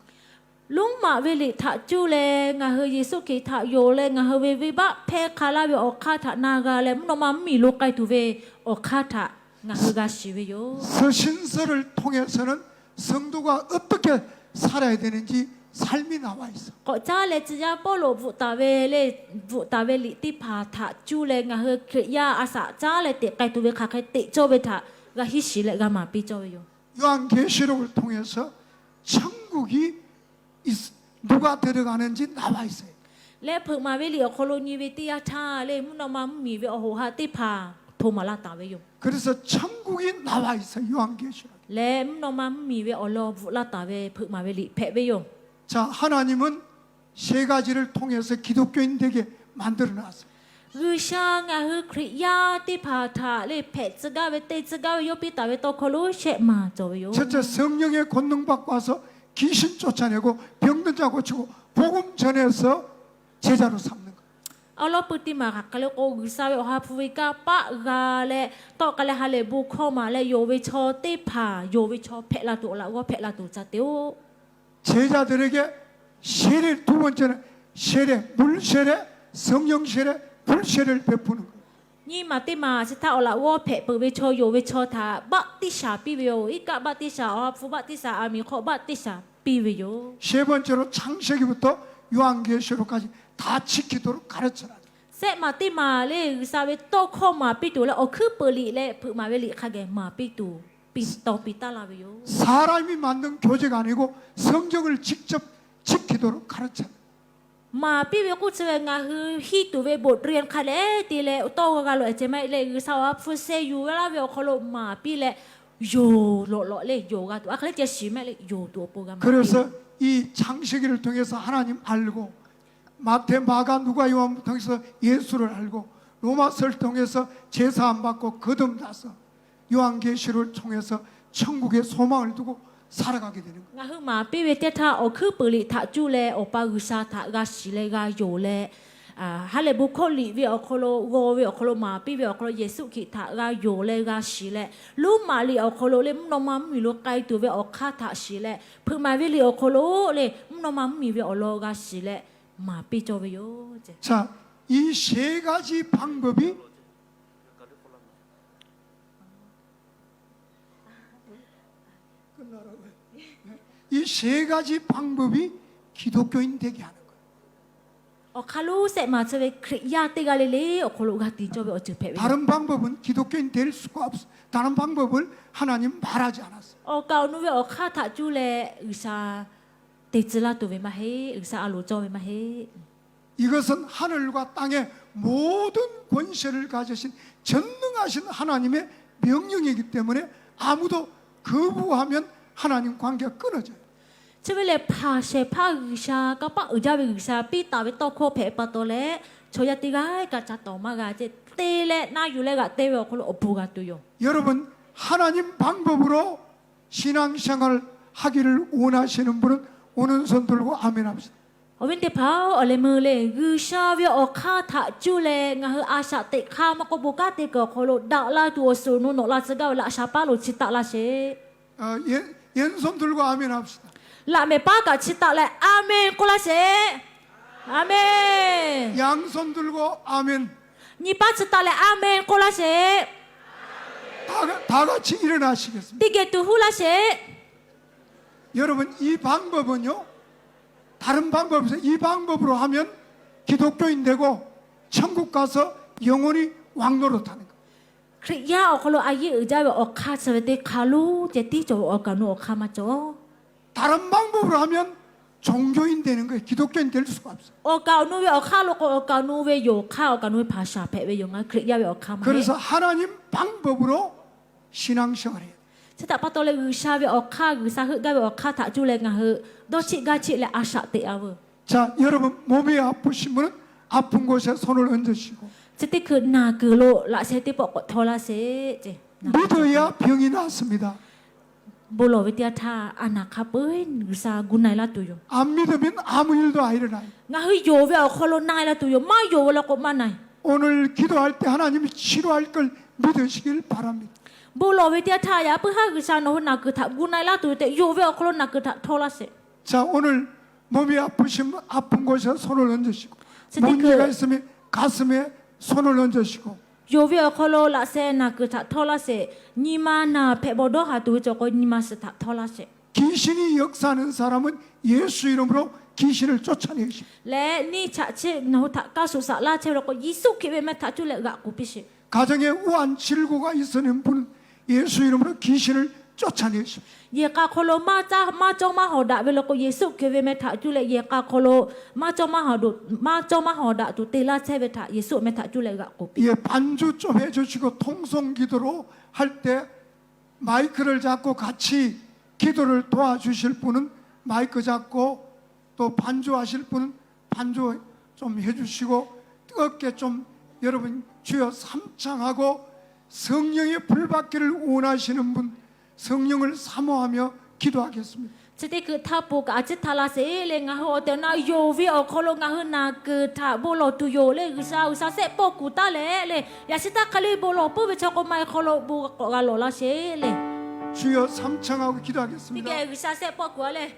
Roˉmaꞈ ve liꞈ htaꞈ cuˇ leh ngaˬ hui Yeˍsuˆ Hkriꞈ htaꞈ yonˍ leh ngaˬ hui ve venˇbaˆ hpehˇ hk'a laˇ ve awˬ hk'aˇ htaꞈ na g'a leh mvuhˇ naw ma mvuhˇmiˬ lo k'ai tuˬ ve awˬ hk'aˇ htaꞈ ngaˬ hui g'a shiˍ ve yoˬ. 서신서를 통해서는 성도가 어떻게 살아야 되는지 삶이 나와 있어. K'awꞈ caˉ leh tcuh yaˇ Pawˇluꞈ bvuhꞈ taˍ ve le, bvuhꞈ taˍ ve liꞈ teˇ hpaˍ htaꞈ cuˇ leh ngaˬ hui Hkriꞈ yaˇ a shaꞈ caˉ leh teꞈ k'ai tuˬ ve hk'aˬ hk'e teꞈ cawˇ ve htaꞈ g'a hiˉ shiˍ leh g'a maˍ piˇ cawˇ ve yoˬ. 요한계시록을 통해서 천국이 있, 누가 들어가는지 나와 있어요. Leh hpeuꞈ maˍ ve liꞈ awˬ hk'aw lo nyi ve teˇ yanˇ htaˇ le mvuhˇ naw ma mvuhˇmiˬ ve awˬ hoꞈ ha teˇ hpaˍ hto maˍ laˇ taˍ ve yoˬ. 그래서 천국이 나와 있어요. 요한계시록. Leh mvuhˇ naw ma mvuhˇmiˬ ve awˬ lawn bvuhꞈ laˇ taˍ ve hpeuꞈ maˍ ve liꞈ hpehꞈ ve yoˬ. 자, 하나님은 세 가지를 통해서 기독교인들에게 만들어 놨어요. G'uiˬsha ngaˬ hui Hkriꞈ yaˇ teˇ hpaˍ htaꞈ le hpehꞈ tcuh gaˇ ve te tcuh gaˇ ve yawˇ piˇ taˍ ve tawˇ hkawˇ lonˉ shehˆ maˬ cawˬ ve yoˬ. 첫째, 성령의 권능 받고 와서 귀신 쫓아내고 병든 자 고치고 복음 전해서 제자로 삼는 거. Awˬ lawn pui teˇ maˬ hk'aˬ hk'e le k'o, G'uiˬsha ve awˬ ha hpu ve kanˇ paˆ g'a leh tawˆ k'ai leh ha lehˬ bon hkawˇ maˍ leh yonˍ ve chaw teˇ hpaˍ yonˍ ve chaw hpehꞈ la tuˬ awˬ laꞈ g'awˇ hpehꞈ la tuˬ ca te-oˬ. 제자들에게 세례, 두 번째는 세례, 물 세례, 성령 세례, 불 세례를 베푸는 거예요. Nyiˇ maˬ teˇ maˬ chi htaˇ awˬ laꞈ g'awˇ hpehꞈ peuˬ ve chaw yonˍ ve chaw htaꞈ baˆtiˆsaˬ piˇ ve yoˬ. Iˉ kaˆ baˆtiˆsaˬ, awˬ ha hpu baˆtiˆsaˬ, aˬ miˍ hk'aw baˆtiˆsaˬ piˇ ve yoˬ. 세 번째로 창세기부터 요한계시록까지 다 지키도록 가르쳐라. Sehˆ maˬ teˇ maˬ le G'uiˬsha ve tawˇ hkawˇ maˍ piˇ tuˬ leh awˬ hkuiˉ peuˬ liꞈ leh hpeuꞈ maˍ ve liꞈ hk'a geh maˍ piˇ tuˬ piˇ tawˇ piˇ taˉ laˇ ve yoˬ. 사람이 만든 교제가 아니고 성경을 직접 지키도록 가르쳐. Maˍ piˇ ve k'oˆ chi ve ngaˬ hui hiˇ tuˬ ve บทเรียน hk'a dehꞈ te leh tawˇ g'a g'a loꞈ e ceh maˇ heˆ le. G'uiˬsha awˬ ha hpu sheh yuˬ ve laˇ ve awˬ hk'aw lo maˍ piˇ leh, yonˍ lawꞈ lawꞈ le, yonˍ g'a tuˬ a hk'e le ceh shiˍ maˇ heˆ le, yonˍ tuˬ awˬ pon g'a maˍ. 그래서 이 창세기를 통해서 하나님 알고, 마태, 마가, 누가, 요한복음 통해서 예수를 알고, 로마서를 통해서 제사 안 받고 거듭나서 요한계시록을 통해서 천국의 소망을 두고 살아가게 되는 거예요. Ngaˬ hui maˍ piˇ ve teˇ htaˇ awˬ hkuiˉ puiˍ liꞈ htaꞈ cuˇ leh Awˬ pa G'uiˬsha htaꞈ g'a shiˍ leh g'a yonˍ leh, ha lehˬ bon hkawˇ liꞈ ve awˬ hk'aw lo, g'aw ve awˬ hk'aw lo maˍ piˇ ve awˬ hk'aw lo Yeˍsuˆ Hkriꞈ htaꞈ g'a yonˍ leh g'a shiˍ leh, Roˉmaꞈ liꞈ awˬ hk'aw lo le mvuhˇ naw ma mvuhˇmiˬ lo k'ai tuˬ ve awˬ hk'aˇ htaꞈ shiˍ leh, hpeuꞈ maˍ ve liꞈ awˬ hk'aw lo le mvuhˇ naw ma mvuhˇmiˬ ve awˬ lawn g'a shiˍ leh maˍ piˇ cawˇ ve yoˬ. 자, 이 세 가지 방법이 이 세 가지 방법이 기독교인 되게 하는 거예요. Awˬ hk'aˇ lonˉ sehˆ maˍ chehˇ ve Hkriꞈ yaˇ teˇ g'aˇ le le awˬ hk'aw lo g'a te cawˇ ve awˬ ceuˬ hpehꞈ ve. 다른 방법은 기독교인 될 수가 없어. 다른 방법을 하나님 말하지 않았어. Awˬ kaˍ awˬ nu ve awˬ hk'aˇ htaꞈ cuˇ leh G'uiˬsha te tcuh laˇ tuˬ ve maˇ heˆ. G'uiˬsha a loˍ cawˇ ve maˇ heˆ. 이것은 하늘과 땅의 모든 권세를 가지신 전능하신 하나님의 명령이기 때문에 아무도 거부하면 하나님 관계가 끊어져요. Chi ve lehˬ, hpanˍ shehˍ hpaˇ G'uiˬsha, kanˇ paˆ uiˍ jaˇ ve G'uiˬsha piˇ taˍ ve tawˇ hkawˇ hpehꞈ pa taw leh, chaw yaˇ teˇ g'aˇ kaꞈ ca tawˍ maˇ g'a ceh te leh na yuˬ leh g'aꞈ te ve awˬ hk'aw lo awˬ bon g'a tuˬ yoˬ. 여러분, 하나님 방법으로 신앙생활 하기를 원하시는 분은 오는 손 들고 아멘 합시다. Awˬ viˉ teˇ hpaˍ, awˬ leh meuˇ le, G'uiˬsha ve awˬ hk'aˇ htaꞈ cuˇ leh ngaˬ hui a shaꞈ teꞈ hk'aˇ maˇ k'oˆ, bon kanˉ te kuiˬ awˬ hk'aw lo daꞈ la tuˬ awˬ suhˍ awˬ nu nawꞈ la tcuh gaˇ ve laꞈ sha paˉ lo chi taˆ laˇ sheˍ. 어, 예, 왼손 들고 아멘 합시다. Laꞈ mehˍ paˉ kaꞈ chi taˆ leh aˍmenˍ k'oˆ laˇ sheˍ. Aˍmenˍ. 양손 들고 아멘. Nyi paˉ chi taˆ leh aˍmenˍ k'oˆ laˇ sheˍ. 다, 다 같이 일어나시겠습니다. Teˇ geh tuˬ huˉ laˇ sheˍ. 여러분, 이 방법은요, 다른 방법에서 이 방법으로 하면 기독교인 되고 천국 가서 영원히 왕 노릇하는 거예요. Hkriꞈ yaˇ awˬ hk'aw lo a yeˇ uiˍ jaˇ ve awˬ hk'aˇ chi ve teˇ hk'aˇ lonˉ ceh tiˉ cawˬ ve awˬ kaˍ awˬ nu awˬ hk'aˇ maˇ cawˬ. 다른 방법으로 하면 종교인 되는 거예요. 기독교인 될 수가 없어요. Awˬ kaˍ awˬ nu ve awˬ hk'aˇ lo k'o, awˬ kaˍ awˬ nu ve yoˬ hk'aˇ, awˬ kaˍ awˬ nu ve hpaˍ shaˍ hpehꞈ ve yoˬ. Ngaˬ hui Hkriꞈ yaˇ ve awˬ hk'aˇ maˇ heˆ. 그래서 하나님 방법으로 신앙생활 해야 돼. Chi htaꞈ pa taw leh G'uiˬsha ve awˬ hk'aˇ, G'uiˬsha heuˆ gaˇ ve awˬ hk'aˇ htaꞈ cuˇ leh ngaˬ hui dawˇ chiˆ gaˇ chiˆ leh a shaꞈ teꞈ-a veuˬ. 자, 여러분, 몸이 아프신 분은 아픈 곳에 손을 ܐܢ ܫ ܝ 고. Chi teˇ hkui naˬ kuiˬ lo laꞈ sheh teˇ pawˆ k'awꞈ htawˇ laˇ sheˍ. 믿어야 병이 낫습니다. Bon lawˬ ve teˇ yanˇ htaˇ a naˬ hk'a peu-eˬ G'uiˬsha gu na-e laˇ tuˬ yoˬ. 안 믿으면 아무 일도 안 일어나요. Ngaˬ hui yonˍ ve awˬ hk'aw lo na-e laˇ tuˬ yoˬ. Maˇ yonˍ ve law k'o maˇ na-e. 오늘 기도할 때 하나님이 치료할 걸 믿으시길 바랍니다. Bon lawˬ ve teˇ yanˇ htaˇ yaꞈ puiˉ haˉ G'uiˬsha nawˬ hui naˬ kuiˬ htaꞈ gu na-e laˇ tuˬ yoˬ tehꞈ, yonˍ ve awˬ hk'aw lo naˬ kuiˬ htaꞈ htawˇ laˇ sheˍ. 자, 오늘 몸이 아프신 분 아픈 곳에 손을 얹으시고, 문제가 있으면 가슴에 손을 ܘ ܝ ܘ ܝ ܘ ܝ ܘ ܝ ܘ Yonˍ ve awˬ hk'aw lo laꞈ sheh naˬ kuiˬ htaꞈ htawˇ laˇ sheˍ. Nyi ma naˬ hpehꞈ bawˬ dawˇ haˍ tuˬ ve cawˬ k'o, nyi ma suhˍ htaꞈ htawˇ laˇ sheˍ. 귀신이 역사하는 사람은 예수 이름으로 귀신을 쫓아내십시오. Leh nyiˇ chaꞈ chi nawˬ hui htaꞈ kaˇ shuˍ shaꞈ laˇ chehˇ ve law k'o, Yeˍsuˆ Hkriꞈ ve meh htaꞈ cuˇ leh g'aꞈ k'oˍ piˇ sheˍ. 가정에 우한 질고가 있으는 분은 예수 이름으로 귀신을 쫓아내십시오. Yehˬ k'a hk'aw lo maˇ cawˇ maˇ hawˍ daꞈ ve law k'o, Yeˍsuˆ Hkriꞈ ve meh htaꞈ cuˇ leh yehˬ k'a hk'aw lo maˇ cawˇ maˇ hawˍ daꞈ tuˬ te laˇ chehˇ ve htaꞈ Yeˍsuˆ meh htaꞈ cuˇ leh g'aꞈ k'oˍ piˇ. 예, 반주 좀 해주시고, 통성 기도로 할 때 마이크를 잡고 같이 기도를 도와주실 분은 마이크 잡고, 또 반주하실 분은 반주 좀 해주시고, 뜨겁게 좀 여러분 주여 삼창하고, 성령의 불 받기를 원하시는 분 성령을 사모하며 기도하겠습니다. Chi teˇ hkui htaˇ po kaꞈ a ciˉ htaꞈ laˇ sheˍ le. Ngaˬ hui awˬ tehˬ awˬ na yonˍ ve awˬ hk'aw lo ngaˬ hui naˬ kuiˬ htaꞈ bon lawˬ tuˬ yoˬ le. G'uiˬsha G'uiˬsha shehˆ pawˆ kuˬ taˉ leh le, yaꞈ shi htaˇ hk'aˬ le bon lawˬ puiˉ ve chaw k'o, maˇ heˆ hk'aw lo bon k'awꞈ g'a lawˬ laˇ sheˍ le. 주여 삼창하고 기도하겠습니다. Teˇ geh G'uiˬsha shehˆ pawˆ kuˬ-a le.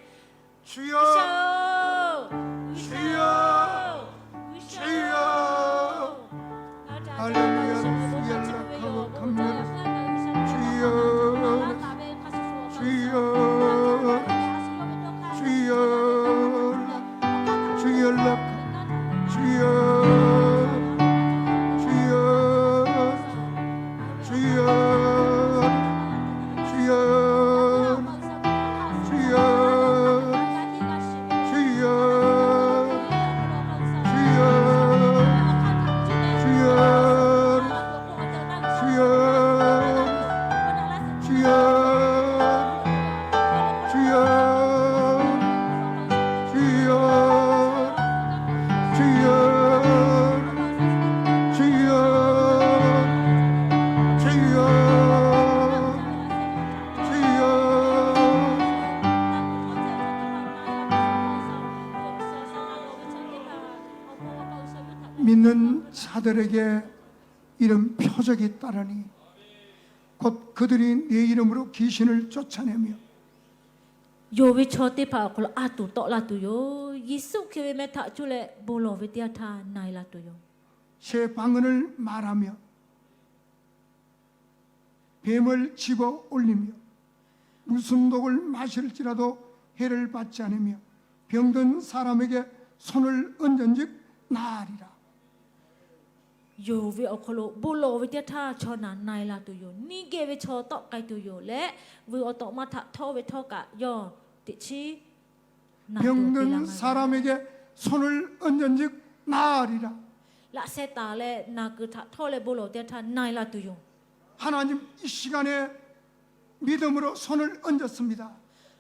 자들에게 이름 표적이 따르니 곧 그들이 내 이름으로 귀신을 쫓아내며. Yonˍ ve chaw teˇ hpaˍ awˬ hk'aw lo a tuˬ tawˆ la tuˬ yoˬ. Yeˍsuˆ Hkriꞈ ve meh htaꞈ cuˇ leh bon lawˬ ve teˇ yanˇ htaˇ na e la tuˬ yoˬ. 새 방언을 말하며 뱀을 집어 올리며 무슨 독을 마실지라도 해를 받지 않으며, 병든 사람에게 손을 얹은즉 나으리라. Yonˍ ve awˬ hk'aw lo bon lawˬ ve teˇ yanˇ htaˇ chaw naˬ na e la tuˬ yoˬ. Neˇ geh ve chaw tawˆ k'ai tuˬ yoˬ leh, vuiˬ awˬ tawꞈ ma htaꞈ htawˇ ve htawˇ kaꞈ yawˇ teꞈ chiˉ naˬ tuˬ te la. 사람에게 손을 얹은즉 나으리라. Laꞈ sheh taˍ leh naˬ kuiˬ htaꞈ htawˇ leh bon lawˬ teˇ yanˇ htaˇ na e la tuˬ yoˬ. 하나님, 이 시간에 믿음으로 손을 얹었습니다.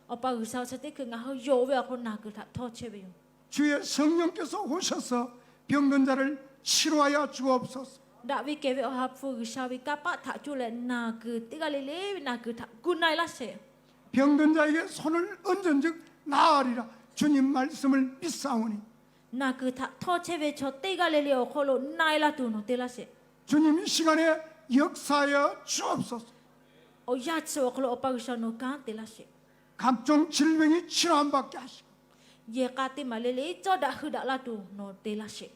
Awˬ pa G'uiˬsha, chi teˇ hkui ngaˬ hui yonˍ ve awˬ hk'aw lo naˬ kuiˬ htaꞈ htawˇ chehˇ ve yoˬ. 주의 성령께서 오셔서 병든 자를 치료하여 주옵소서. Daꞈ ve kehˬ ve Awˬ ha hpu G'uiˬsha ve kanˇ paˆ htaꞈ cuˇ leh naˬ kuiˬ teˇ g'aˇ le le ve naˬ kuiˬ htaꞈ gu na e laˇ sheˍ. 병든 자에게 손을 얹은즉 나으리라. 주님 말씀을 믿사오니. Naˬ kuiˬ htaꞈ htawˇ chehˇ ve chaw teˇ g'aˇ le le awˬ hk'aw lo na e la tuˬ nawˬ te laˇ sheˍ. 주님, 이 시간에 역사하여 주옵소서. Awˬ yanˇ chi awˬ hk'aw lo Awˬ pa G'uiˬsha nawˬ kanˉ te laˇ sheˍ. 각종 질병이 치료함 받게 하시고. Yehˬ k'a teˇ maˬ le le cawˇ daꞈ hui daꞈ la tuˬ nawˬ te laˇ sheˍ.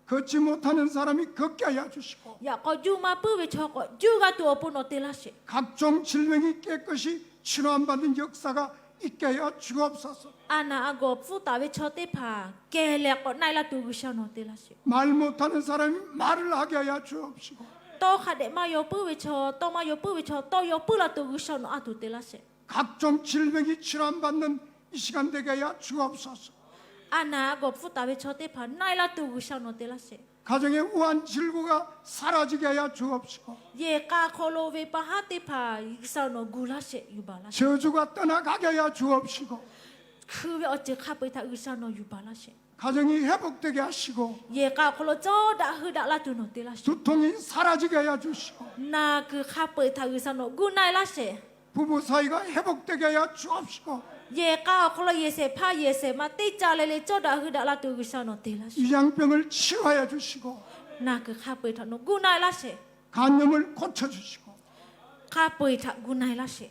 걷지 못하는 사람이 걷게 하여 주시고. Yaꞈ k'aw juˇ maˇ puiˉ ve chaw k'awꞈ juˇ g'a tuˬ awˬ pon nawˬ te laˇ sheˍ. 각종 질병이 깨끗이 치료함 받는 역사가 있게 하여 주옵소서. A naˬ a gawˬ pfuhˇ taˍ ve chaw teˇ hpaˍ kehˬ leh k'awꞈ na e la tuˬ G'uiˬsha nawˬ te laˇ sheˍ. 말 못하는 사람이 말을 하게 하여 주옵시고. Tawˇ hk'a dehꞈ maˇ yaw puiˉ ve chaw, tawˇ maˇ yaw puiˉ ve chaw tawˇ yaw puiˉ la tuˬ G'uiˬsha nawˬ a tuˬ te laˇ sheˍ. 각종 질병이 치료함 받는 이 시간 되게 하여 주옵소서. A naˬ a gawˬ pfuhˇ taˍ ve chaw teˇ hpaˍ na e la tuˬ G'uiˬsha nawˬ te laˇ sheˍ. 가정의 우한 질고가 사라지게 하여 주옵시고. Yehˬ k'a hk'aw lo ve pa haˉ teˇ hpaˍ G'uiˬsha nawˬ gu laˇ sheˍ, yuˬ baˬ laˇ sheˍ. 저주가 떠나가게 하여 주옵시고. Hkui ve awˬ ceuˬ hk'a peu-eˬ htaꞈ G'uiˬsha nawˬ yuˬ baˬ laˇ sheˍ. 가정이 회복되게 하시고. Yehˬ k'a awˬ hk'aw lo cawˇ daꞈ hui daꞈ la tuˬ nawˬ te laˇ sheˍ. 두통이 사라지게 하여 주시고. Naˬ kuiˬ hk'a peu-eˬ htaꞈ G'uiˬsha nawˬ gu na e laˇ sheˍ. 부부 사이가 회복되게 하여 주옵시고. Yehˬ k'a awˬ hk'aw lo yehˬ shehˍ hpaˇ yehˬ shehˍ ma teˇ ca le le cawˇ daꞈ hui daꞈ la tuˬ G'uiˬsha nawˬ te laˇ sheˍ. 위장병을 치료하여 주시고. Naˬ kuiˬ hk'a peu-eˬ htaꞈ nawˬ gu na e laˇ sheˍ. 간염을 고쳐 주시고. Hk'a peu-eˬ htaꞈ gu na e laˇ sheˍ.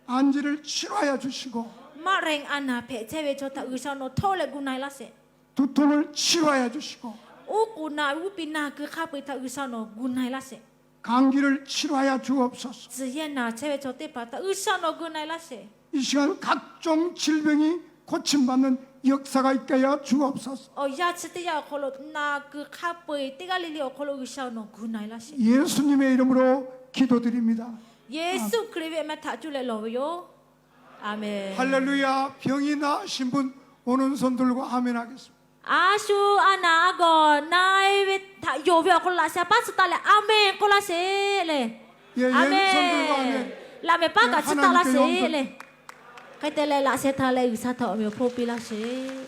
안지를 치료하여 주시고. Maˆ rehˬ a naˬ hpehꞈ chehˇ ve chaw htaꞈ G'uiˬsha nawˬ htawˇ leh gu na e laˇ sheˍ. 두통을 치료하여 주시고. Uˉ k'oˍ naˬ uˉ piˇ naˬ kuiˬ hk'a peu-eˬ htaꞈ G'uiˬsha nawˬ gu na e laˇ sheˍ. 감기를 치료하여 주옵소서. Tcuh yehˇ naˬ chehˇ ve chaw teˇ hpaˍ htaꞈ G'uiˬsha nawˬ gu na e laˇ sheˍ. 이 시간 각종 질병이 고침받는 역사가 있게 하여 주옵소서. Awˬ yanˇ chi teˇ yanˇ awˬ hk'aw lo naˬ kuiˬ hk'a peu-eˬ teˇ g'aˇ le le awˬ hk'aw lo G'uiˬsha nawˬ gu na e laˇ sheˍ. 예수님의 이름으로 기도드립니다. Yeˍsuˆ Hkriꞈ ve meh htaꞈ cuˇ leh lawˬ ve yoˬ. Aˍmenˍ. 할렐루야, 병이 나으신 분 오른손 들고 아멘 하겠습니다. A shu a naˬ a gawˬ na e ve htaꞈ yonˍ ve awˬ hk'aw lo laꞈ sheh paˉ tsuhˇ taˍ leh aˍmenˍ k'oˆ laˇ sheˍ le. Aˍmenˍ. Laꞈ mehˍ paˉ kaꞈ tsuhˇ taˍ laˇ sheˍ le. Hk'e te leh laꞈ sheh htaꞈ leh G'uiˬsha htaꞈ awˬ meꞈ awˬ hponˇ piˇ laˇ sheˍ.